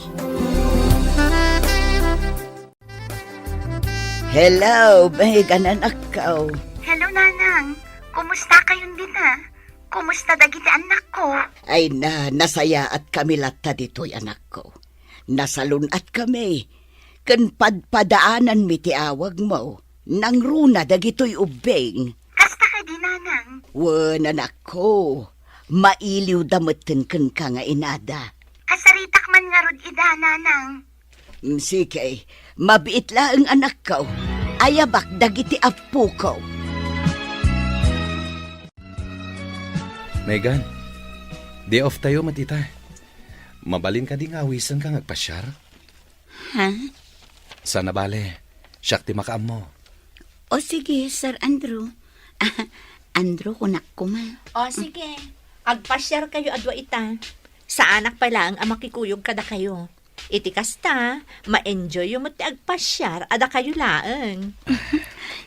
Hello, Megan, anakko. Hello, Nanang. Kumusta kayon dita? Kumusta dagiti annakko? Ay na, nasayaat kami latta ditoy, anakko. Nasalun-at kami, ken padpadaananmi ti awagmo. Nangruna dagitoy ubbing. Kasta kadi, Nanang? Wen, anakko. Mailiwda metten kenka nga inada. Kasaritak man ngarud ida, Nanang. Mm, sige, mabiit laeng, anakko. Ayabak dagiti appoko. Megan, day off tayo met ita. Mabalin kadi nga awisenka nga agpasiar? Ha? Sana bale, siak ti makaammo. O sige, Sir Andrew. Andrew, kunak koma. O sige, agpasiar kayo a dua ita. Saanak pay laeng a makikuyog kadakayo. Iti kasta, ma-enjoyyo met ti agpasiar a dakayo laeng.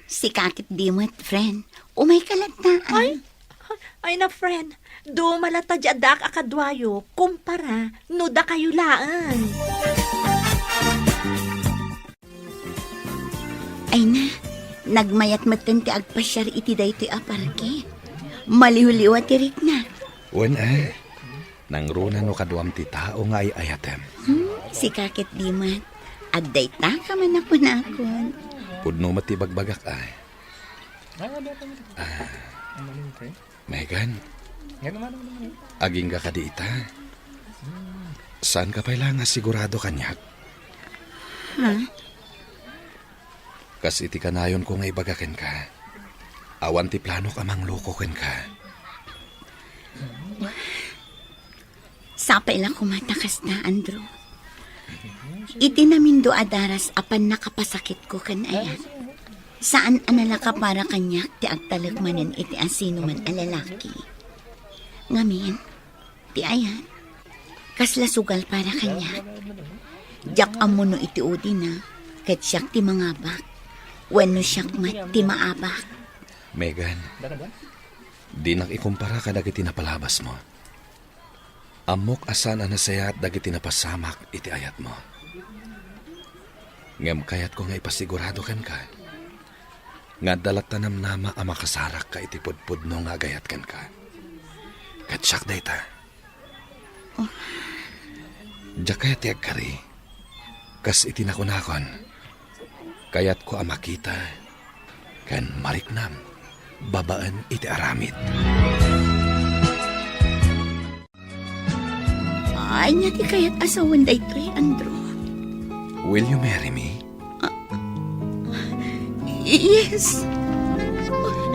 Sika ket di met, friend. Umayka latta, ah. Ay, ay na, friend. Duma latta di addaak a kaduayo, kumpara no dakayo laeng. Ay na, nagmayat metten ti agpasiar iti daytoy a parke. Maliwliwa ti rikna. Wen, eh. Nangruna no kaduam ti tao nga ay-ayatem. Hmm, sika ket di met. Adda ita ka man a kunakon. Pudno met ti bagbagak, ay. Ah, Megan, agingga kadi ita? Saanka pay la nga sigurado kaniak? Ha? Kas iti kanayonko nga ibaga kenka, awan ti planok a mangloko kenka. Sapay la koma ta kasta, Andrew. Iti namindo a daras a pannakapasakitko ken ayat, saan a nalaka para kaniak ti agtalek manen iti asinoman a lalaki. Ngamin, ti ayat, kasla sugal para kaniak. Diak ammo no iti udina, ket siak ti mangabak, wenno siak met ti maabak. Megan, dinak ikumpara kadagiti napalabasmo. Ammok a saan a nasayaat dagiti napasamak iti ayatmo. Ngem kayatko nga ipasigurado kenka nga adda latta namnama a makasarakka iti pudpudno nga agayat kenka. Ket siak dayta. Oh. Diak kayat ti agkari. Kas iti nakunakon, kayatko a makita ken mariknam babaen iti aramid. Ania ti kayat a sawen daytoy, Andrew? Will you marry me? Ah, yes.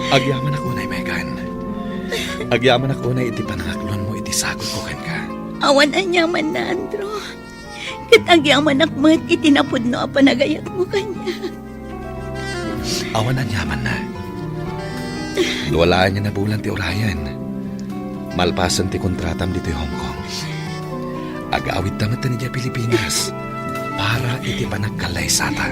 Agyamanak unay, Megan. Agyamanak unay iti panangaklonmo iti sagutko kenka. Awan aniamanna, Andrew. Ket agyamanak met iti napudno a panagayatmo kaniak. Awan aniamanna. Dua laeng a bulan ti urayen. Malpasen ti kontratam ditoy Hong Kong, agawidta met idiay Pilipinas para iti panagkallaysata.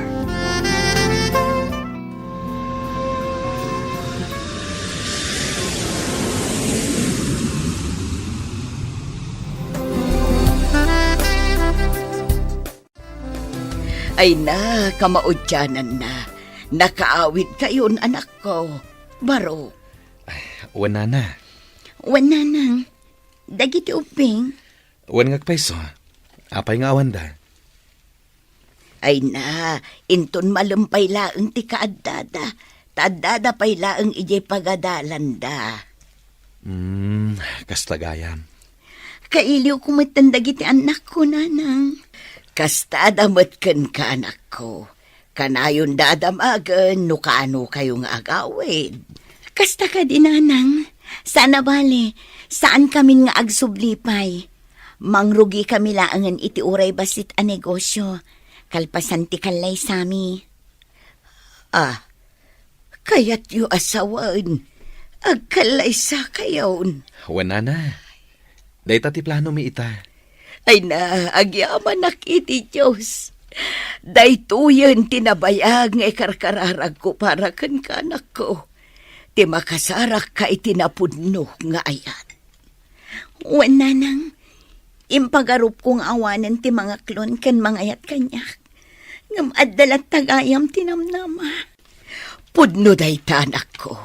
Ay na, kamaudiananna. Nakaawid kayon, anakko. Baro. Ay, wen, nana. Wen, nanang. Dagiti ubbing. Wen, ngagpayso. Apay nga awanda? Ay na, inton malem pay laeng ti kaaddada, ta addada pay laeng idiay pagadalanda. Hmm, kasta gayam. Kailiwko metten dagiti annakko, nanang. Kastada met kenka, anakko. Kanayonda a damagen no kaano kayo nga agawid. Kasta kadi, nanang. Sana bale, saan kamin nga agsubli pay. Mangrugi kami laengen iti uray bassit a negosyo, kalpasan ti kallaysami. Ah, kayatyo a sawen, agkallaysakayon. Wen, nana. Dayta ti planomi ita. Ay na, agyamanak iti Dios. Daytoyen ti nabayag nga ikarkararagko para kenka, anakko. ti makasarakka iti napudno nga ayat. Wen, nanang, impagarupko nga awanen ti mangaklon ken mangayat kaniak. Ngem adda latta gayam ti namnama. Pudno dayta, anakko.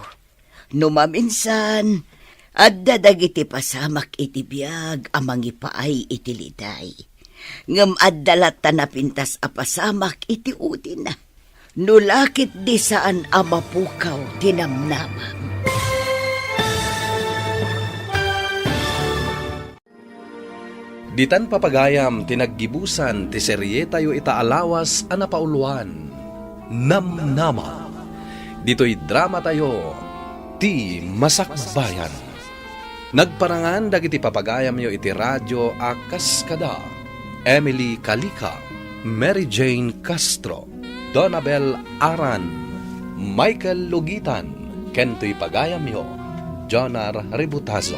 No maminsan, adda dagiti pasamak iti biag a mangipaay iti liday. Ngem adda latta napintas a pasamak iti udina. No la ketdi saan a mapukaw ti namnamam. Ditan, papagayam, ti naggibusan ti serietayo ita a lawas a napauluan, Namnama. Ditoy dramatayo, Ti Masakbayan. Nagparangan dagiti papagayamyo iti radio a kas kada Emily Calica, Mary Jane Castro, Donabel Aran, Michael Lugitan, ken toy pagayamyo, Jonar Ributazo.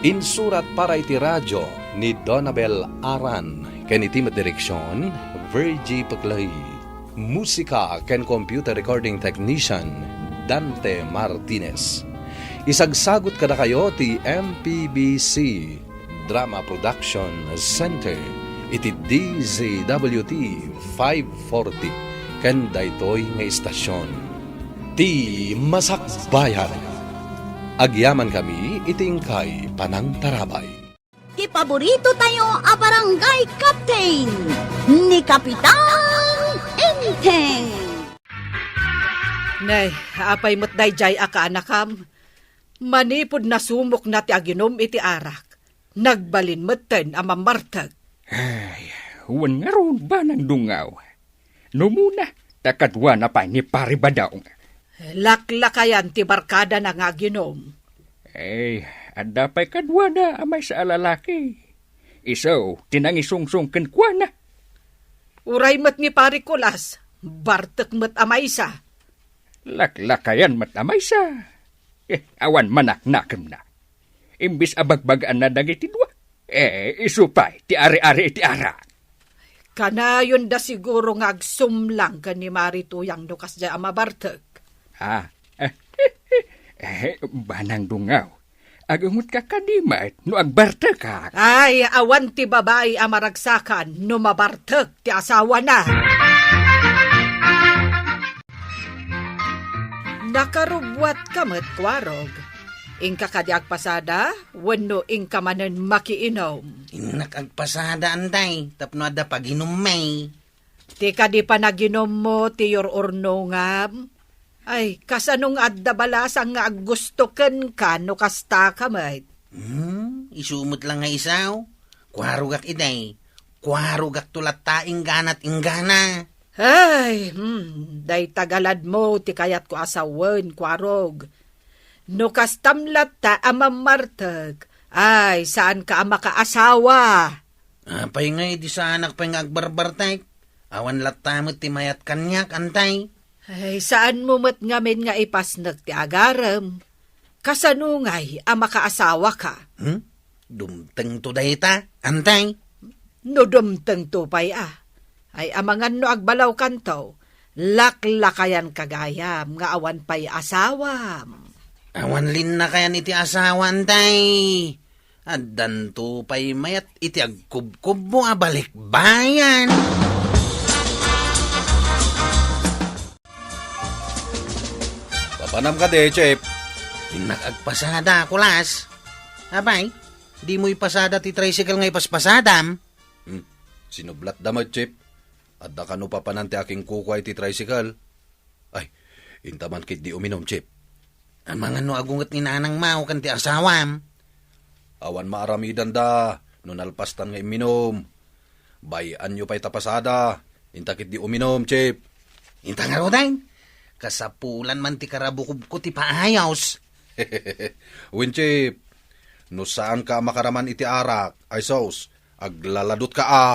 Insurat para iti radio ni Donabel Aran, ken iti met direksion, Virgie Peclay. Musika ken computer recording technician, Dante Martinez. Isagsagut kadakayo ti M P B C Drama Production Center iti D Z W T five forty ken daytoy nga istasion, Ti Masakbayan. Agyamankami iti inkay panangtarabay. Ti paborito tayo a barangay captain, ni Kapitan Enteng. Nay, apay met daydiay a kaanakam? Manipud nasumokna ti aginum iti arak, nagbalin metten a mammartek. Ay, wen ngarud, Banang Dungaw. No umuna, ta kaduana pay ni Pari Badong. Laklakayan ti barkadana nga aginum. Ay, adda pay kaduana a maysa a lalaki. Isu ti nangisungsong kenkuana. Uray met ni Pari Kulas, bartek met a maysa. Laklakayan met a maysa. Eh, awan manaknakemna. Imbes a bagbagaanna dagiti dua, eh, isu pay ti ari-ari iti arak. Kanayonda siguro nga agsumlang ken ni Mari Tuyang no kasdiay a mabartek. Ah, eh, eh, Banang Dungaw, agungotka kadi met no agbartekak. Ay, awan ti babai a maragsakan no mabartek ti asawana. Nakarubbuatka met, Kuarog. Inka kadi agpasada wenno inka manen makiinom? Innak agpasada, Antay, tapno adda paginummi. Ti kadi panaginummo ti yur-urnongam? Ay, kasano nga adda balasang nga aggusto kenka no kasta ka met? Hmm, isu met la nga isu. Kuarogak idi. Kuarogakto latta ingganat inggana. Ay, hmm, dayta galadmo ti kayatko a sawen, Kuarog. No kastam latta a mammartek, ay, saanka a makaasawa. Apay nga idi saanak pay nga agbarbartek? Awan latta met ti mayat kaniak, Antay. Ay, saanmo met ngamin nga ipasnek ti agarem. Kasano ngay a makaasawaka? Hmm? Dumtengto dayta, Antay? No dumtengto pay a. Ay, amangan no agbalawkanto, laklakayanka gayam nga awan pay asawam. Awan linnakayan iti asawa, Antay. Addanto pay mayat iti agkubkubmo a balikbayan. Papanam kadi, Chip? Innak agpasada, Kulas. Apay, dimo ipasada ti tricycle nga ipaspasadam? Hmm, sinublatda met, Chip. Adda kano papanan ti akingkukua iti tricycle? Ay, inta man ketdi uminum, Chip. Amangan no agunget ni Nanang Mao ken ti asawam? Awan maaramidanda no nalpastan nga imminum. Bay-anyo pay ta pasada. Inta ketdi uminum, Chip. Inta ngaruden. Kasapulan man ti karabukobko ti paayos. Wen, Chip, no saanka a makaraman iti arak, ay sus, aglaladutka a.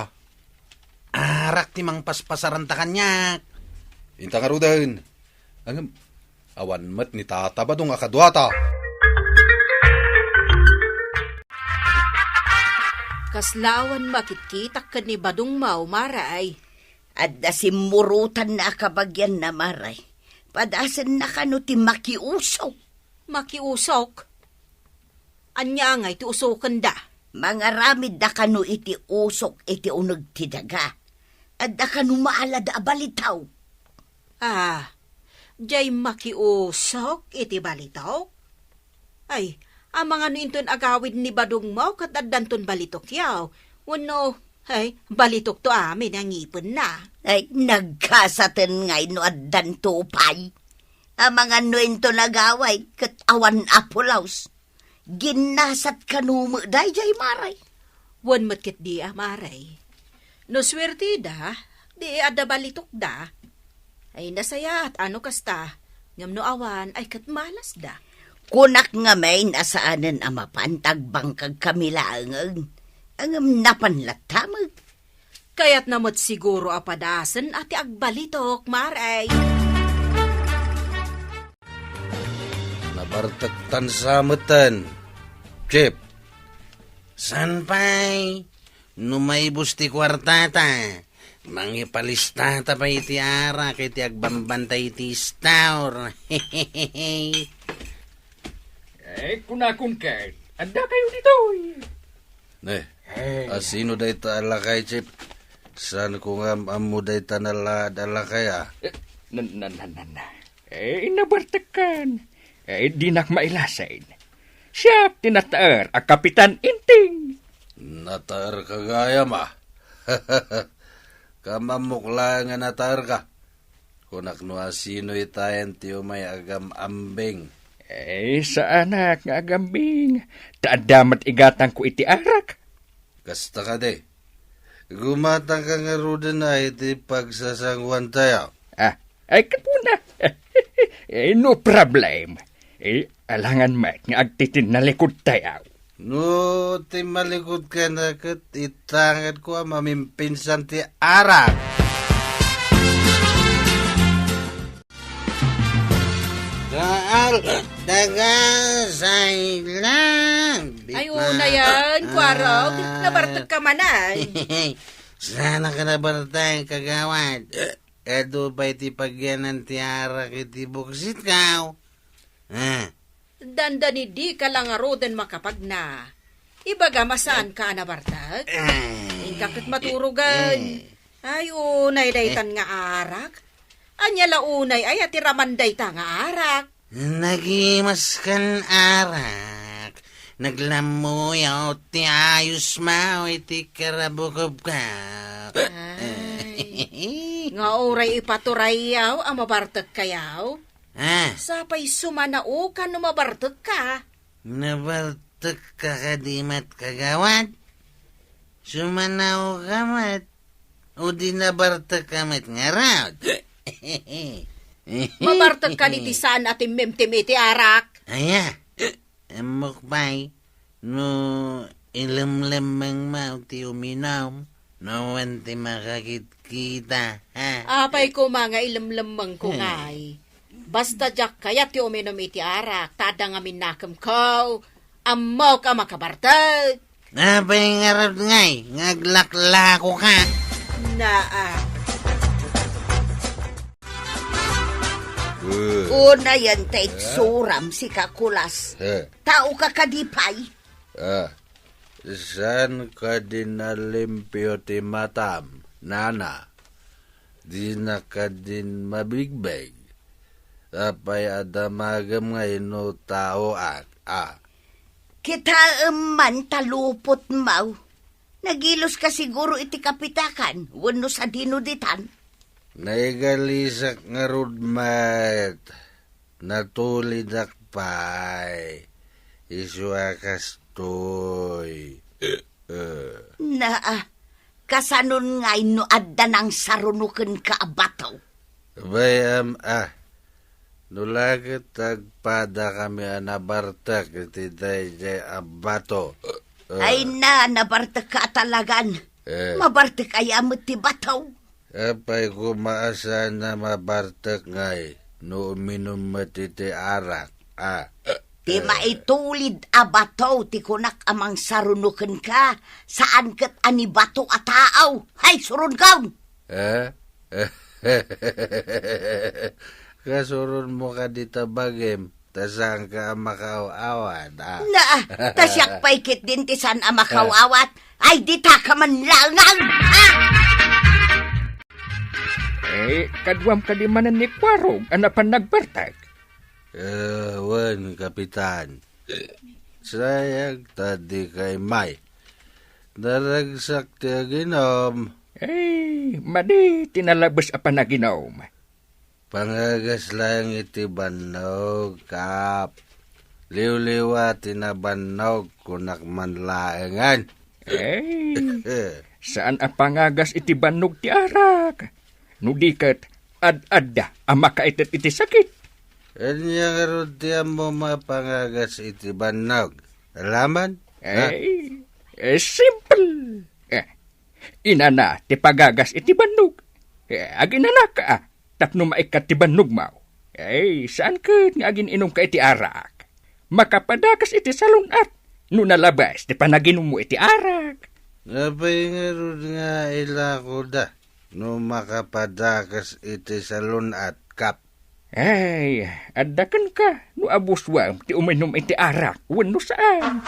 Arak ti mangpaspasaranta kaniak. Inta ngaruden. Ngem, awan met ni Tata Badong a kaduata. Kasla awan makitkitak ken ni Badong Mao, Mare, ay. Adda simmurotanna a kabagianna, Mare. Padasenna kano ti makiuso. Makiusok? Ania ngay ti usokenda? Mangaramidda kano iti usok iti uneg ti daga. Adda kano maalada a balitok? Ah, diay makiusok iti balitok? Ay, amangan no inton agawid ni badongmo ket addanton balitokyo. Wenno, ay, balitokto amin a ngipenna. Ay, nagkasaten ngay no addanto pay. Amangan no inton agaway ket awan a pulos. Ginnasat kano met daydiay, Mare? Wen met ketdi a, Mare. No suerteda, di adda balitokda. Ay, nasayaat a no kasta, ngem no awan, ay ket malasda. Kunak ngamin a saanen a mapan ta agbangkagkami laengen, ngem napan latta met. Kayatna met siguro a padasen a ti agbalitok, Mare. Nabartektan sa meten, Chip. Saan pay? No maibus ti kuartata, mangipalistata pay iti arak iti agbambantay iti store. Eh, kunakon ket, adda kayo ditoy. Ne, eh, asino dayta a lakay, Chip? Saan ko nga am-ammo dayta nalaad a lakay, a? Eh, nan, nan, nan, nan, nan. Eh, nabartekkan. Eh, dinak mailasin. Siak ti nataer a Kapitan Inting. Nataer ka gayam, a? Kamammok laeng nga nataer ka. Kunak no asino itayen ti umay agam-ambing. Eh, saanak nga agambing. Ta adda met igatangko iti arak. Kasta kadi. Gumatangka ngaruden a iti pagsasanguantayo. Ah, ay, kapuna. Eh, no problem. Eh, alangan met nga agtitinnalikod tayo. No, ti malikod ka na ket itangad ko a mamimpinsan ti arak. Daal, daga, say lang. Ay, una yan, kuarog. Nabartek ka man, ay. Saan ka nabartek, kagawad? Adu pay ti pagyanan ti arak iti buksit ka? Ah. Dandani dika la ngaruden makapagna. Ibagam a saanka a nabartek? Eh. Inka ket maturogen. Eh. Ay, unay daytan nga arak. Ania la unay aya ti raman dayta nga arak? Nagimaskan arak. Naglammuyaw ti ayos maw iti karabukobka. Ay. Nga uray ipaturayyaw a mabartek kayaw? Ah. Sapay sumanaokan no mabartek ka. Nabartek ka kadi met, kagawad? Sumanaoka met? O di nabartek ka met ngarud? Mabartek ka iti saan a timmemtem iti arak. Aya, ammok pay, no ilemlemmengmo ti uminum, no wen ti makakitkita, ha? Apay koma nga ilemlemmengko, hmm, ngay. Basta diak kayat ti uminum iti arak, ta adda ngamin nakemko. Ammok a makabartek. Apay ngarud ngay nga aglaklakoka? Naa. Eh. Unayen ta igsuram, sika Kulas. Eh. Taoka kadi pay? Ah, saan kadi nalimpio ti matam, nana? Dina kadin mabigbeg. Apay a damagem nga ino taoak, a? Kitaem man ta lupotmo. Nagiloska siguro iti kapitakan, wenno sadino ditan? Naigalisak ngarud met. Natulidak pay. Isu a kastoy. Eh. Naa, kasanon ngay no adda nangsaruno kenka a bato? Bay-am a, no la ket agpadakami a nabartek iti daydiay a bato. Eh. Ay na, nabartekka a talagan. Eh. Mabartek aya met ti bato? Apay koma a saan a mabartek ngay no uminum met iti arak, a? Ti maitulid a bato ti kunak a mangsaruno kenka, saan ket a ni bato a tao. Hay, suronkaon! Eh? Kasuronmo kadi ta bagim, Saanka a makaaw-awat, a? Na, ta siak pay ketdin ti saan a makaaw-awat. Ay, dita ka man langang, a! Eh, kaduam kadi manen ni Kuarog a napan nagbartek? Eh, wen, Kapitan. Sayang ta dika immay. Naragsak ti aginom. Eh, madi ti nalabes a panaginom. Pangagas laeng iti bannog, Kap. Liwliwa ti nabannog, kunak man laengen. Eh, saan a pangagas iti bannog ti arak. No di ket, ad-adda a makaited iti sakit. Ania ngarud ti ammom a pangagas iti bannog? Alaman? Ha? Eh, eh, simple. Eh, inana ti pagagas iti bannog. Eh, aginanaka, a, tapno maikkat ti bannogmo. Eh, saan ket nga agin-inumka iti arak? Makapadakas iti salun-at no nalabes ti panaginummo iti arak. Apay ngarud nga ilakoda no makapadakas iti salun-at, Kap? Ay, adda kenka no abusuam ti uminom iti arak wenno saan.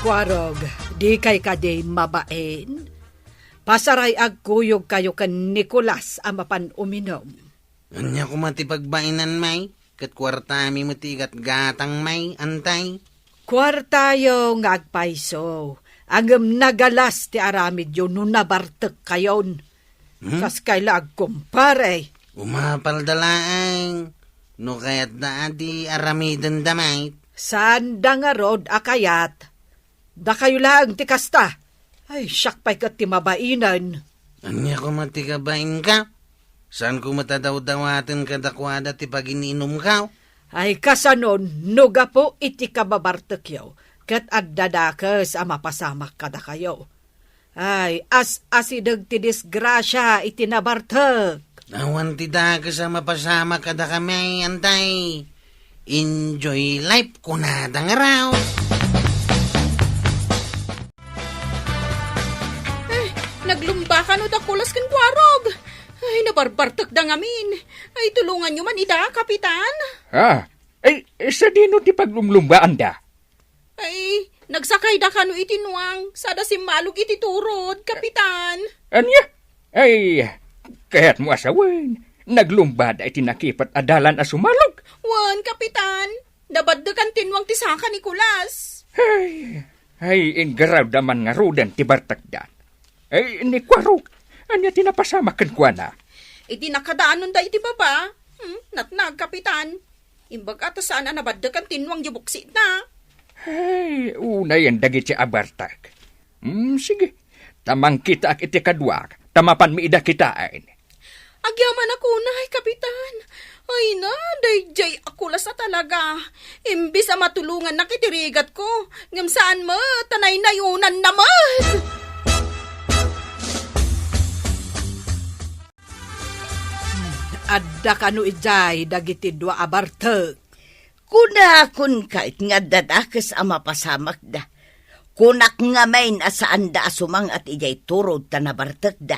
Kuarog, dikay kadi mabain? Pasaray agkuyogkayo ken Nicolas a mapan uminom. Ania koma ti pagbainanmi? Ket kuartami met ti igatgatangmi, antay? Kuartayo nga agpayso, ngem nagalas ti aramidyo no nabartekkayon. Hmm? Kaskay la agkumpare. Umapalda laeng. No kayatda a di aramidenda, mait. Saanda ngarud a kayat. Dakayo laeng ti kasta. Ay, siak pay ket ti mabainen. Ania koma ti kabainka? Saanko met a dawdawaten kadakuada ti pagin-inumko? Ay, kasanon, no gapu iti kababartekyo, ket adda dakes a mapasamak kadakayo. Ay, as-asideg ti disgrasia iti nabartek. Awan ti dakes a mapasamak kadakami, antay. Enjoy life, kunada ngarud. Eh, naglumba kano da Kulas ken Kuarog? Ay, nabarbartekda ngamin. Ay, tulonganyo man ida, Kapitan. Ah, ay, eh, sadino ti paglumlumbaanda? Ay, nagsakayda kano iti nuang, sada simmalog iti turod, Kapitan. Ania? Ay, kayatmo a sawen, naglumbada iti nakipet a dalan a sumalog? Wen, Kapitan. Nabaddekan ti nuang ti saka ni Kulas. Ay, ay, inggarawda man ngaruden ti bartekda. Ay, ni Kuarog, ania ti napasamak kenkuana? Idi nakadaanonda iti baba, hmm, natnag, Kapitan. Imbag a ta saan a nabaddekan ti nuang ti buksitna. Ay, unayen dagiti a bartek. Hmm, sige. Ta mangkitaak iti kaduak, ta mapanmi ida kitaen. Agyamanak unay, Kapitan. Ay na, daydiay a Kulas a talaga. Imbis a matulongannak iti rigatko, ngem saan met, ta naynayonanna met. Adda kano idiay dagiti dua a bartek? Kunakon kayat nga adda dakes a mapasamakda. Kunak ngamin a saanda a sumang-at idiay turod ta nabartekda.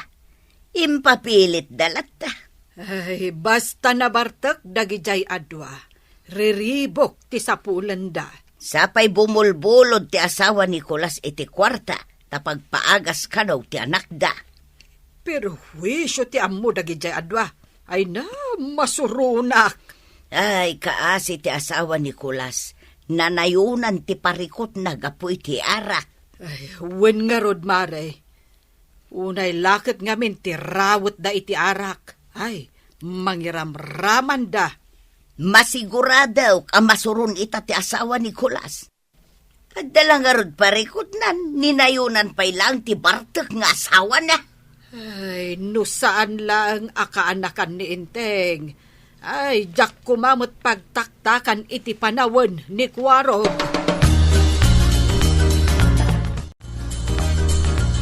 Impapilitda latta. Ay, basta nabartek dagidiay a dua, riribuk ti sapulenda. Sapay bumulbulod ti asawa ni Kulas iti kuarta, ta pagpaagas kano ti anakda. Perhuisio ti ammo dagidiay a dua. Ay na, masuronak. Ay, kaasi ti asawa ni Kulas. Nanayonan ti parikutna gapu iti arak. Ay, wen ngarud, mare. Unay la ket ngamin ti rawetda iti arak. Ay, mangiramramanda. Masiguradok a masuron ita ti asawa ni Kulas. Adda la ngarud parikutnan, ninayonan pay laeng ti bartek nga asawana. Ay, no saan laeng a kaanakan ni Enteng. Ay, diak koma met pagtaktakan iti panawen ni Kuarog.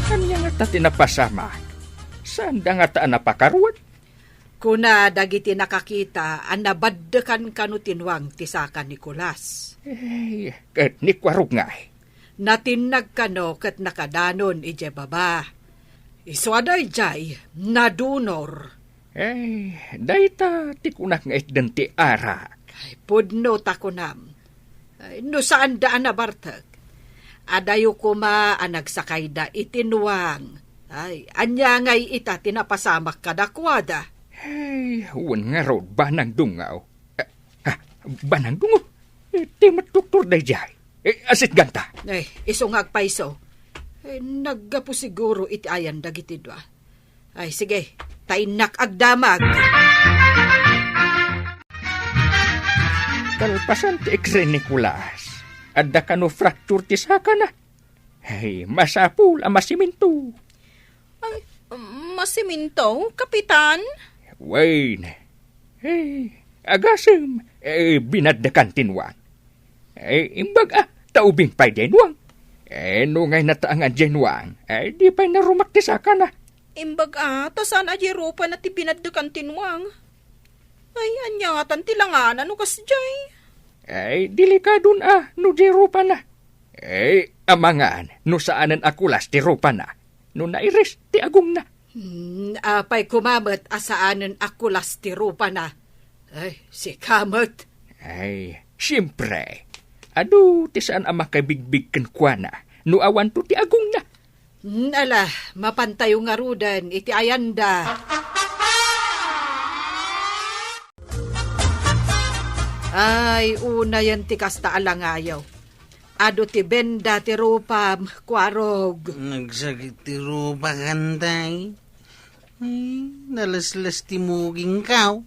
Ania ngata ti napasamak? Saanda ngata a napakaruan? Kuna dagiti nakakita a nabaddekan kano ti nuang ti saka ni Kulas. Eh, ket ni Kuarog ngay? Natinnag kano ket nakadanon idiay baba. Isu a daydiay, nadunor. Ay, dayta ti kunak nga itden ti arak. Ay, pudno ta kunam. Ay, no saanda a nabartek, adayo koma a nagsakayda iti nuang. Ay, ania ngay ita ti napasamak kadakuada? Ay, wen ngarud, Banang Dungaw. Ah, ah, Banang Dungaw, eh, ti met doktor daydiay. Eh, asitganta. Ay, isu nga agpayso. Eh, naggapu siguro iti ayan dagiti dua. Ay, sige, ta innak agdamag. Kalpasan ti X-ray ni Kulas, adda kano fracture ti sakana. Ay, masapul a masiminto. Ay, masiminto, Kapitan? Wen. Eh, agasem, eh, binaddekan ti nuang. Eh, imbag a, ta ubing pay diay nuang. Eh, no ngay nataangan diay nuang, eh, di pay narumak ti sakana. Imbag a, ta saan a diay rupana ti binaddekan ti nuang. Ay, ania ngatan ti langana no kasdiay? Ay, delikadon a, no diay rupana. Ay, amangan, no saanen a kulas ti rupana. No nairis ti agongna. Hmm, apay koma met a saanen a kulas ti rupana? Ay, sika met. Ay, siempre. Adu ti saan a makabigbig kenkuana no awanto ti agongna. Hmm, ala, mapantayo ngaruden iti ayanda. Ay, unayen ti kasta a langayo. Adu ti benda ti rupam, Kuarog. Nagsakit ti rupak, Antay. Ay, nalesles ti mugingkaw.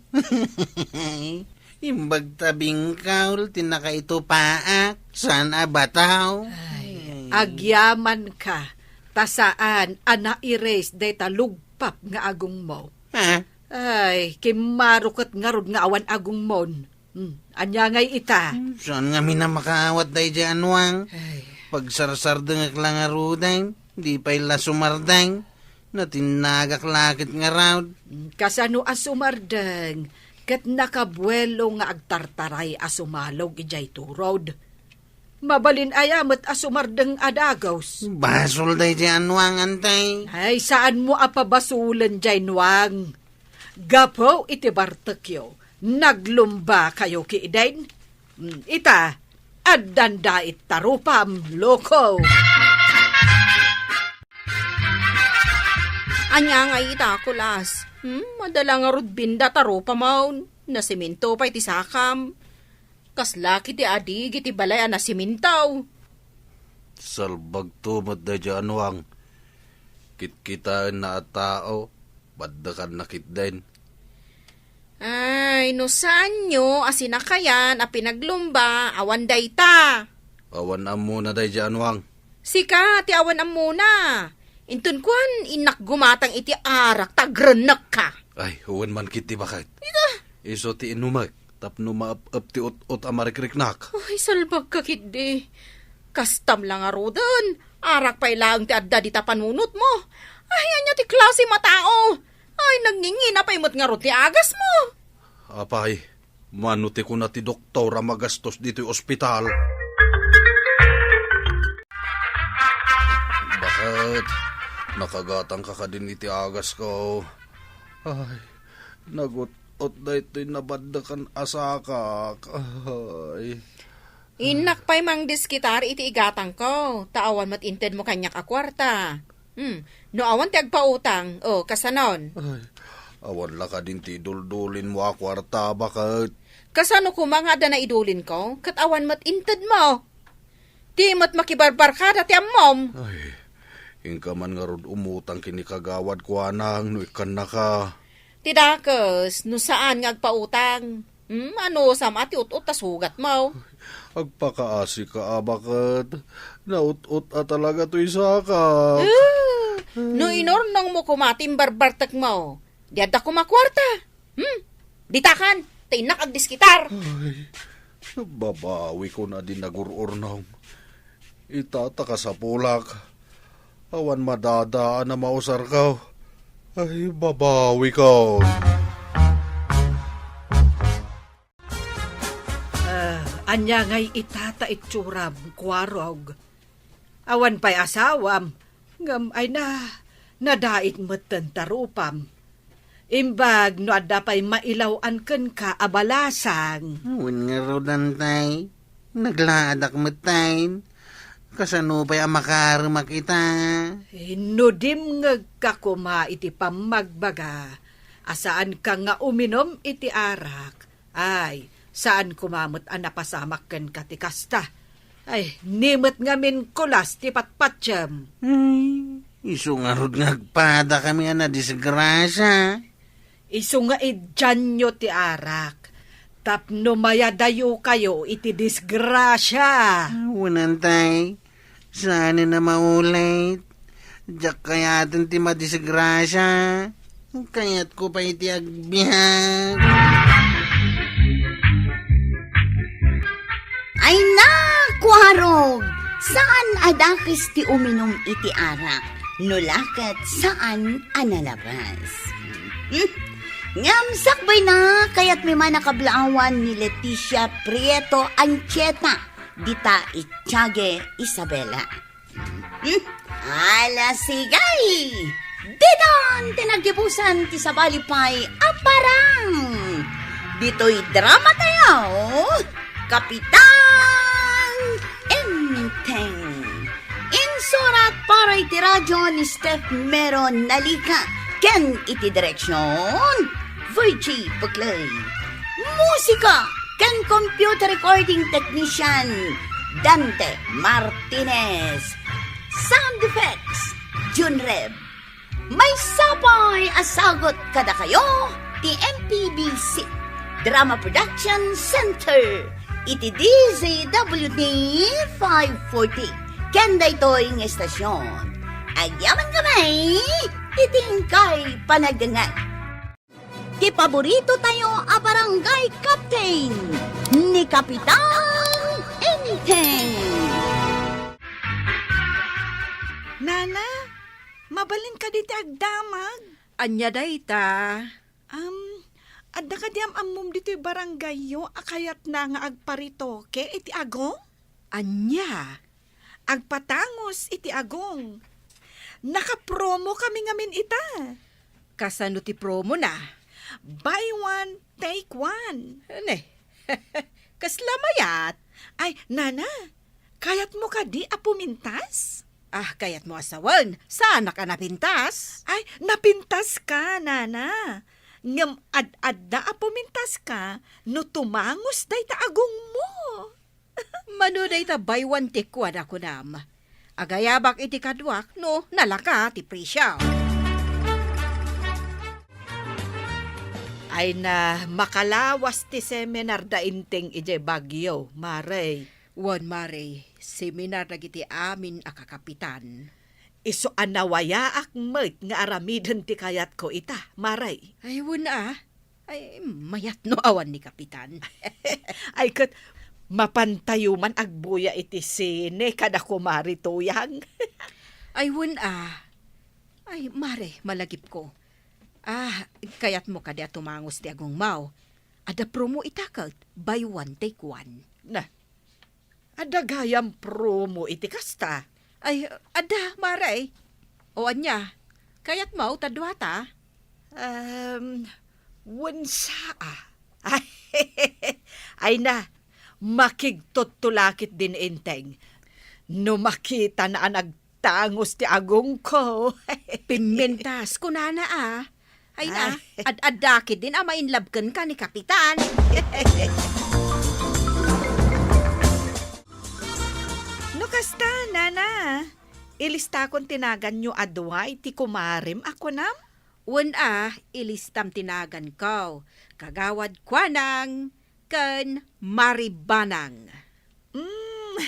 Imbag ta bingkaw ti nakaitupaak, saan a bataw. Ay, agyamanka, ta saan a nairis dayta lugpap nga agongmo. Ha? Ay, kimmaro ket ngarud nga awan agongmon. Hmm, ania ngay ita? Hmm, saan ngamin a makaawat daydiay a nuang? Ay. Pagsarsardengek la ngaruden, di pay la sumardeng. Natinnagak la ket ngarud. Hmm, kasano a sumardeng? Ket nakabuelo nga agtartaray a sumalog idiay turod. Mabalin aya met a sumardeng a dagus? Basol daydiay a nuang, Antay. Ay, saanmo a pabasolen diay nuang. Gapu iti bartekyo, naglumbakayo ketdin. Hmm, ita, addan dait ta rupam, loko. Ania ngay ita, Kulas? Hmm, adda la ngarud benda ta rupam, awn. Nasiminto pay ti sakam. Kasla kiti adig iti balay a nasiminto. Salbagto met daydiay a nuang. Kitkitaenna a tao, baddekanna ketdin. Ay, no saanyo a sinakayan a pinaglumba, awan dayta. Awan ammona daydiay a nuang. Sika ti awan ammona. Inton kuan, innak gumatang iti arak ta agrennekka. Ay, wen man ketdi baket. Ita. Isu ti inumek tapno maep-ep ti ut-ot a marikriknak. Ay, salbagka ketdi. Kastam la ngaruden, arak pay laeng ti adda dita panunotmo. Ay, ania ti klasem a tao? Ay, nangingina pay met ngarud ti agasmo. Apay, mano ti kuna ti doktor a magastos ditoy ospital? Baket, nakagatangka kadin iti agasko? Ay, nagut-ot daytoy nabaddekan a sakak. Ay. Innak pay mangdiskitar iti igatangko, ta awan met intedmo kaniak a kuarta. Hmm, no awan ti agpautang, o, kasanon? Ay, awan la kadin ti iduldulinmo a kuarta, baket. Kasano koma nga adda naidulinko, ket awan met intedmo? Di met makibarbarkada ti ammom. Ay, inka man ngarud umutang ken ni Kagawad Kuanang no ikkannaka. Ti dakes, no saan nga agpautang. Hmm, anusam a ti ut-ot ta sugatmo? Agpakaasika a baket. Naut-ot a talaga toy sakak. Ah, no inurnongmo koma ti imbarbartekmo, di adda koma kuarta. Hmm? Ditakan, ta innak agdiskitar. Ay, babawikon a di nagur-urnong. Ita ta kasapulak. Awan madadaan a mausarko. Ay, babawikon. Ah, ania ngay ita ta itsuram, Kuarog? Awan pay asawam, ngem ay na, nadait metten ta rupam. Imbag no adda pay mailaw-an kenka a balasang. Wen ngarud, Antay, naglaadak metten. Kasano pay a makaremak ita? Eh, no dimngegka koma iti pammagbaga a saanka nga uminum iti arak, ay, saan koma met a napasamak kenka ti kasta. Ay, ni met ngamin kulas ti patpatiem. Ay, isu ngarud nga agpadakami a nadisgrasia. Isu nga idianyo ti arak, tapno mayadayokayo iti disgrasia. Wen, Antay, saanen a maulit. Diak kayaten ti madisgrasia. Kayatko pay ti agbiag. Ay na, kuarog! Saan a dakes ti uminum iti arak, no la ket saan a nalabas. Hmm? Ngem sakbayna, kayatmi man a kablaawan ni Leticia Prieto Anchieta, dita i Tiague Isabela. Hmm? Ala, sige! Ditan ti naggibusan ti sabali pay a parang. Ditoy drama tayo, Kapitan Enteng. Insurat para iti radyo ni Steph Mero Nalica ken iti direksyon, Virgie Puclay. Musika ken computer recording technician, Dante Martinez. Sound effects, Jun Reb. Maysa pay a sagut kadakayo ti M P B C Drama Production Center iti D Z W T five forty. Ken daytoy nga estasyon, agyaman kami iti inkay panagdengngeg. Ti paborito tayo a barangay captain, ni Kapitan Enteng. Nana, mabalin kadi ti agdamag? Ania dayta? Am, adda kadi am-ammom ditoy barangayyo a kayatna nga agparetoke iti agong? Ania? Agpatangus iti agong. Nakapromo kami ngamin ita. Kasano ti promona? Buy one, take one. Ne, kasla mayat. Ay, nana, kayatmo kadi a pumintas? Ah, kayatmo a sawen, saanak a napintas? Ay, napintaska, nana. Ngem ad-adda a pumintaska no tumangus dayta agongmo. Mano dayta buy one take one a kunam? Agayabak iti kaduak no nalaka ti presio. Ay na, makalawas ti seminar da Enteng idiay Baguio, Mare. Wen, Mare, seminar dagiti amin a kakapitan. Isu a nawayaak met nga aramiden ti kayatko ita, Mare. Ay, wen a. Ay, mayat no awan ni Kapitan. Ay, ket mapantayo man agbuya iti sine kada Kumare Tuyang. Ay, wen a. Ay, Mare, malagipko. Ah, kayatmo kadi a tumangus ti agongmo? Adda promo ita ket buy one, take one. Na, adda gayam promo iti kasta? Ay, adda, Mare. O ania, kayatmo ta duata? Em, wen, saa. Ay, ay na, makigtutto la ketdin Enteng. No makitana a nagtangus ti agongko. Pimintas, kunana a. Ay na, ay, ad-adda ketdin a ma-in love kenka ni Kapitan. No kasta, nana, ilistakon ti naganyo a dua iti kumarem a kunam? Wen a, ilistam ti naganko. Kagawad Kuanang ken Maribanang. Mm.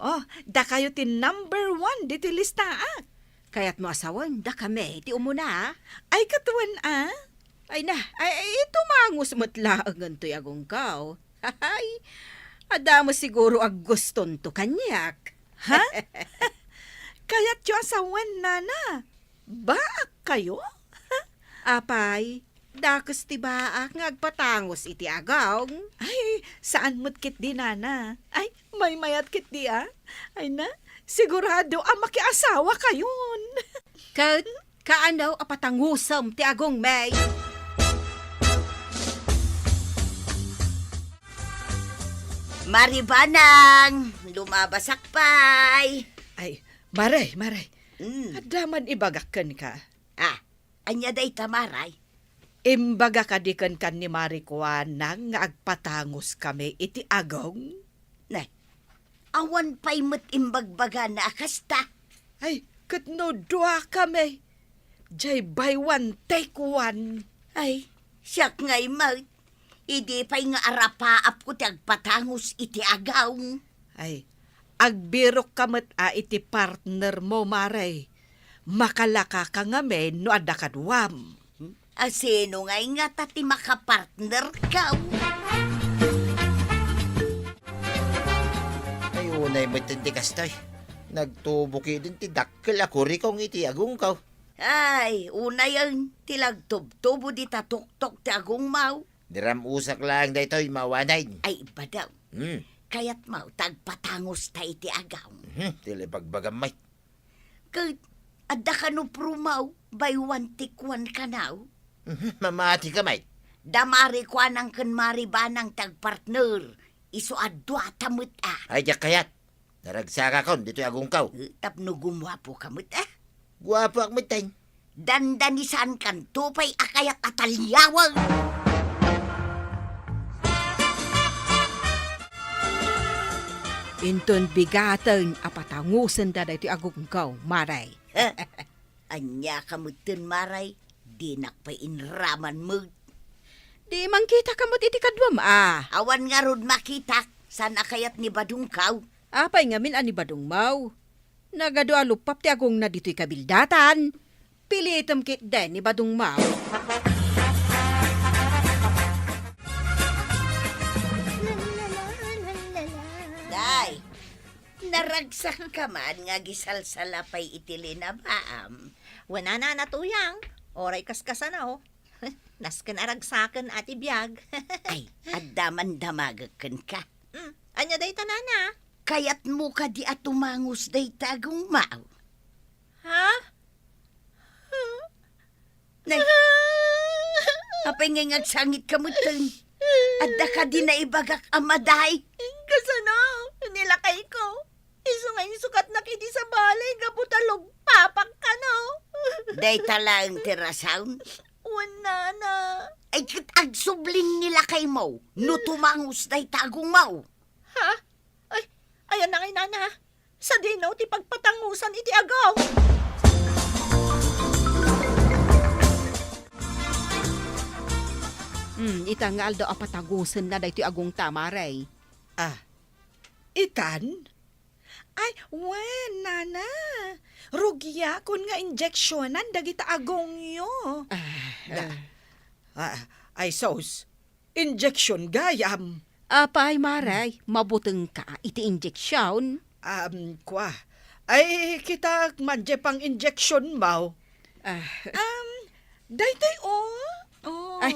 Oh, dakayo ti number one ditoy listaak. Kayatmo a sawen, dakami ti umuna, a? Ay, ket wen a. Ay na, ay, ay, tumangus met laengen toy agongko. Ay, adda met siguro a gustonto kaniak. Ha? Kayatyo a sawen, nana? Baak kayo? Apay, dakes ti baak nga agpatangus iti agong. Ay, saan met ketdi, nana. Ay, maymayat ketdi, a. Ay na, sigurado a makiasawa kayon. Ket kaano a patangusem ti agongmi? Mari Banang, lumabasak pay. Ay, Mare, Mare. Mm. Adda man ibagak kenka. Ah, ania dayta, Mare? Imbagak kadi kenka ni Mari Kuanang nga agpatangoskami iti agong? Ne, awan pay met imbagbagana a kasta. Ay, ket no duakami, jay buy one, take one. Ay, siak ngay met. Idi pay nga arapaapko ti agpatangos iti agong. Ay, agbirokka met a iti partnermo, Mare. Makalakaka ngamin no adda kaduam. A sino ngay ngata ti makapartnerko? Ay, unay met ti kastoy. Nagtubo ketdin ti dakkel a kurikong iti agongko. Ay, unayen ti lagtubtubo dita tuktok ti agongmo. Diramusak laeng daytoy, mawanen. Ay, badaw. Hmm. Kayatmo ta agpatangosta iti agong? Mhm, ti ibagbagam met. Ket adda kano promo, buy one take one kano? Mhm, mamatika met. Da Mari Kuanang ken Mari Banang ti agpartner, isu a duata met a. Ay, diak kayat. Naragsakakon ditoy agongko. Eh, tapno gumuapoka met a. Guapoak metten. Dandanisankanto pay a kayat a taliawen. Inton bigaten a patangosenda daytoy agongko, Mare. Aniaka metten, Mare? Dinak pay inraman met. Di mangkitaka met iti kaduam a. Awan ngarud makitak, saan a kayat ni badongko. Apay ngamin a ni badongmo? Nagadu a luppap ti agongna ditoy kabildatan. Pilitem ketdi ni badongmo. Day, naragsakka man nga agisalsala pay iti linabaam. Wen a, Nana Tuyang, uray kaskasano. Nasken a ragsaken a ti biag. Ay, adda man damagek kenka. Mm, ania dayta, Nana? Kayatmo kadi a tumangos dayta agongmo? Ha? Nay, apay ngay nga agsangitka metten? Adda kadi naibagak a madi? Kasano? Ni lakayko. Isu nga insukatnak idi sabali gapu ta lugpapak kano. Dayta laeng ti rason? Wen, Nana. Ay, ket agsubling ni lakaymo no tumangos dayta agongmo. Ha? Ay, ayan na ngay, Nana. Sadino ti pagpatangosan iti agong? Hmm, ita nga aldaw a patangosenna daytoy agongta, Mare. Ah, itan? Ay, wen, Nana. Rugiakon nga injeksionan dagita agongyo. Ah, Na, ah. Ah, ay, sus. Injeksion gayam. Apay, Mare, mabutengka iti injeksion? Um, kua. Ay, kita, madi pang injeksionmo. Ah. Um, daytoy, oh. Oh. Ay,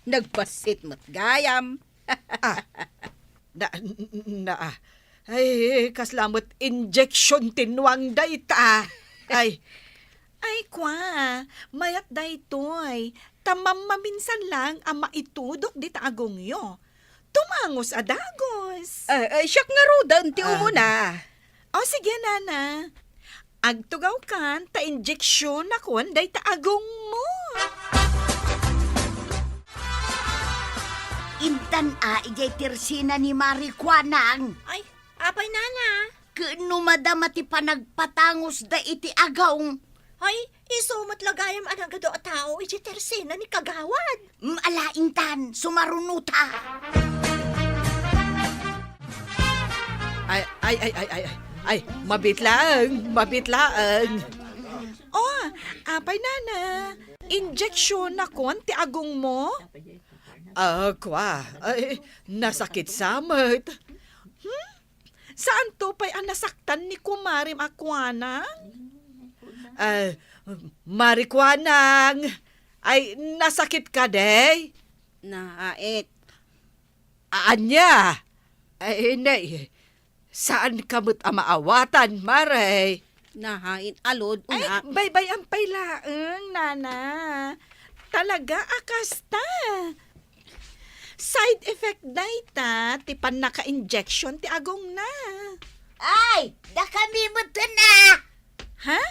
nagbassit met gayam. Ah, na, na, ay, kasla met injeksion ti nuang dayta. Ay. Ay, kua, mayat daytoy. Ta mammaminsan lang a maitudok dita agongyo. Tumangos a dagus. Ay, ay, siak ngaruden ti Ah. umuna. O, sige, Nana. Agtugawkan ta injeksionakon dayta agongmo. Intan a idiay tersina ni Mari Kuanang. Ay, apay, Nana? Ken no madama ti panagpatangosda iti agong. Ay, isu met la gayam a nagadu a tao idiay tersina ni Kagawad. Mm, ala, intan, sumarunota. Ay, ay, ay, ay, ay, ay. Ay, mabit laeng, mabit laeng. Oh, apay, Nana? Injeksionakon ti agongmo? Ah, kua. Ay, nasakit sa met. Hmm? Saanto pay a nasaktan ni kumarem a Kuanang? Ah, Mari Kuanang, ay, nasakit kadi? Naait. Ania? Ay, nay, saanka met a maawatan, Mare? Nahain alud, Ay, una. Baybay-am pay laeng, Nana. Talaga a kasta. Side effect dayta ti pannaka-injection ti agongna. Ay, dakami met na! Ha?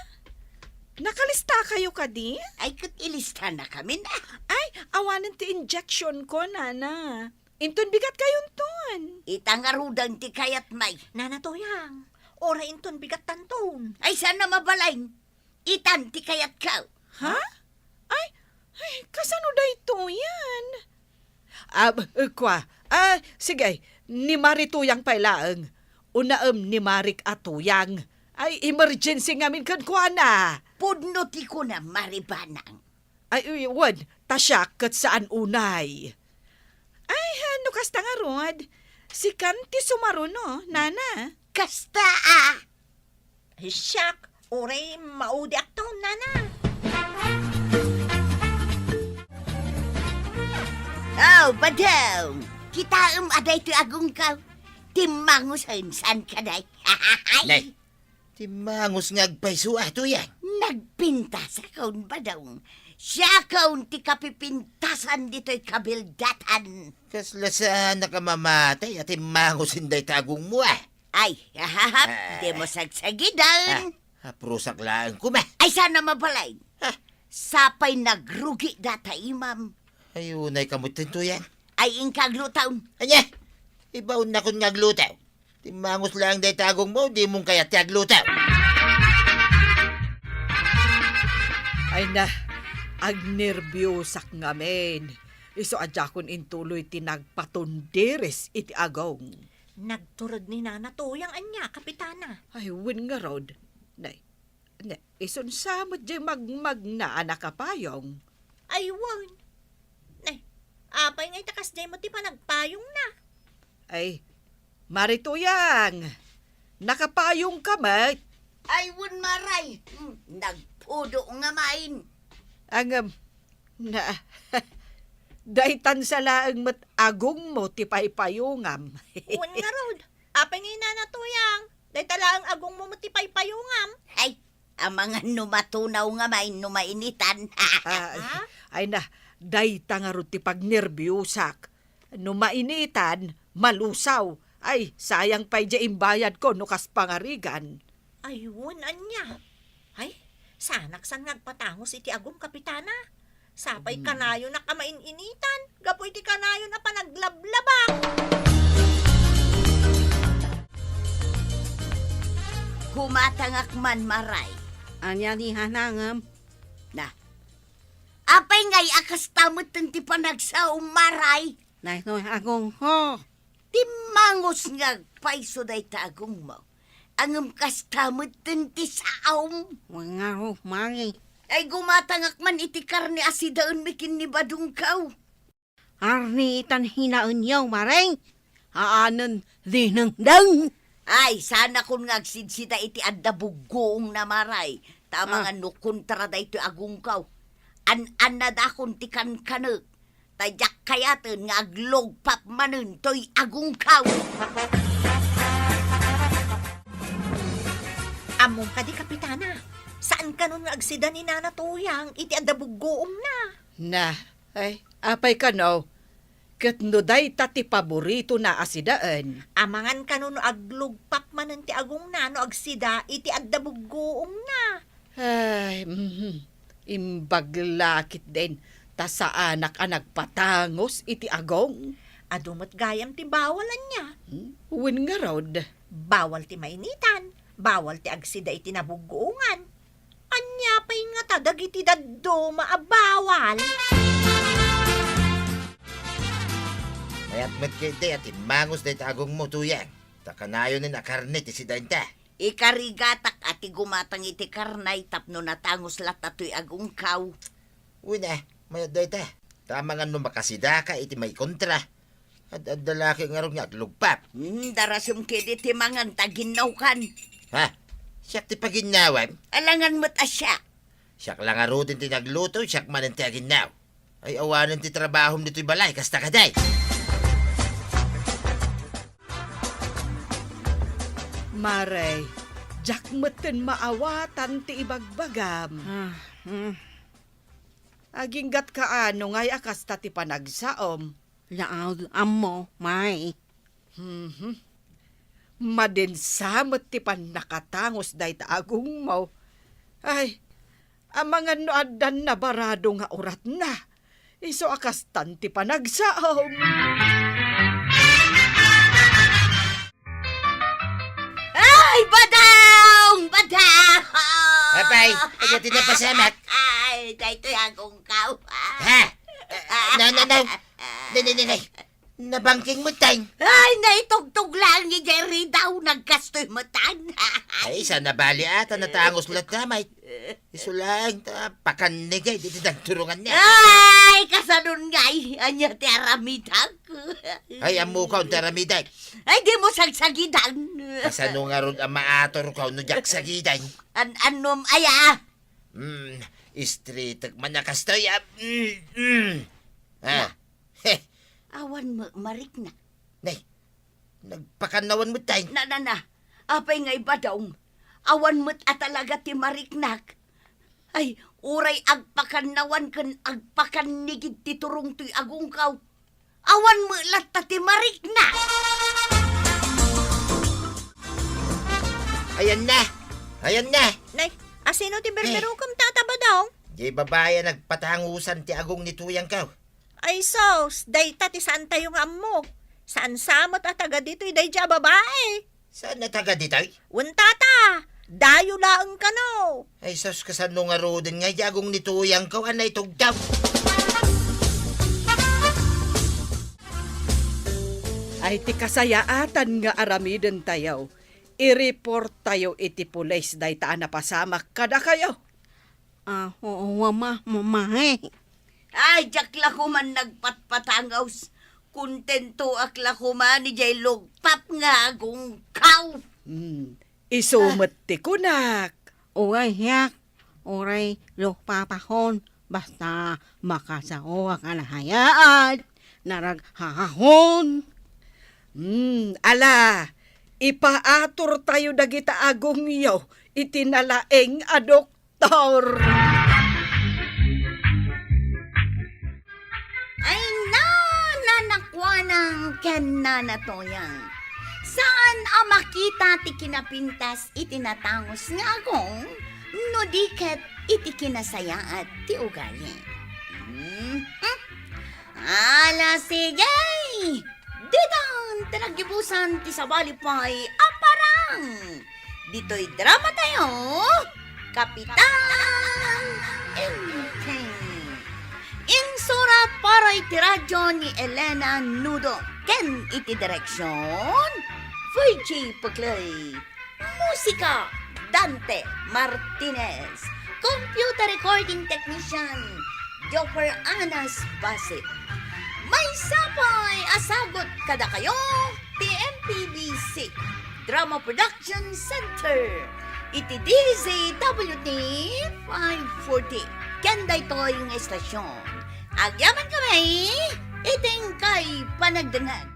Nakalistakayo kadi? Ay, ket ilistanakamin, a. Ay, awanen ti injection ko, nana. Inton bigat kayonton. Ita ngaruden ti kayatmi. Nana Toyang, uray inton bigattanton. Ay, saan a mabalin. Itan ti kayatko. Ha? Ay, ay, kasano daytoyen? Ah, kua. Ah, sige, ni Mari Tuyang pay laeng. Unaem ni Marik a Tuyang. Ay, emergency ngamin kenkuana. Pudno ti kuna, Mari Banang. Ay, uy, wen, ta siak ket saan unay. Ay, ha, no kasta ngarud, sikan ti sumaruno, nana. Kasta, a. Siak, uray maudiakton, nana. Aw, Badong! Kitaem a daytoy agongko. Timmangosen, saan kadi? Nay, timmangosen nga agpayso a, Tuyang. Nagpintasakon, Badong. Siakon ti kapipintasan ditoy kabildatan. Kasla saanak a mamatay a timmangosen dayta agongmo, a. Ay, ahahap, ah, dimo sagsagiden. Ah, aprusak laeng koma. Ay, saan a mabalin. Ah. Sapay nagrugi dayta imam. Ay, unay ka met, Tuyang. Ay, inka agluto. Ania? Ibaonnakon nga agluto. Timmangos laeng dayta agongmo, dimon kayat ti agluto. Ay na, agnerbiosak ngamin. Isu a diakon intuloy ti nagpatundiris iti agong. Nagturod ni Nana Tuyang ania, Kapitana? Ay, wen ngarud. Nay, nay, isun sa met diay magmagna a nakapayong? Ay, wen. Nay, apay ngay ta kasdiay met ti panagpayongna? Ay, Mari Tuyang, nakapayong ka met? Ay, wen, Maray. Hmm, nagpudo ngamin. Ngem, na, daytan sa laeng met agongmo ti paypayongam. Wen ngarud, apay ngay Nana Tuyang, dayta laeng agongmo met ti paypayongam. Ay, amangan no matunaw ngamin no mainitan. Ah, ha? Ay na, dayta ngarud ti pagnerbiosak. No mainitan, malusaw. Ay, sayang pay diay imbayadko no kas pangarigan. Ay, wen, ania? Ay, saanak san nga agpatangos iti agom, Kapitana. Sapay, hmm, kanayonak a main-initan gapu iti kanayon a panaglablabak. Gumatangak man, Maray. Ania ni hanangem? Na, apay ngay a kasta metten ti panagsaom, Maray? Nay, no, agongko. Timmangos nga agpayso dayta agongmo. Ngem kasta metten ti saom. Wen ngarud, Maray. Ay, gumatangak man iti karne a sidaenmi ken ni Badongko. Arni itan hinaenyo, Maray? Aanen dinengdeng. Ay, saanakon nga agsidsida iti adda buggoongna, Maray. Ta, ah, amangan no kontra daytoy agongko. An-annadakon ti kankanek. Ta diak kayaten nga aglugpap manen toy agongko. Ammom kadi, Kapitana, saan kanon nga agsida ni Nana Tuyang iti adda buggoongna? Na, ay, apay kano? Ket no dayta ti paboritona a sidaen. Amangan kano no aglugpap manen ti agongna no agsida iti adda buggoongna? Ay, mhm. Imbag la ketdin, ta saanak a nagpatangos iti agong. Adu met gayam ti bawal, ania? Hmm? Wen ngarud. Bawal ti mainitan, bawal ti agsida iti nabuggoongan. Ania pay ngata dagiti dadduma a bawal? Mayat met ketdi a timmangos dayta agongmo, Tuyang, ta kanayonen a karne ti sidaenta. Ikarigatak a ti gumatang iti karne tapno natangos latta toy agongko. Wen a, mayat dayta. Ta amangan no makasidaka iti maikontra. Ad-adda la ket ngarud nga aglugpap. Hmm, darasem ketdi ti mangan ta ginnaokan. Ha? Siak ti paginnawam? Alangan met a siak. Siak la ngaruden ti nagluto, siak manen ti aginnaw. Ay, awanen ti trabahom ditoy balay, kasta kadi. Maray, diak metten maawatan ti ibagbagam. Ah, hmm. Aginggatka a no ngay a kasta ti panagsaom. Laud ammo, May. Mhm. Madinsa met ti pannakatangus dayta agongmo. Ay, amangan no addan nabarado nga uratna. Isu a kastan ti panagsaom. Ay, Badong! Badong! Apay, ania ti napasamak? Ay, daytoy agongkaw. Ha? Na, na, na. Nay, nay, nay, nay. Nabangking met, tay. Ay, naitugtog lang ni Jerry daw. Nagkastoy metan. Ay, sana bali ata, natangus latta, may. Isu laeng ta, pakanni ngay, ditoy nagturungan niya. Ay, kasanon ngay, ania ti aramidak? Ay, ammokaw ti aramidak. Ay, dimo sagsagidan. Kasano ngarud a maatorkaw no diak sagidan? An-, annom aya? Hmm, istritek man a kastoy, ah. Mm, mm. Ah, heh. Awan met mariknak. Nay, nagpakannawan met tay. Na, na, na. Apay ngay, Badong? Awan met a talaga ti mariknak. Ay, uray agpakannawan ken agpakannigid ti turong toy agongkaw. Awan met latta ti mariknak. Ayanna! Ayanna! Nay, asino ti birbirukem, Tata Badong? Diay babai a nagpatangusan ti agong ni tuyangkaw. Ay sus, dayta ti saantayo nga ammo. Saan sa met a taga ditoy daydiay a babai? Saan a taga ditoy? Wen, Tata, dayo laeng kano. Ay sus, kasano ngaruden ngay ti agong ni tuyangkaw a naitugtog? Ay, ti kasayaatan nga aramidentayo, i-reporttayo iti pulis dayta a napasamak kadakayo. Ah, oo, Mama, Mama, eh. Ay, diak la koman nagpatpatangaws. Kontentoak la koman idiay lugpap nga agongkaw. Hmm, isu met ti kunak. Uray, hiak, uray lugpapakon, basta makasaoak a nasayaat, naraghahon. Hmm, ala, ipaaturtayo dagita agongyo iti nalaing a doktor. Ay, nana, nakuanang ken nana Toyang. Saan a makita ti kinapintas iti natangus nga agong no di ket iti kinasayaat ti ugali. Mhm. Ala, sige! Ditan ti naggibusan ti sabali pay a parang. Ditoy dramatayo, Kapitan Enteng. Insurat para iti radyo ni Elena Nudo ken iti direksyon, Virgie Puclay. Musika, Dante Martinez. Computer recording technician, Joffer Anas Basit. Maysa pay a sagut kadakayo ti M P B C Drama Production Center iti D Z W T five forty. Ken daytoy nga istasyon, agyamankami iti inkay panagdengngeg.